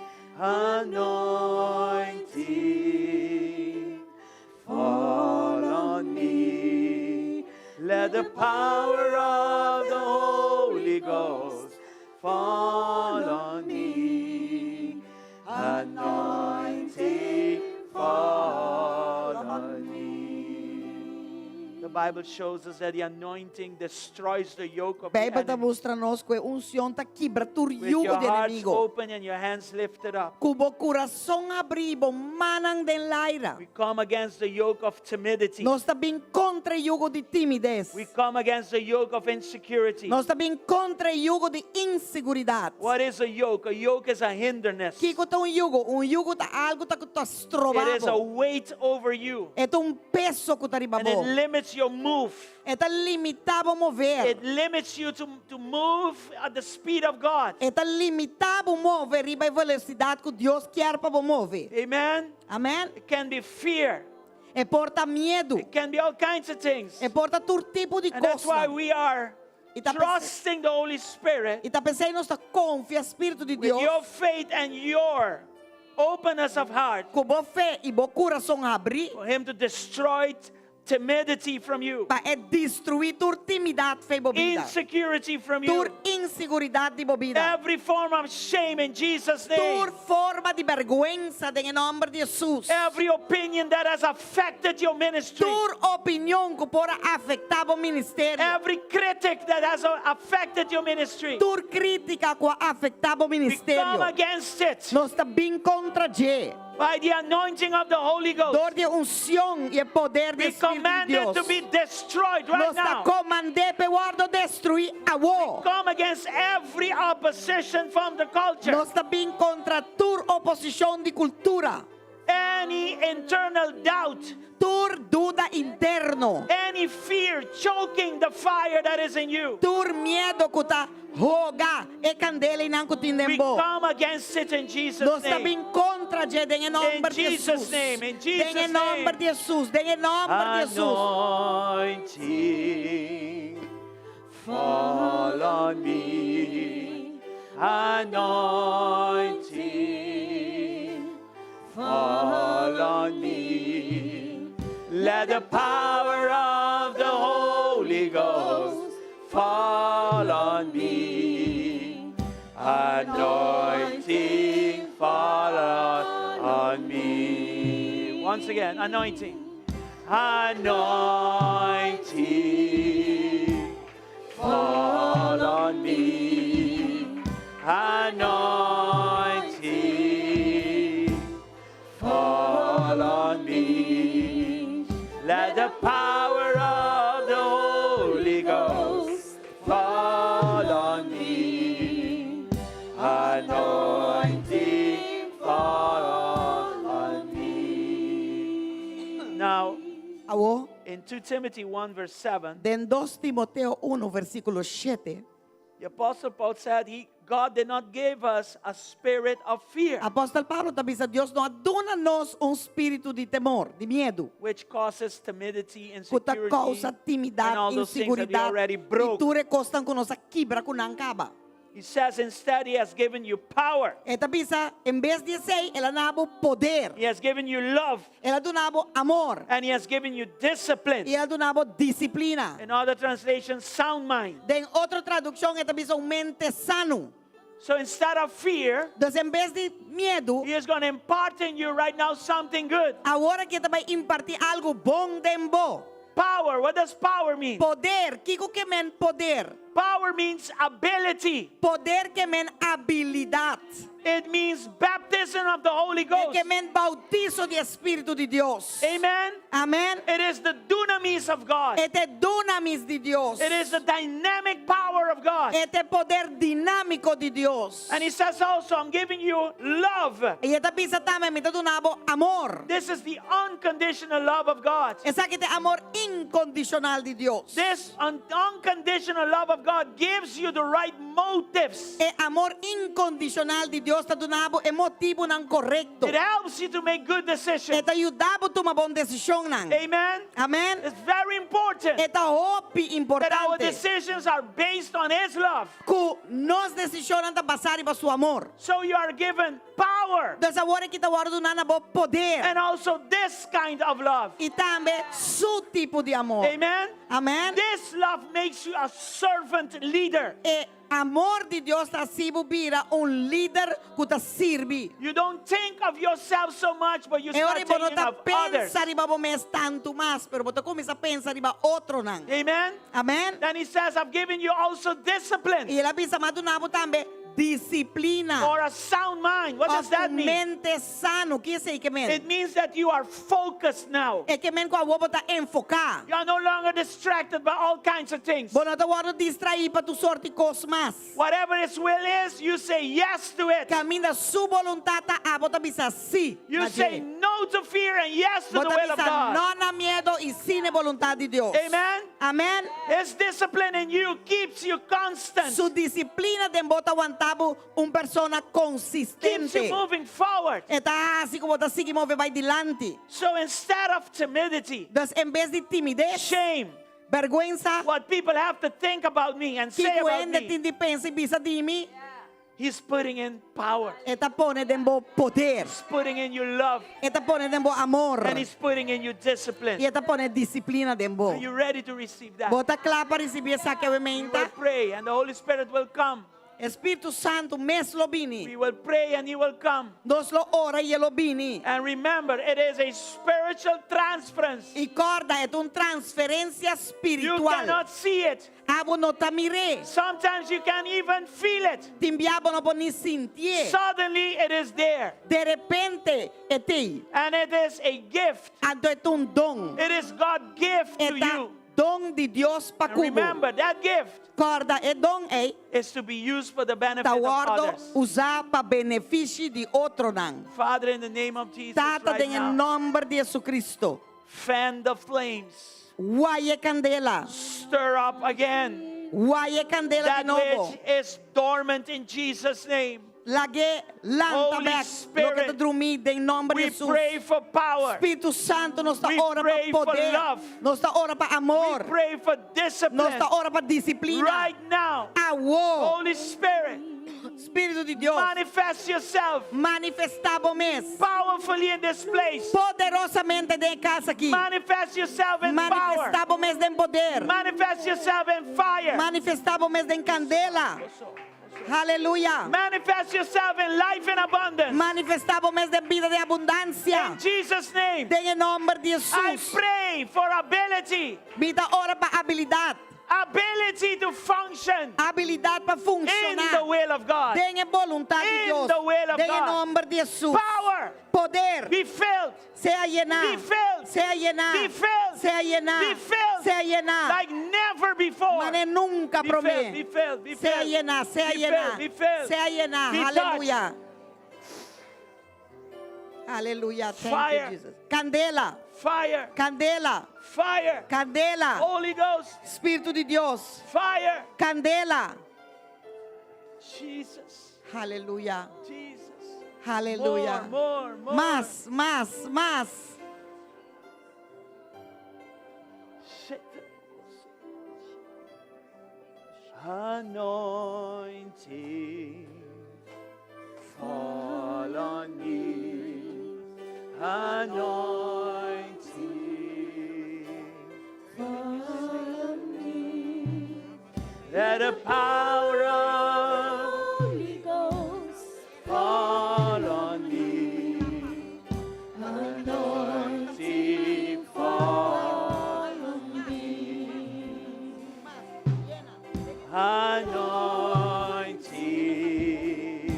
Anointing fall on me. Let the power of the Holy Ghost fall on me. Anointing fall on me. The Bible shows us that the anointing destroys the yoke of the Bijbel ta enemy. mustra nos ku e unshon ta kibra tur With yugo your di hearts enemigo. open and your hands lifted up. Ku bo kurason habrí, bo mannan den laira. We come against the yoke of timidity. Nos ta bin kontra e yugo di timides. We come against the yoke of insecurity. Nos ta bin kontra e yugo di inseguridat. What is a yoke? A yoke is a hinderness. Kiko ta un yugo? Un yugo ta algu ta ku ta It stroba is a bo. weight over you. E ta un peso ku ta riba And it bo. limits your move. E ta limitá bo move. It limits you to, to move at the speed of God. E ta limitá bo move riba e velosidat ku Dios ke pa bo move. Amen. Amen. It can be fear. E por ta miedu. It can be all kinds of things. E por ta tur tipo di And that's why kos. we are I ta trusting the Holy Spirit I ta p'esei nos ta konfia Spiritu di with your Dios. faith and your openness of heart Ku bo fe i bo kurason habrí for Him to destroy t- timidity from you, pa e destruí tur timidat fo'i bo bida. insecurity from you, Tur inseguridat di bo bida. every form of shame in Jesus' name, Tur forma di bèrgwensa den e nòmber di Hesus. every opinion that has affected your ministry, Tur opinion ku por a afektá bo ministerio. every critic that has uh, affected your ministry. Tur krítika ku a afektá bo We come ministerio. against it Nos ta bin kontra dje. by the anointing of the Holy Ghost. Dor di unshon i e poder di We Spiritu command di it to Dios. be destroyed right Nos ta now. komand'é p'e wòrdu destruí. destruí awor. Come against every opposition from the culture. Nos ta bin kontra tur oposishon di kultura. Any internal doubt. Tur duda interno. Any fear choking the fire that is in you. Tur miedu ku ta hoga e kandelanan ku tin den We bo. come against it in Jesus' Nos ta name. bin kontra dje den e nòmber di Jesus' Hesus. name, in Jesus' Den e nòmber name. di Hesus, den e nòmber di Hesus. Anointing, fall on me. Anointing, fall on me. Let the power of the Holy Ghost fall on me. Anointing, fall on me. Once again, anointing. Anointing, fall on me. Anointing, fall on me. Let the power of the Holy Ghost fall on me. Anointing, fall on me. Now, Awor, in 2 Timothy 1, verse 7, den 2 Timoteo 1, versíkulo 7, the Apostle Paul said, he, God did not give us a spirit of fear, Apòstel Pablo ta bisa Dios no a duna nos un spiritu di temor, di miedu, which causes timidity, ku ta insecurity, kousa and timidat, all those things that we inseguridat, already i broke. tur e kosnan ku nos a kibra ku nan kaba. He says instead, He has given you power, E ta bisa, en bes di esei, el a duna bo poder, He has given you love, el a duna bo amor, and He has given you discipline. i el a duna bo disiplina. In other translations, sound mind. Den otro tradukshon, e ta bisa un mente sano. So instead of fear, Entonses, en bes di miedu, He is going to impart in you right now something good. awor akí e ta bai impartí algu bon den bo. Power. What does power mean? Poder. Kiko ke men poder? Power means ability. Poder ke men abilidat. It means baptism of the Holy E Ghost. ke men boutiso di Spiritu di Dios. Amen. Amèn. It is the dunamis of God. E ta e dunamis di Dios. It is the dynamic power of God. E ta e poder dinámiko di Dios. And he says also, I'm giving you love. I e ta bisa tambe, mi ta duna bo amor. This is the unconditional love of God. Esaki ta e amor inkondishonal di Dios. This un- unconditional love of God gives you the right motives. E amor inkondishonal di Dios ta duna bo e motibunan korekto. It helps you to make good decisions. E ta yuda bo tuma bon desishonnan. Amen. Amèn. It's very important E ta hopi that our importante decisions are based on His love. ku nos desishonnan ta basá riba su amor. So you are given power Dus awor aki ta wòrdu duná na bo poder and also this kind of love. i tambe su tipo di amor. Amen. Amèn. This love makes you a servant leader. E amor di Dios ta hasi bo bira un lider ku ta sirbi. You don't think of yourself so much, but you E ora start bo no thinking ta of others. pensa riba bo mes tantu mas, pero bo ta kuminsá pensa riba otronan. Amen. Amèn. Then he says, I've given you also discipline I el a bisa m'a duna bo tambe disiplina. or a sound mind. What does Òf that un mean? mente sano. Ki esei ke men? It means that you are focused now. E ke men ku awor bo ta enfoká. You are no longer distracted by all kinds of things. Bo no ta wòrdu distraí pa tur sorto di kos mas. Whatever his will is, you say yes to it. Kaminda su boluntat ta abo ta bisa sí. You na say dje. no to fear and yes to the Bo ta will of bisa God. no na miedu i sí na boluntat di Dios. Amen. Amèn. His discipline in you keeps you constant, Su disiplina den bo ta wanta bo un persona keeps konsistente. you moving forward. E ta hasi ku bo ta sigui move bai dilanti. So instead of timidity, Dus en bes di timides, shame, bèrgwensa, what people have to think about me and say kiko about hende me, tin di pensa i bisa di mi, he's putting in power. e ta pone den bo poder. He's putting in your love E ta pone den bo amor. and he's putting in your discipline. I e ta pone disiplina den bo. Are you ready to receive that? Bo ta kla pa risibí esaki We will mainta. pray and the Holy Spirit will come. Spiritu Santu mes lo bini. We will pray and he will come. Nos lo ora i e lo bini. And remember, it is a spiritual transference. I kòrda, e ta un transferensia You spiritual. cannot see it. Abo no ta mir'é. Sometimes you can't even feel it. Tin bia bo no por ni sintié. Suddenly it is there. Di repente, e t'ei. And it is a gift. Anto e ta un don. It is God's gift to E ta you. don di Dios pa And ku bo. remember, that gift Kòrda e don ei is to be used for the benefit ta of wòrdu others. usá pa benefisio di otronan. Father, in the name of Jesus, Tata right den e now, nòmber di Jesucristo. fan the flames, Waya e kandela. stir up again Waya e kandela di that nobo. which is dormant in Jesus' name. Lag'é lanta Holy bèk. Loke Spirit, ta drumí den nòmber di We Jesus. pray for power. Spiritu Santu, nos ta We ora pa pray for poder. love. Nos ta ora pa We amor. pray for discipline. Nos ta ora pa disiplina. Right now, Awor. Holy Spirit, Spiritu di Dios, manifest yourself manifestá bo mes powerfully in this place. poderosamente den e kas aki. Manifest yourself in power. Manifestá bo mes den poder. Manifest yourself in fire. Manifestá bo mes den kandela. Aleluya. Manifest yourself in life in abundance. Manifestá bo mes den bida di abundansia. In Jesus' name, Den e nòmber di I Jesus. pray for ability, Mi ta ora pa abilidat. ability to function Abilidat pa in the funshoná. will of God. Den e boluntat di In Dios. the will of Den e God. nòmber di Jesus. Power, Poder. be filled, Sea yená. Be filled. Sea yená. Be filled. Sea yená. Be filled. Sea yená. like never before. Manera nunka Be promé. filled, be filled, be Sea filled. yená, sea Be yená. filled, be filled. Sea yená. Be Aleluya. Aleluya. Thank Fire. you, Jesus. Kandela. Fire, Kandela. fire, Kandela. Holy Ghost, Spiritu di Dios. fire. Kandela. Jesus, Aleluya. Jesus. Aleluya. More, more, more. Mas, mas, mas. Shit. Anointing, fall on me. Anointing, Let the power of Holy Ghost, fall on me. Anointing, fall on me. Anointing,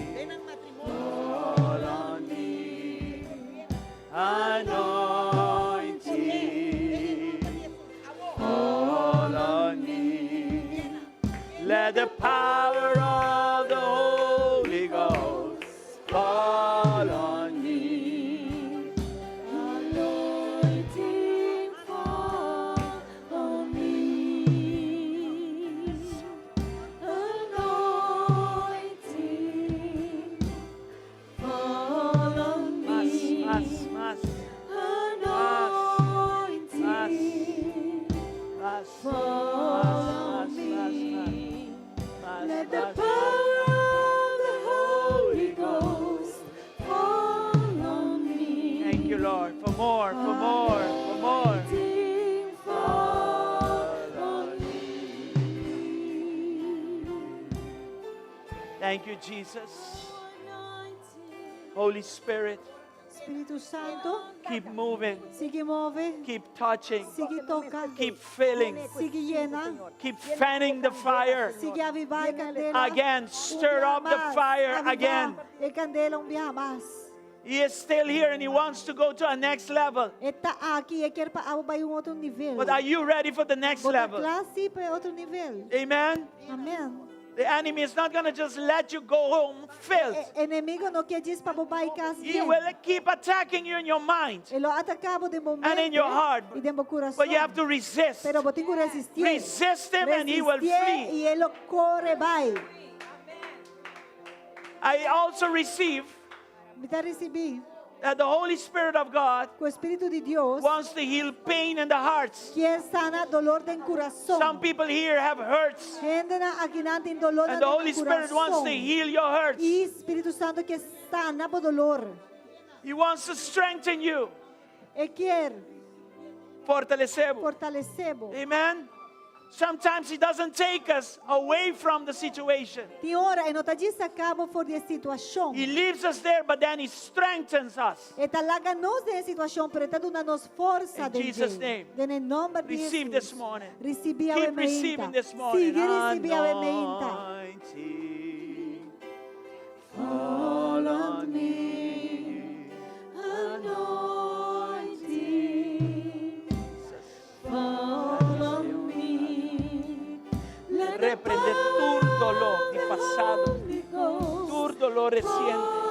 fall on me. Anointing, fall on me. Let the power of the Holy Ghost fall on me. anointing fall on me. Anointing fall on Mas, me. mas, mas, Anointing mas, fall mas, on mas, me. mas, Let the mas, power of the Holy Ghost fall on me. Thank you, Lord, for more, for more, for more. Anointing fall on me. Thank you, Jesus. Holy Spirit, Spiritu Santu, keep moving, sigui move, keep touching, sigui toka, keep filling, sigui yena, keep fanning the fire. sigui aviva e kandela. Again, stir Un up the biaha mas, fire aviva again. E kandela un biaha mas. He is still here and he wants to go to a next level. E ta aki, e ke pa abo bai un otro nivel. But are you ready for the next Bo ta level? kla si pa otro nivel. Amen. Amèn. The enemy is not going to just let you go home filled. E enemigu no ke djis pa bo bai kas He yen. will keep attacking you in your mind. E lo ataká bo den bo And in your mente heart. i den bo kurason. But you have to resist. Pero bo tin ku resistí. Resist him and he will Resistí flee. i e lo kore bai. I also receive Mi ta risibí that the Holy Spirit of God ku e Spiritu di Dios wants to heal pain in the hearts. ke sana doló den kurason. Some people here have hurts, Hendenan akinan tin doló and the Holy Spirit wants to heal your hurts. I Spiritu Santu ke sana bo doló. He wants to strengthen you. E ke Fortalesé bo. fortalesé bo. Amen. Sometimes He doesn't take us away from the situation. Tin ora e no ta djis saka bo for di e situashon. He leaves us there, but then He strengthens us. E ta laga nos den e situashon, pero e ta duna nos forsa In den Jesus' dje. name. Den nòmber di Receive Jesus. this morning. Risibí Keep receiving this morning. Sigui risibí awe mainta. Anointing, fall on me. Anointing, fall on me. Reprendé tur doló di pasado, tur doló resiente.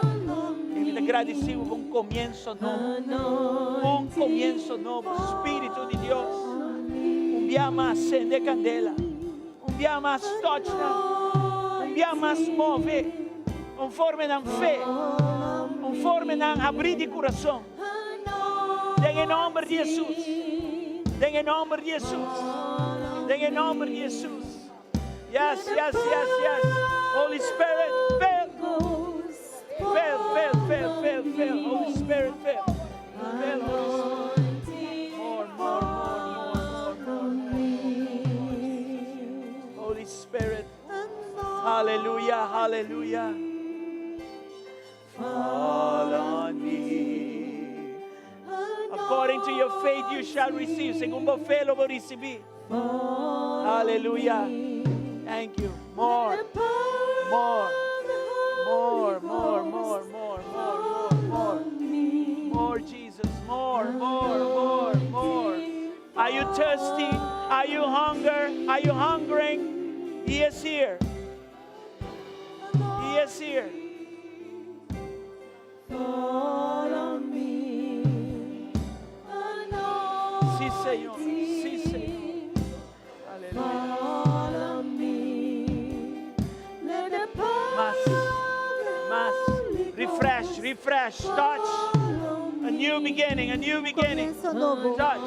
I mi ta gradisí bo pa un komienso nobo. Un komienso nobo. Spiritu di Dios, un bia mas sende kandela. Un bia mas touch nan. Un bia mas move. Konforme nan fe. Konforme nan abrí di kurason. Den e nòmber di Hesus. Den e nòmber di Hesus. Den e nòmber di Hesus. Yes, yes, yes, yes. Holy Spirit, fill. Fill, fill, fill, fill, fill. Holy Spirit, fill. Fill, Holy Spirit. More, more, more, more, more, more. Holy Spirit. Hallelujah, hallelujah. Fall on me. According to your faith you shall receive. Segun bo fe lo bo risibí. Hallelujah. Thank you. More. More. More, more, more, more, more, more, more. More, Jesus. More, more, more, more. Are you thirsty? Are you hunger? Are you hungering? He is here. He is here. Sí, Señor. Sí, Señor. Aleluya. Mas, mas. Refresh, refresh, touch. A new beginning, a new beginning. Komienso nobo. Touch.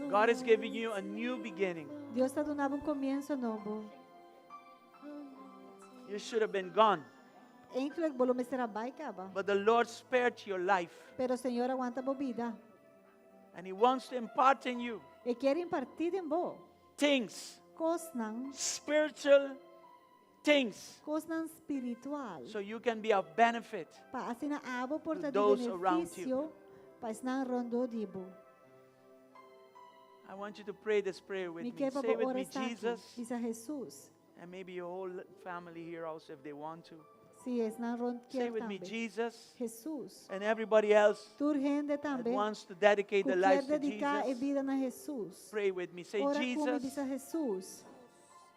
God is giving you a new beginning. Dios ta duna bo un komienso nobo. You should have been gone, Eigenlijk bo lo mester a bai kaba. but the Lord spared your life. Pero Señor a wanta bo bida. And He wants to impart in you E ke impartí den bo. things, Kosnan, spiritual things, kosnan spiritual. so you can be of benefit Pa asina abo por to ta di those around you. benefisio pa esnan rondó di bo. I want you to pray this prayer with Mi me. ke pa Say bo with ora me, esaki. Jesus, Bisa Jesus. and maybe your whole family here also if they want to. Si esnan rond Say kier with me, tambe. Jesus, Jesus. and everybody else Tur hende that tambe. wants to dedicate Ku their kier lives to dediká e Jesus. bida na Jesus. Pray with me. Say, Ora ku mi Jesus, bisa Jesus.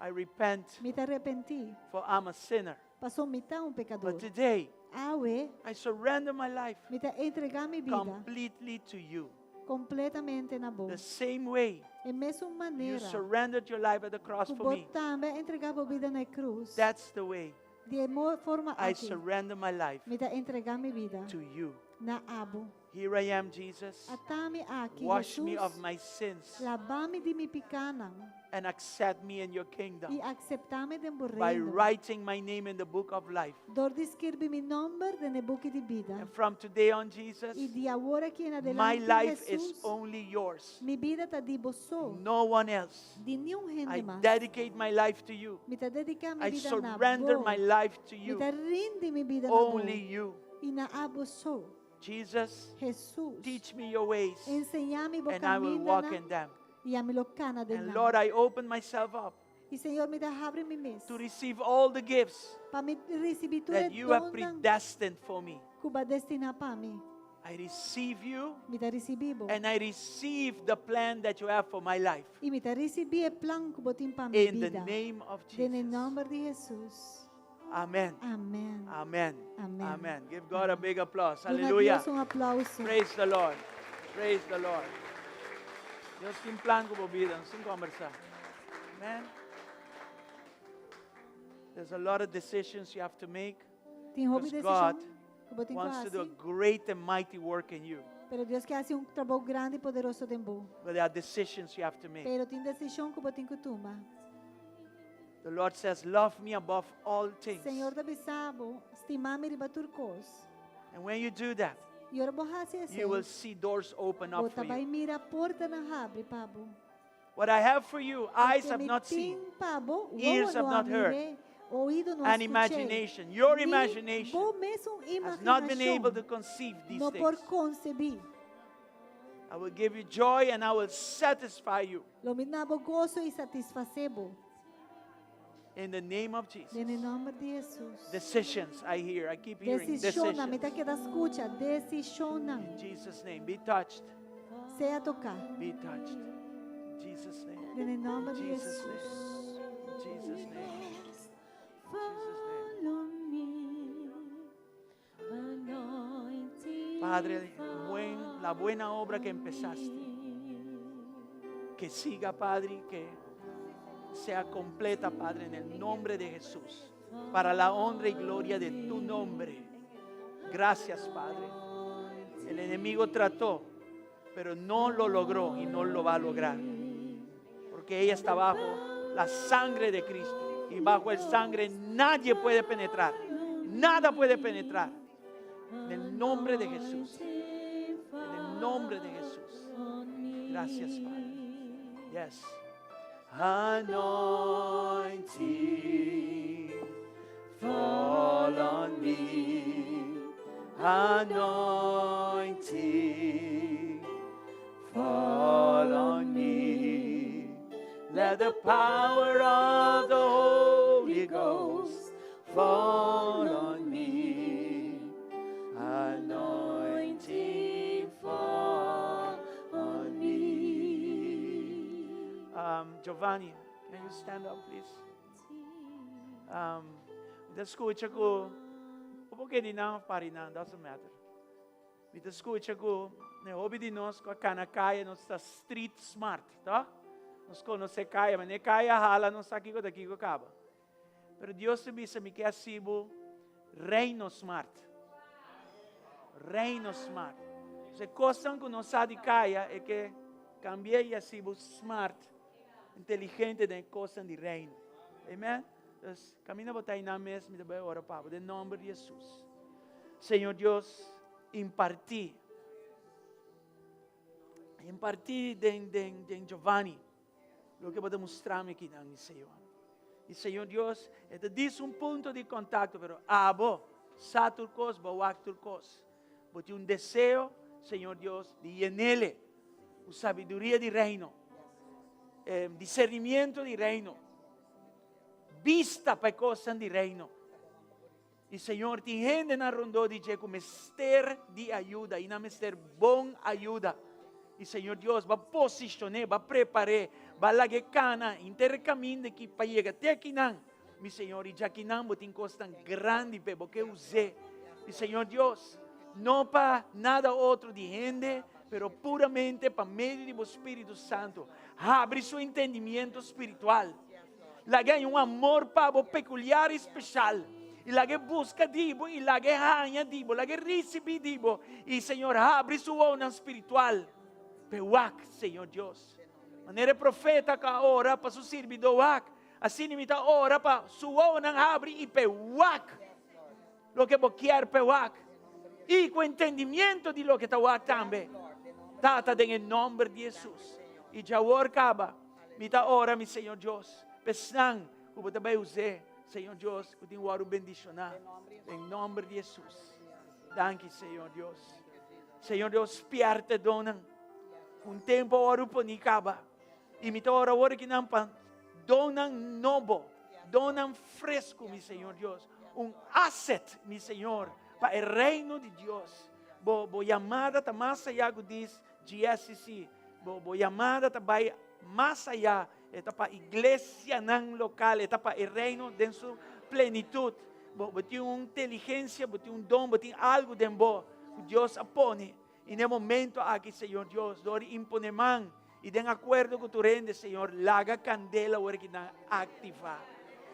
I repent Mi ta arepentí. for I'm a sinner. Pasó mi ta un pekadó. But today, Awe, I surrender my life mi ta entregá mi bida completely to you. kompletamente na bo. The same way E mesun you manera surrendered your life at the cross ku for bo me, tambe a entregá bo bida na krus. that's the way Di e forma I aki, surrender my life mi ta entregá mi bida to you. na abo. Here I am, Jesus. Ata mi aki, Wash me of Jesus. my sins Laba mi di mi pikánan and accept me in your kingdom i akseptá mi den bo by reino. writing my name in the book of life. Dor di skirbi mi nòmber den e buki di bida. And from today on, Jesus, I di awor aki en my adelante, life is Jesus, only yours. mi bida ta di bo so, No one else. di niun hende I mas. dedicate my life to you. Mi ta dediká mi I bida na surrender bo. my life to Mi you. ta rindi mi bida na bo. Only you. I na abo so. Jesus, Jesus, teach me your ways, enseñá mi bo and I will walk in kamindanan them. i ami lo kana den And nan. Lord, I open myself up I Señor, mi ta habri mi mes to receive all the gifts pa mi risibí tur e that you have donnan predestined for me. ku bo a destiná pa mi. I receive you Mi ta risibí bo. and I receive the plan that you have for my life. I mi ta risibí e plan ku bo tin pa mi In the bida. name of Den e Jesus. nòmber di Jesus. Amen. Amen. Amen. Amen. Amen. Give God a big applause. Duna Hallelujah. Dios un aplouso. Praise the Lord. Praise the Lord. Dios tin plan ku bo bida, sin kombersá. Amen. There's a lot of decisions you have to make. Tin hopi Because God desishon ku bo tin ku Wants to do a hasi. great and mighty work in you. Pero Dios ke hasi un trabou grandi i poderoso den bo. But there are decisions you have to make. Pero tin desishon ku bo tin ku tuma. The Lord says, Love me above all things. Señor ta bisa bo, stima mi riba tur kos. And when you do that, I ora bo hasi you will esei. see doors open up Bo for ta bai you. mira portanan habri pa bo. What I have for you, eyes Loke have mi not seen, tin pa bo, ears wowo have no a not heard, mir'é, oido no a and skuch'é. imagination, your Ni imagination bo mesun has not been able to imaginashon conceive these no por things. konsebí. I will give you joy and I will satisfy you Lo mi duna bo goso i satisfasé bo. In the name of Jesus. Den nòmber di Hesus. Decisions, I hear. I keep hearing Desishonnan, mi decisions. ta keda skucha, desishonnan. In Jesus' name, be touched. Sea toká. Be touched. In Jesus' name. Den nòmber di Jesus' name. Hesus. In Jesus' name. In Jesus' name. Padre, la buena obra que empezaste, que siga, Padre, y que sea completa, Padre, en el nombre de Jesús, para la honra y gloria de tu nombre. Gracias, Padre. El enemigo trató, pero no lo logró y no lo va a lograr, porque ella está bajo la sangre de Cristo y bajo el sangre nadie puede penetrar, nada puede penetrar. En el nombre de Jesús. En el nombre de Jesús. Gracias, Padre. Yes. Anointing, fall on me. Anointing, fall on me. Let the power of the Holy Ghost fall on me. Anointing fall on me. Giovanni, can you stand up, please? Mi ta skucha ku, por ke di nan pari nan, doesn't matter. Mi ta skucha ku, ne hopi di nos ku a kana kaya nos ta street smart, ta? Nos konosé kaya, ma ne kaya hala nos sa kiko ta kiko kaba. Pero Dios ta bisa mi ke hasi bo reino smart. Reino smart. Se kosnan ku nos sa di kaya e ke kambia i hasi bo smart, inteligente den kosnan di reino. Amen? Dus, kaminda bo ta einan mes, mi ta bai ora pa bo den nòmber di Hesus. Señor Dios, impartí. Impartí den, den, den Giovanni. Loke bo ta mustra mi akinan, mi Señor. I Señor Dios, e ta dis un punto di kontakto, pero abo sa tur kos, bo wak tur kos. Bo tin un deseo, Señor Dios, di yenele ku sabiduria di reino, eh, discernimiento di reino, bista pa e kosnan di reino. I Señor, tin hendenan rondó di dje ku mester di ayuda, i nan mester bon ayuda. I Señor Dios, ba posishon'é, ba prepar'é, ba lag'é kana henter e kaminda aki pa yega te akinan, mi Señor, i djakinan bo tin kosnan grandi p'e, bo ke us'é. I Señor Dios, no pa nada otro di hende, pero puramente pa medio di bo Spiritu Santu, habri su entendimiento spiritual. Laga haña un amor pa bo pekuliar i speshal. I laga e buska di bo i laga e haña di bo, laga e risibí di bo. I Señor habri su ohonan spiritual p'e wak, Señor Dios. Manera e profeta ku a ora pa su sirbidó wak, asina mi ta ora pa su ohonan habri i p'e wak loke bo kier p'e wak. I ku entendimiento di loke ta wak tambe. Tata, den e nòmber di Hesus. I djawor kaba. Mi ta ora, mi Señor Dios, pa esnan ku bo ta bai us'é, Señor Dios, ku tin wòrdu bendishoná. Den nòmber di Hesus. Danki, Señor Dios. Señor Dios, spièrta e donnan. Un tempu a wòrdu poní kaba. I mi ta ora awor aki nan pa donnan nobo, donnan fresku, mi Señor Dios. Un asset, mi Señor, pa e reino di Dios. Bo, bo yamada ta mas ayá ku dis GSCC. Bo bo yamada ta bai mas ayá, e ta pa iglesianan lokal, e ta pa e reino den su plenitut. Bo bo tin un inteligensia, bo tin un don, bo tin algu den bo ku Dios a pone. I na e momento aki, Señor Dios, dor di impone man i den akuerdo ku tur hende, Señor, laga kandela ora ki nan aktivá,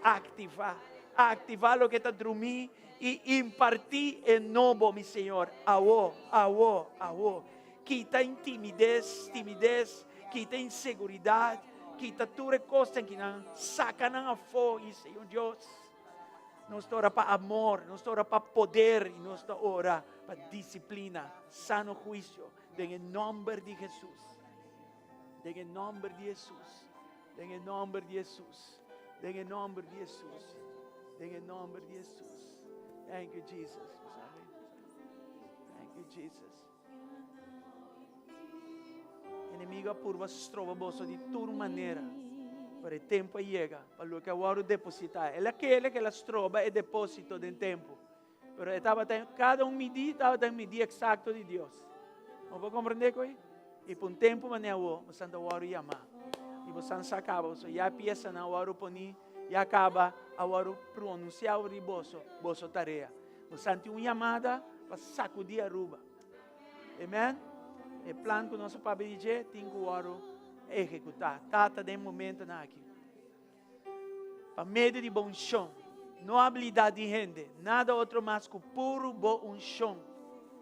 aktivá, aktivá loke ta drumí i impartí e nobo, mi Señor, awo, awo, awo. Kita intimides, timides, kita inseguridat, kita tur e kosnan ki nan saka nan afó i Señor Dios, nos ta ora pa amor, nos ta ora pa poder i nos ta ora pa disiplina, sano huisio, den e nòmber di Hesus. Den e nòmber di Hesus. Den e nòmber di Hesus. Den e nòmber di Hesus. Den e nòmber di Hesus. Thank you, Jesus. Thank you, Jesus. Enemigo a purba stroba boso di tur manera. Pero e tempu a yega pa loke a wòrdu depositá. El a kere ku el a stroba e depósito den tempu. Pero e tabata, kada un midí tabata un midí eksakto di Dios. Bo por komprendé ku ei? I pa un tempu manera awor, bosan ta wòrdu yamá. I bosan sa kaba, boso ya piesanan a wòrdu poní, ya kaba a wòrdu pronunsiá over di boso, boso tarea. Bosan tin un yamada pa sakudí Aruba. Amen. E plan ku nos a papia di dje tin ku wòrdu ehekutá. Tata, den momentonan aki, pa medio di bo unshon, no abilidat di hende, nada otro mas ku puru bo unshon,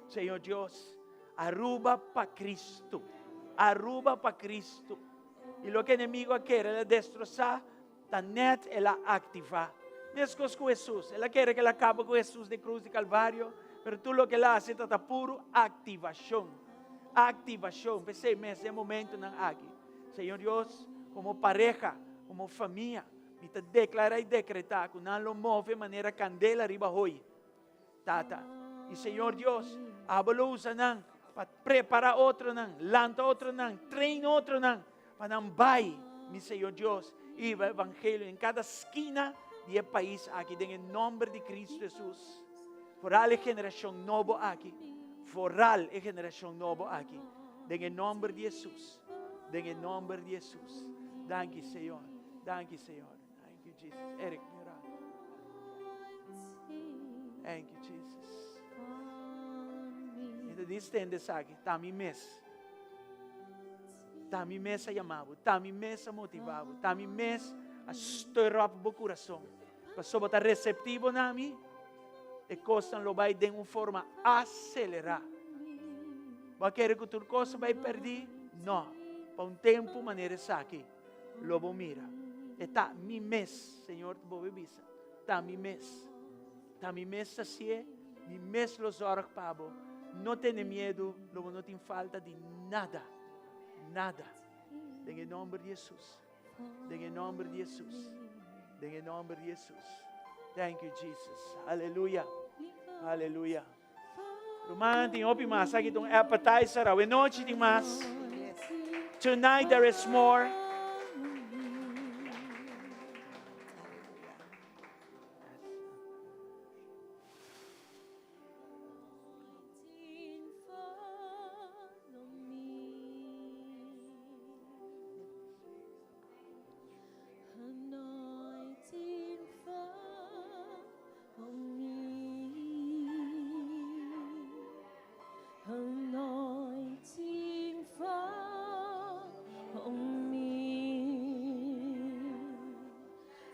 Señor Dios, Aruba pa Cristo. Aruba pa Cristo. I loke enemigo a kere, el a destrosá, ta net el a aktivá. Meskos ku Hesus, el a kere ku el a kaba ku Hesus den krus di Kalvario, pero tur loke el a hasi ta ta puru aktivashon. Aktivashon. P'esei mes den momentunan aki, Señor Dios, komo pareha, komo famia, mi ta deklará i dekretá ku nan lo move manera kandela riba hoi. Tata. I Señor Dios, abo lo usa nan pa prepará otronan, lanta otronan, train otronan, pa nan bai, mi Señor Dios, i hiba evangelio den kada skina di e pais aki, den e nomber di Cristo Jesus. Foral e generashon nobo aki, foral e generashon nobo aki, den e nomber di Jesus, den e nomber di Jesus. Danki, Señor. Danki, Señor. Thank you, Jesus. Eric, mira. Thank you, Jesus. Mi ta diz tende esaki, ta mi mes. Ta mi mes a yama bo, ta mi mes a motiva bo, ta mi mes a stir up bo kurason. Pasobra bo ta reseptivo na mi, e kosnan lo bai den un forma aselerá. Bo a kere ku tur kos a bai pèrdí? No, pa un tempu manera esaki lo bo mira. E ta mi mes, Señor ta bobe bisa. Ta mi mes. Ta mi mes ta hasié, mi mes lo zòrg pa bo. No tene miedu, lo bo no tin falta di nada. Nada. Den e nòmber di Hesus. Den e nòmber di Hesus. Den e nòmber di Hesus. Thank you, Jesus. Aleluya. Aleluya. Ruman, tin hopi mas. Aki ta un appetizer. Awe nochi tin mas. Tonight there is more.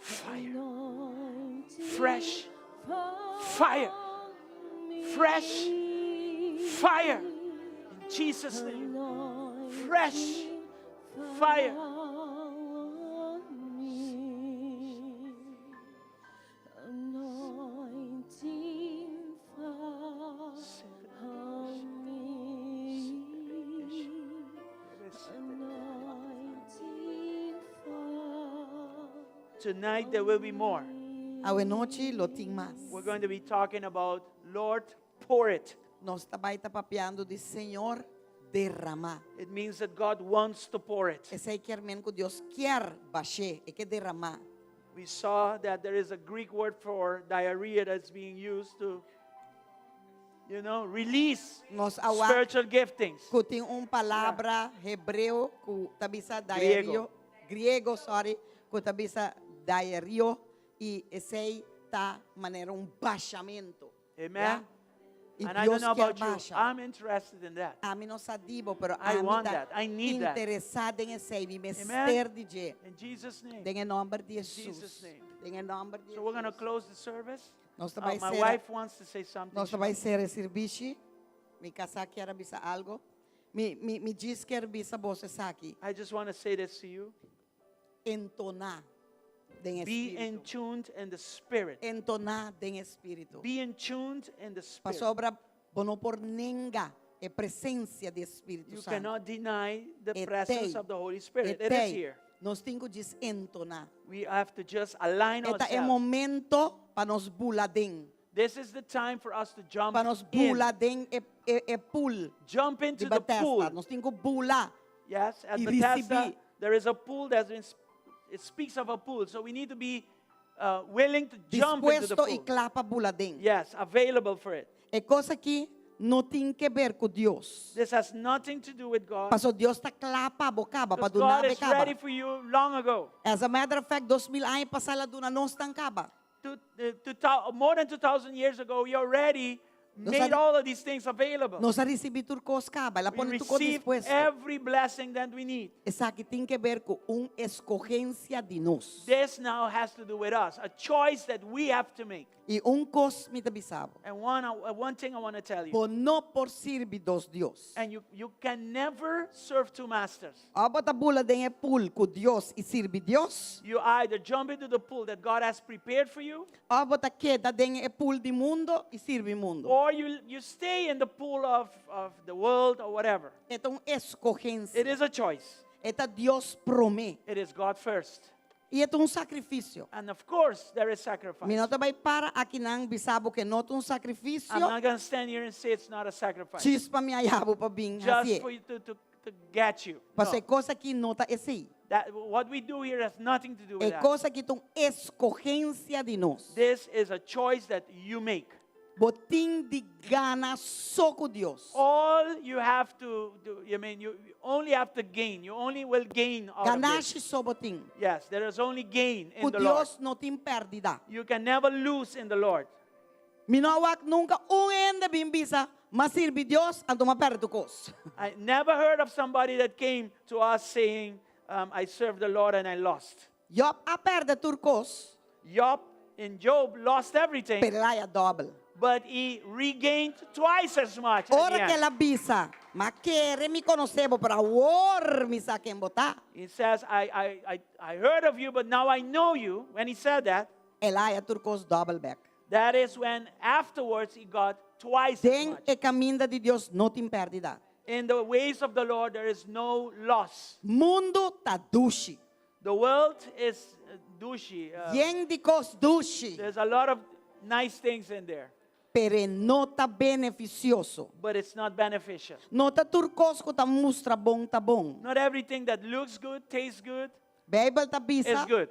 Fire. Fresh fire. Fresh fire. In Jesus' name. Fresh fire. Tonight there will be more. Awe nochi lo tin mas. We're going to be talking about Lord, pour it. Nos ta bai ta papiando di Señor derramá. It means that God wants to pour it. Esei kier men ku Dios kier bash'é, e ke derramá. We saw that there is a Greek word for diarrhea that's being used to, you know, release Nos a wak spiritual giftings. ku tin un palabra hebreo ku ta bisa diarrhea, Griego. griego, sorry, ku ta bisa diarrhea i esei ta manera un bashamento. Amen. Ya? I And I don't Dios know kier about you. basha. I'm interested in that. Ami no sa di bo, pero I ami want ta that. I need that. interesá den esei. Mi Amen. mester di dje. In Jesus' name. Den e nòmber di Jesus' Hesus. name. Den e nòmber di So we're going to Hesus. close the service. Nos ta Uh, bai my sera, wife wants to say something. nos ta bai sera e sirbishi. Mi kasá kier a bisa algo. Mi, mi, mi djis kier bisa boso esaki. I just want to say this to you. Entoná den Be espíritu. in tuned in the spirit. Entoná den espíritu. Be in tuned in the spirit. Pasobra bo no por nenga e presensia di Espíritu You Santu. cannot deny the E presence tei. of the Holy E Spirit. It is tei. here. Nos tin ku djis entoná. We have to just align E ta e ourselves. momento pa nos bula den. This is the time for us to jump Pa nos in. bula den e, e, e pool Jump di into the Bethesda. pool. Nos tin ku bula Yes, at i Bethesda, risibí. there is a pool that's been It speaks of a pool. So we need to be uh, willing to jump into the Dispuesto i pool. kla pa bula aden. Yes, available for it. E kos aki no tin ke ber ku Dios. This has nothing to do with God. Paso Dios ta kla pa bo kaba, pa Because duna God bo is ready kaba. for you long ago. As a matter of fact, 2000 aña pasá el a duna nos nan kaba. Two, uh, two thou- more than 2,000 years ago, he already Nos made a- all of these things available. Nos a risibí tur kos kaba, el a We pone tur kos received dispuesto. every blessing that we need. Esaki tin ke ber ku un eskohensia di nos. This now has to do with us, a choice that we have to make. I un kos mi ta bisa bo. And one, uh, one thing I want to tell you, Bo no por sirbi dos Dios. and you, you can never serve two masters. Òf bo ta bula den e pool ku Dios i sirbi Dios, You either jump into the pool that God has prepared for you, òf bo ta keda den e pool di mundu i sirbi mundu. or you, you stay in the pool of, of the world or whatever. E ta un eskohensia. It is a choice. E ta Dios promé. It is God first. I e ta un sakrifisio. And of course, there is sacrifice. Mi no ta bai para akinan bisa bo ku no ta un I'm sakrifisio. not going to stand here and say it's not a sacrifice. Djis pa mi haya bo pa bin Just hasi. for you to, to, to get you. Paso No. e kos aki no ta esei. That, what we do here has nothing to do with E that. kos aki ta un eskohensia di nos. This is a choice that you make. Bo tin di gana so ku Dios. All you have to do, I mean, you you only have to gain. You only will gain out of this. Ganashi so bo tin. Yes, there is only gain in Ku the Lord. Dios no tin pèrdida. You can never lose in the Lord. Mi no a wak nunka un hende bin bisa, m'a sirbi Dios, anto m'a pèrdè tur kos. I never heard of somebody that came to us saying, um, I served the Lord and I lost. Job a pèrdè tur kos, Job in Job lost everything, pero el a haña dòbel. but he regained twice as much. at Ora the ku end. el a bisa, m'a kere mi konosé bo, pero awor mi sa ken bo ta. He says, I, I, I, I heard of you, but now I know you. When he said that, El a haña tur kos dòbel bèk. that is when afterwards he got twice as Den much. e kaminda di Dios no tin pèrdida. In the ways of the Lord, there is no loss. Mundu ta dushi. The world is uh, douchey. Uh, Yen di kos dushi. there's a lot of nice things in there, Pero e no ta benefisioso. but it's not beneficial. No ta tur kos ku ta mustra bon ta bon. Not everything that looks good, tastes good, Beibel ta is bisa. good.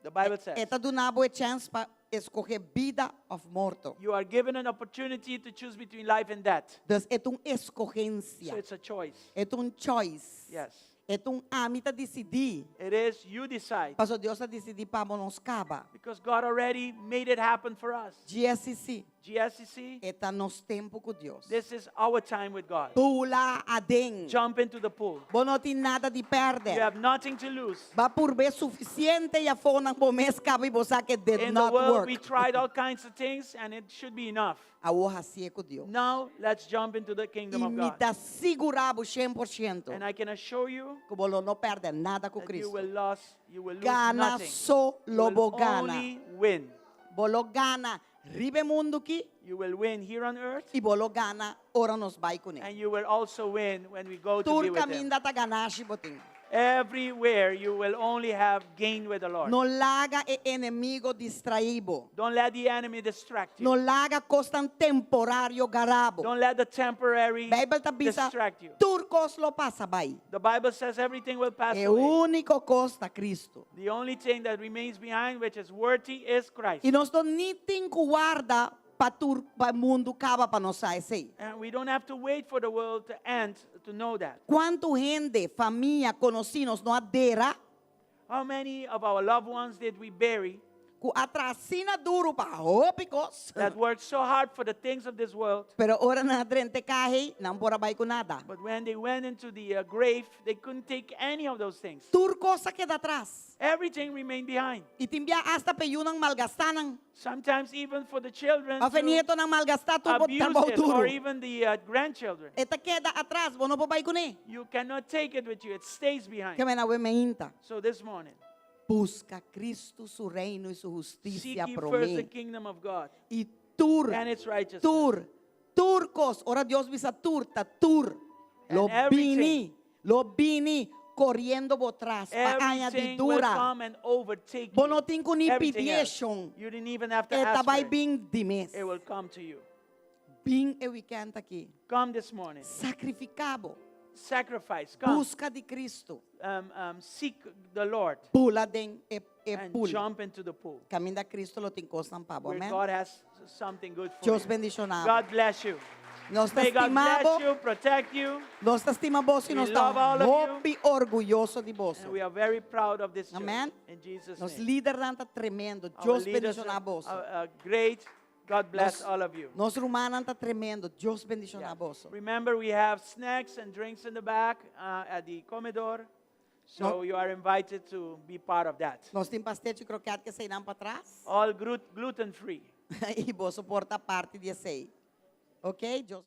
The Bible says E ta duna bo e chèns pa skohe bida òf morto. you are given an opportunity to choose between life and death. Dus e ta un So eskohensia. it's a choice. E ta un choice. Yes. E ta un ami ta disidí. It is you decide. Paso Dios a disidí pa nos kaba. Because God already made it happen for us. GSCC. GSCC, E ta nos tempu ku Dios. this is our time with God. Bula aden. Jump into the pool. Bo no tin nada di You pèrdè. have nothing to lose. B'a purba sufisiente i afó nan bo mes kaba i bo sa ku it did In the not world, work. we tried all kinds of things and it should be enough. Awor hasié ku Dios. Now, let's jump into the kingdom I of mi God. ta sigurá bo 100% And I can assure you ku bo lo no pèrdè nada ku that you Kristu. will lose, you will lose Gana nothing. so You lo will bo gana. only win. Bo lo gana riba e mundu aki You will win here on earth i bo lo gana ora nos bai kuné. and you will also win when we go to Tur be with him. kaminda ta ganashi bo tin. Everywhere you will only have gain with the Lord. No laga e enemigu distraí bo. Don't let the enemy distract you. No laga kosnan temporario gara bo. Don't let the temporary Beibel ta bisa distract you. tur kos lo pasa bai. The Bible says everything will pass E away. úniko kos ta Kristu. The only thing that remains behind, which is worthy, is Christ. I nos no ni tin ku warda pa tur pa mundu kaba pa nos sa esei. And we don't have to wait for the world to end to know that. Kuantu hende, famia, konosí nos no a dera How many of our loved ones did we bury ku a traha asina duru pa hopi kos. that worked so hard for the things of this world, Pero ora nan a drenta e kaha ei, nan no por a bai ku nada. but when they went into the uh, grave, they couldn't take any of those things. Tur kos a keda atras. Everything remained behind. I tin bia hasta pa e yunan malgastá nan. Sometimes even for the children Òf to nietonan malgastá tur abuse trabou it, or duru. even the uh, grandchildren. E ta keda atras, bo no por bai kuné. You cannot take it with you. It stays behind. Ke men awe mainta. So this morning, Buska Kristu su reino i su seek hustisia ye first the promé. kingdom of God I tur, and its righteousness. tur, tur kos. Ora Dios bisa tur, ta tur. Lo And everything. bini, lo bini koriendo bo tras pa Everything will añadidura. come and overtake Bo you. no tin ku ni Everything else. pidié shon. You didn't even have to E ta ask for bai it. bin di mes. It will come to you. Bin e weekend aki. Come this morning. Sakrifiká bo. sacrifice. Come, Buska di Kristu. Seek the Lord Bula den e, e and pool. jump into the pool Kaminda Kristu lo tin kosnan pa bo. where Amen. God has something good for Dios you. bendishoná bo. God bless you. Nos May God stima bo. bless you, protect you, Nos ta stima boso We i nos love all ta of you. hopi orguyoso di boso. And we are very proud of this church. Amen. In Jesus' Nos name. lidernan ta tremendo. Our Dios leaders bendishoná boso. are great. God bless Nos- all of you. Nos rumannan ta tremendo. Dios bendishoná boso. Remember, we have snacks and drinks in the back at the comedor. So No. you are invited to be part of that. Nos tin pastel i kroket ku eseinan patras. All gluten free. I boso por ta parti di esei. Ok? Dios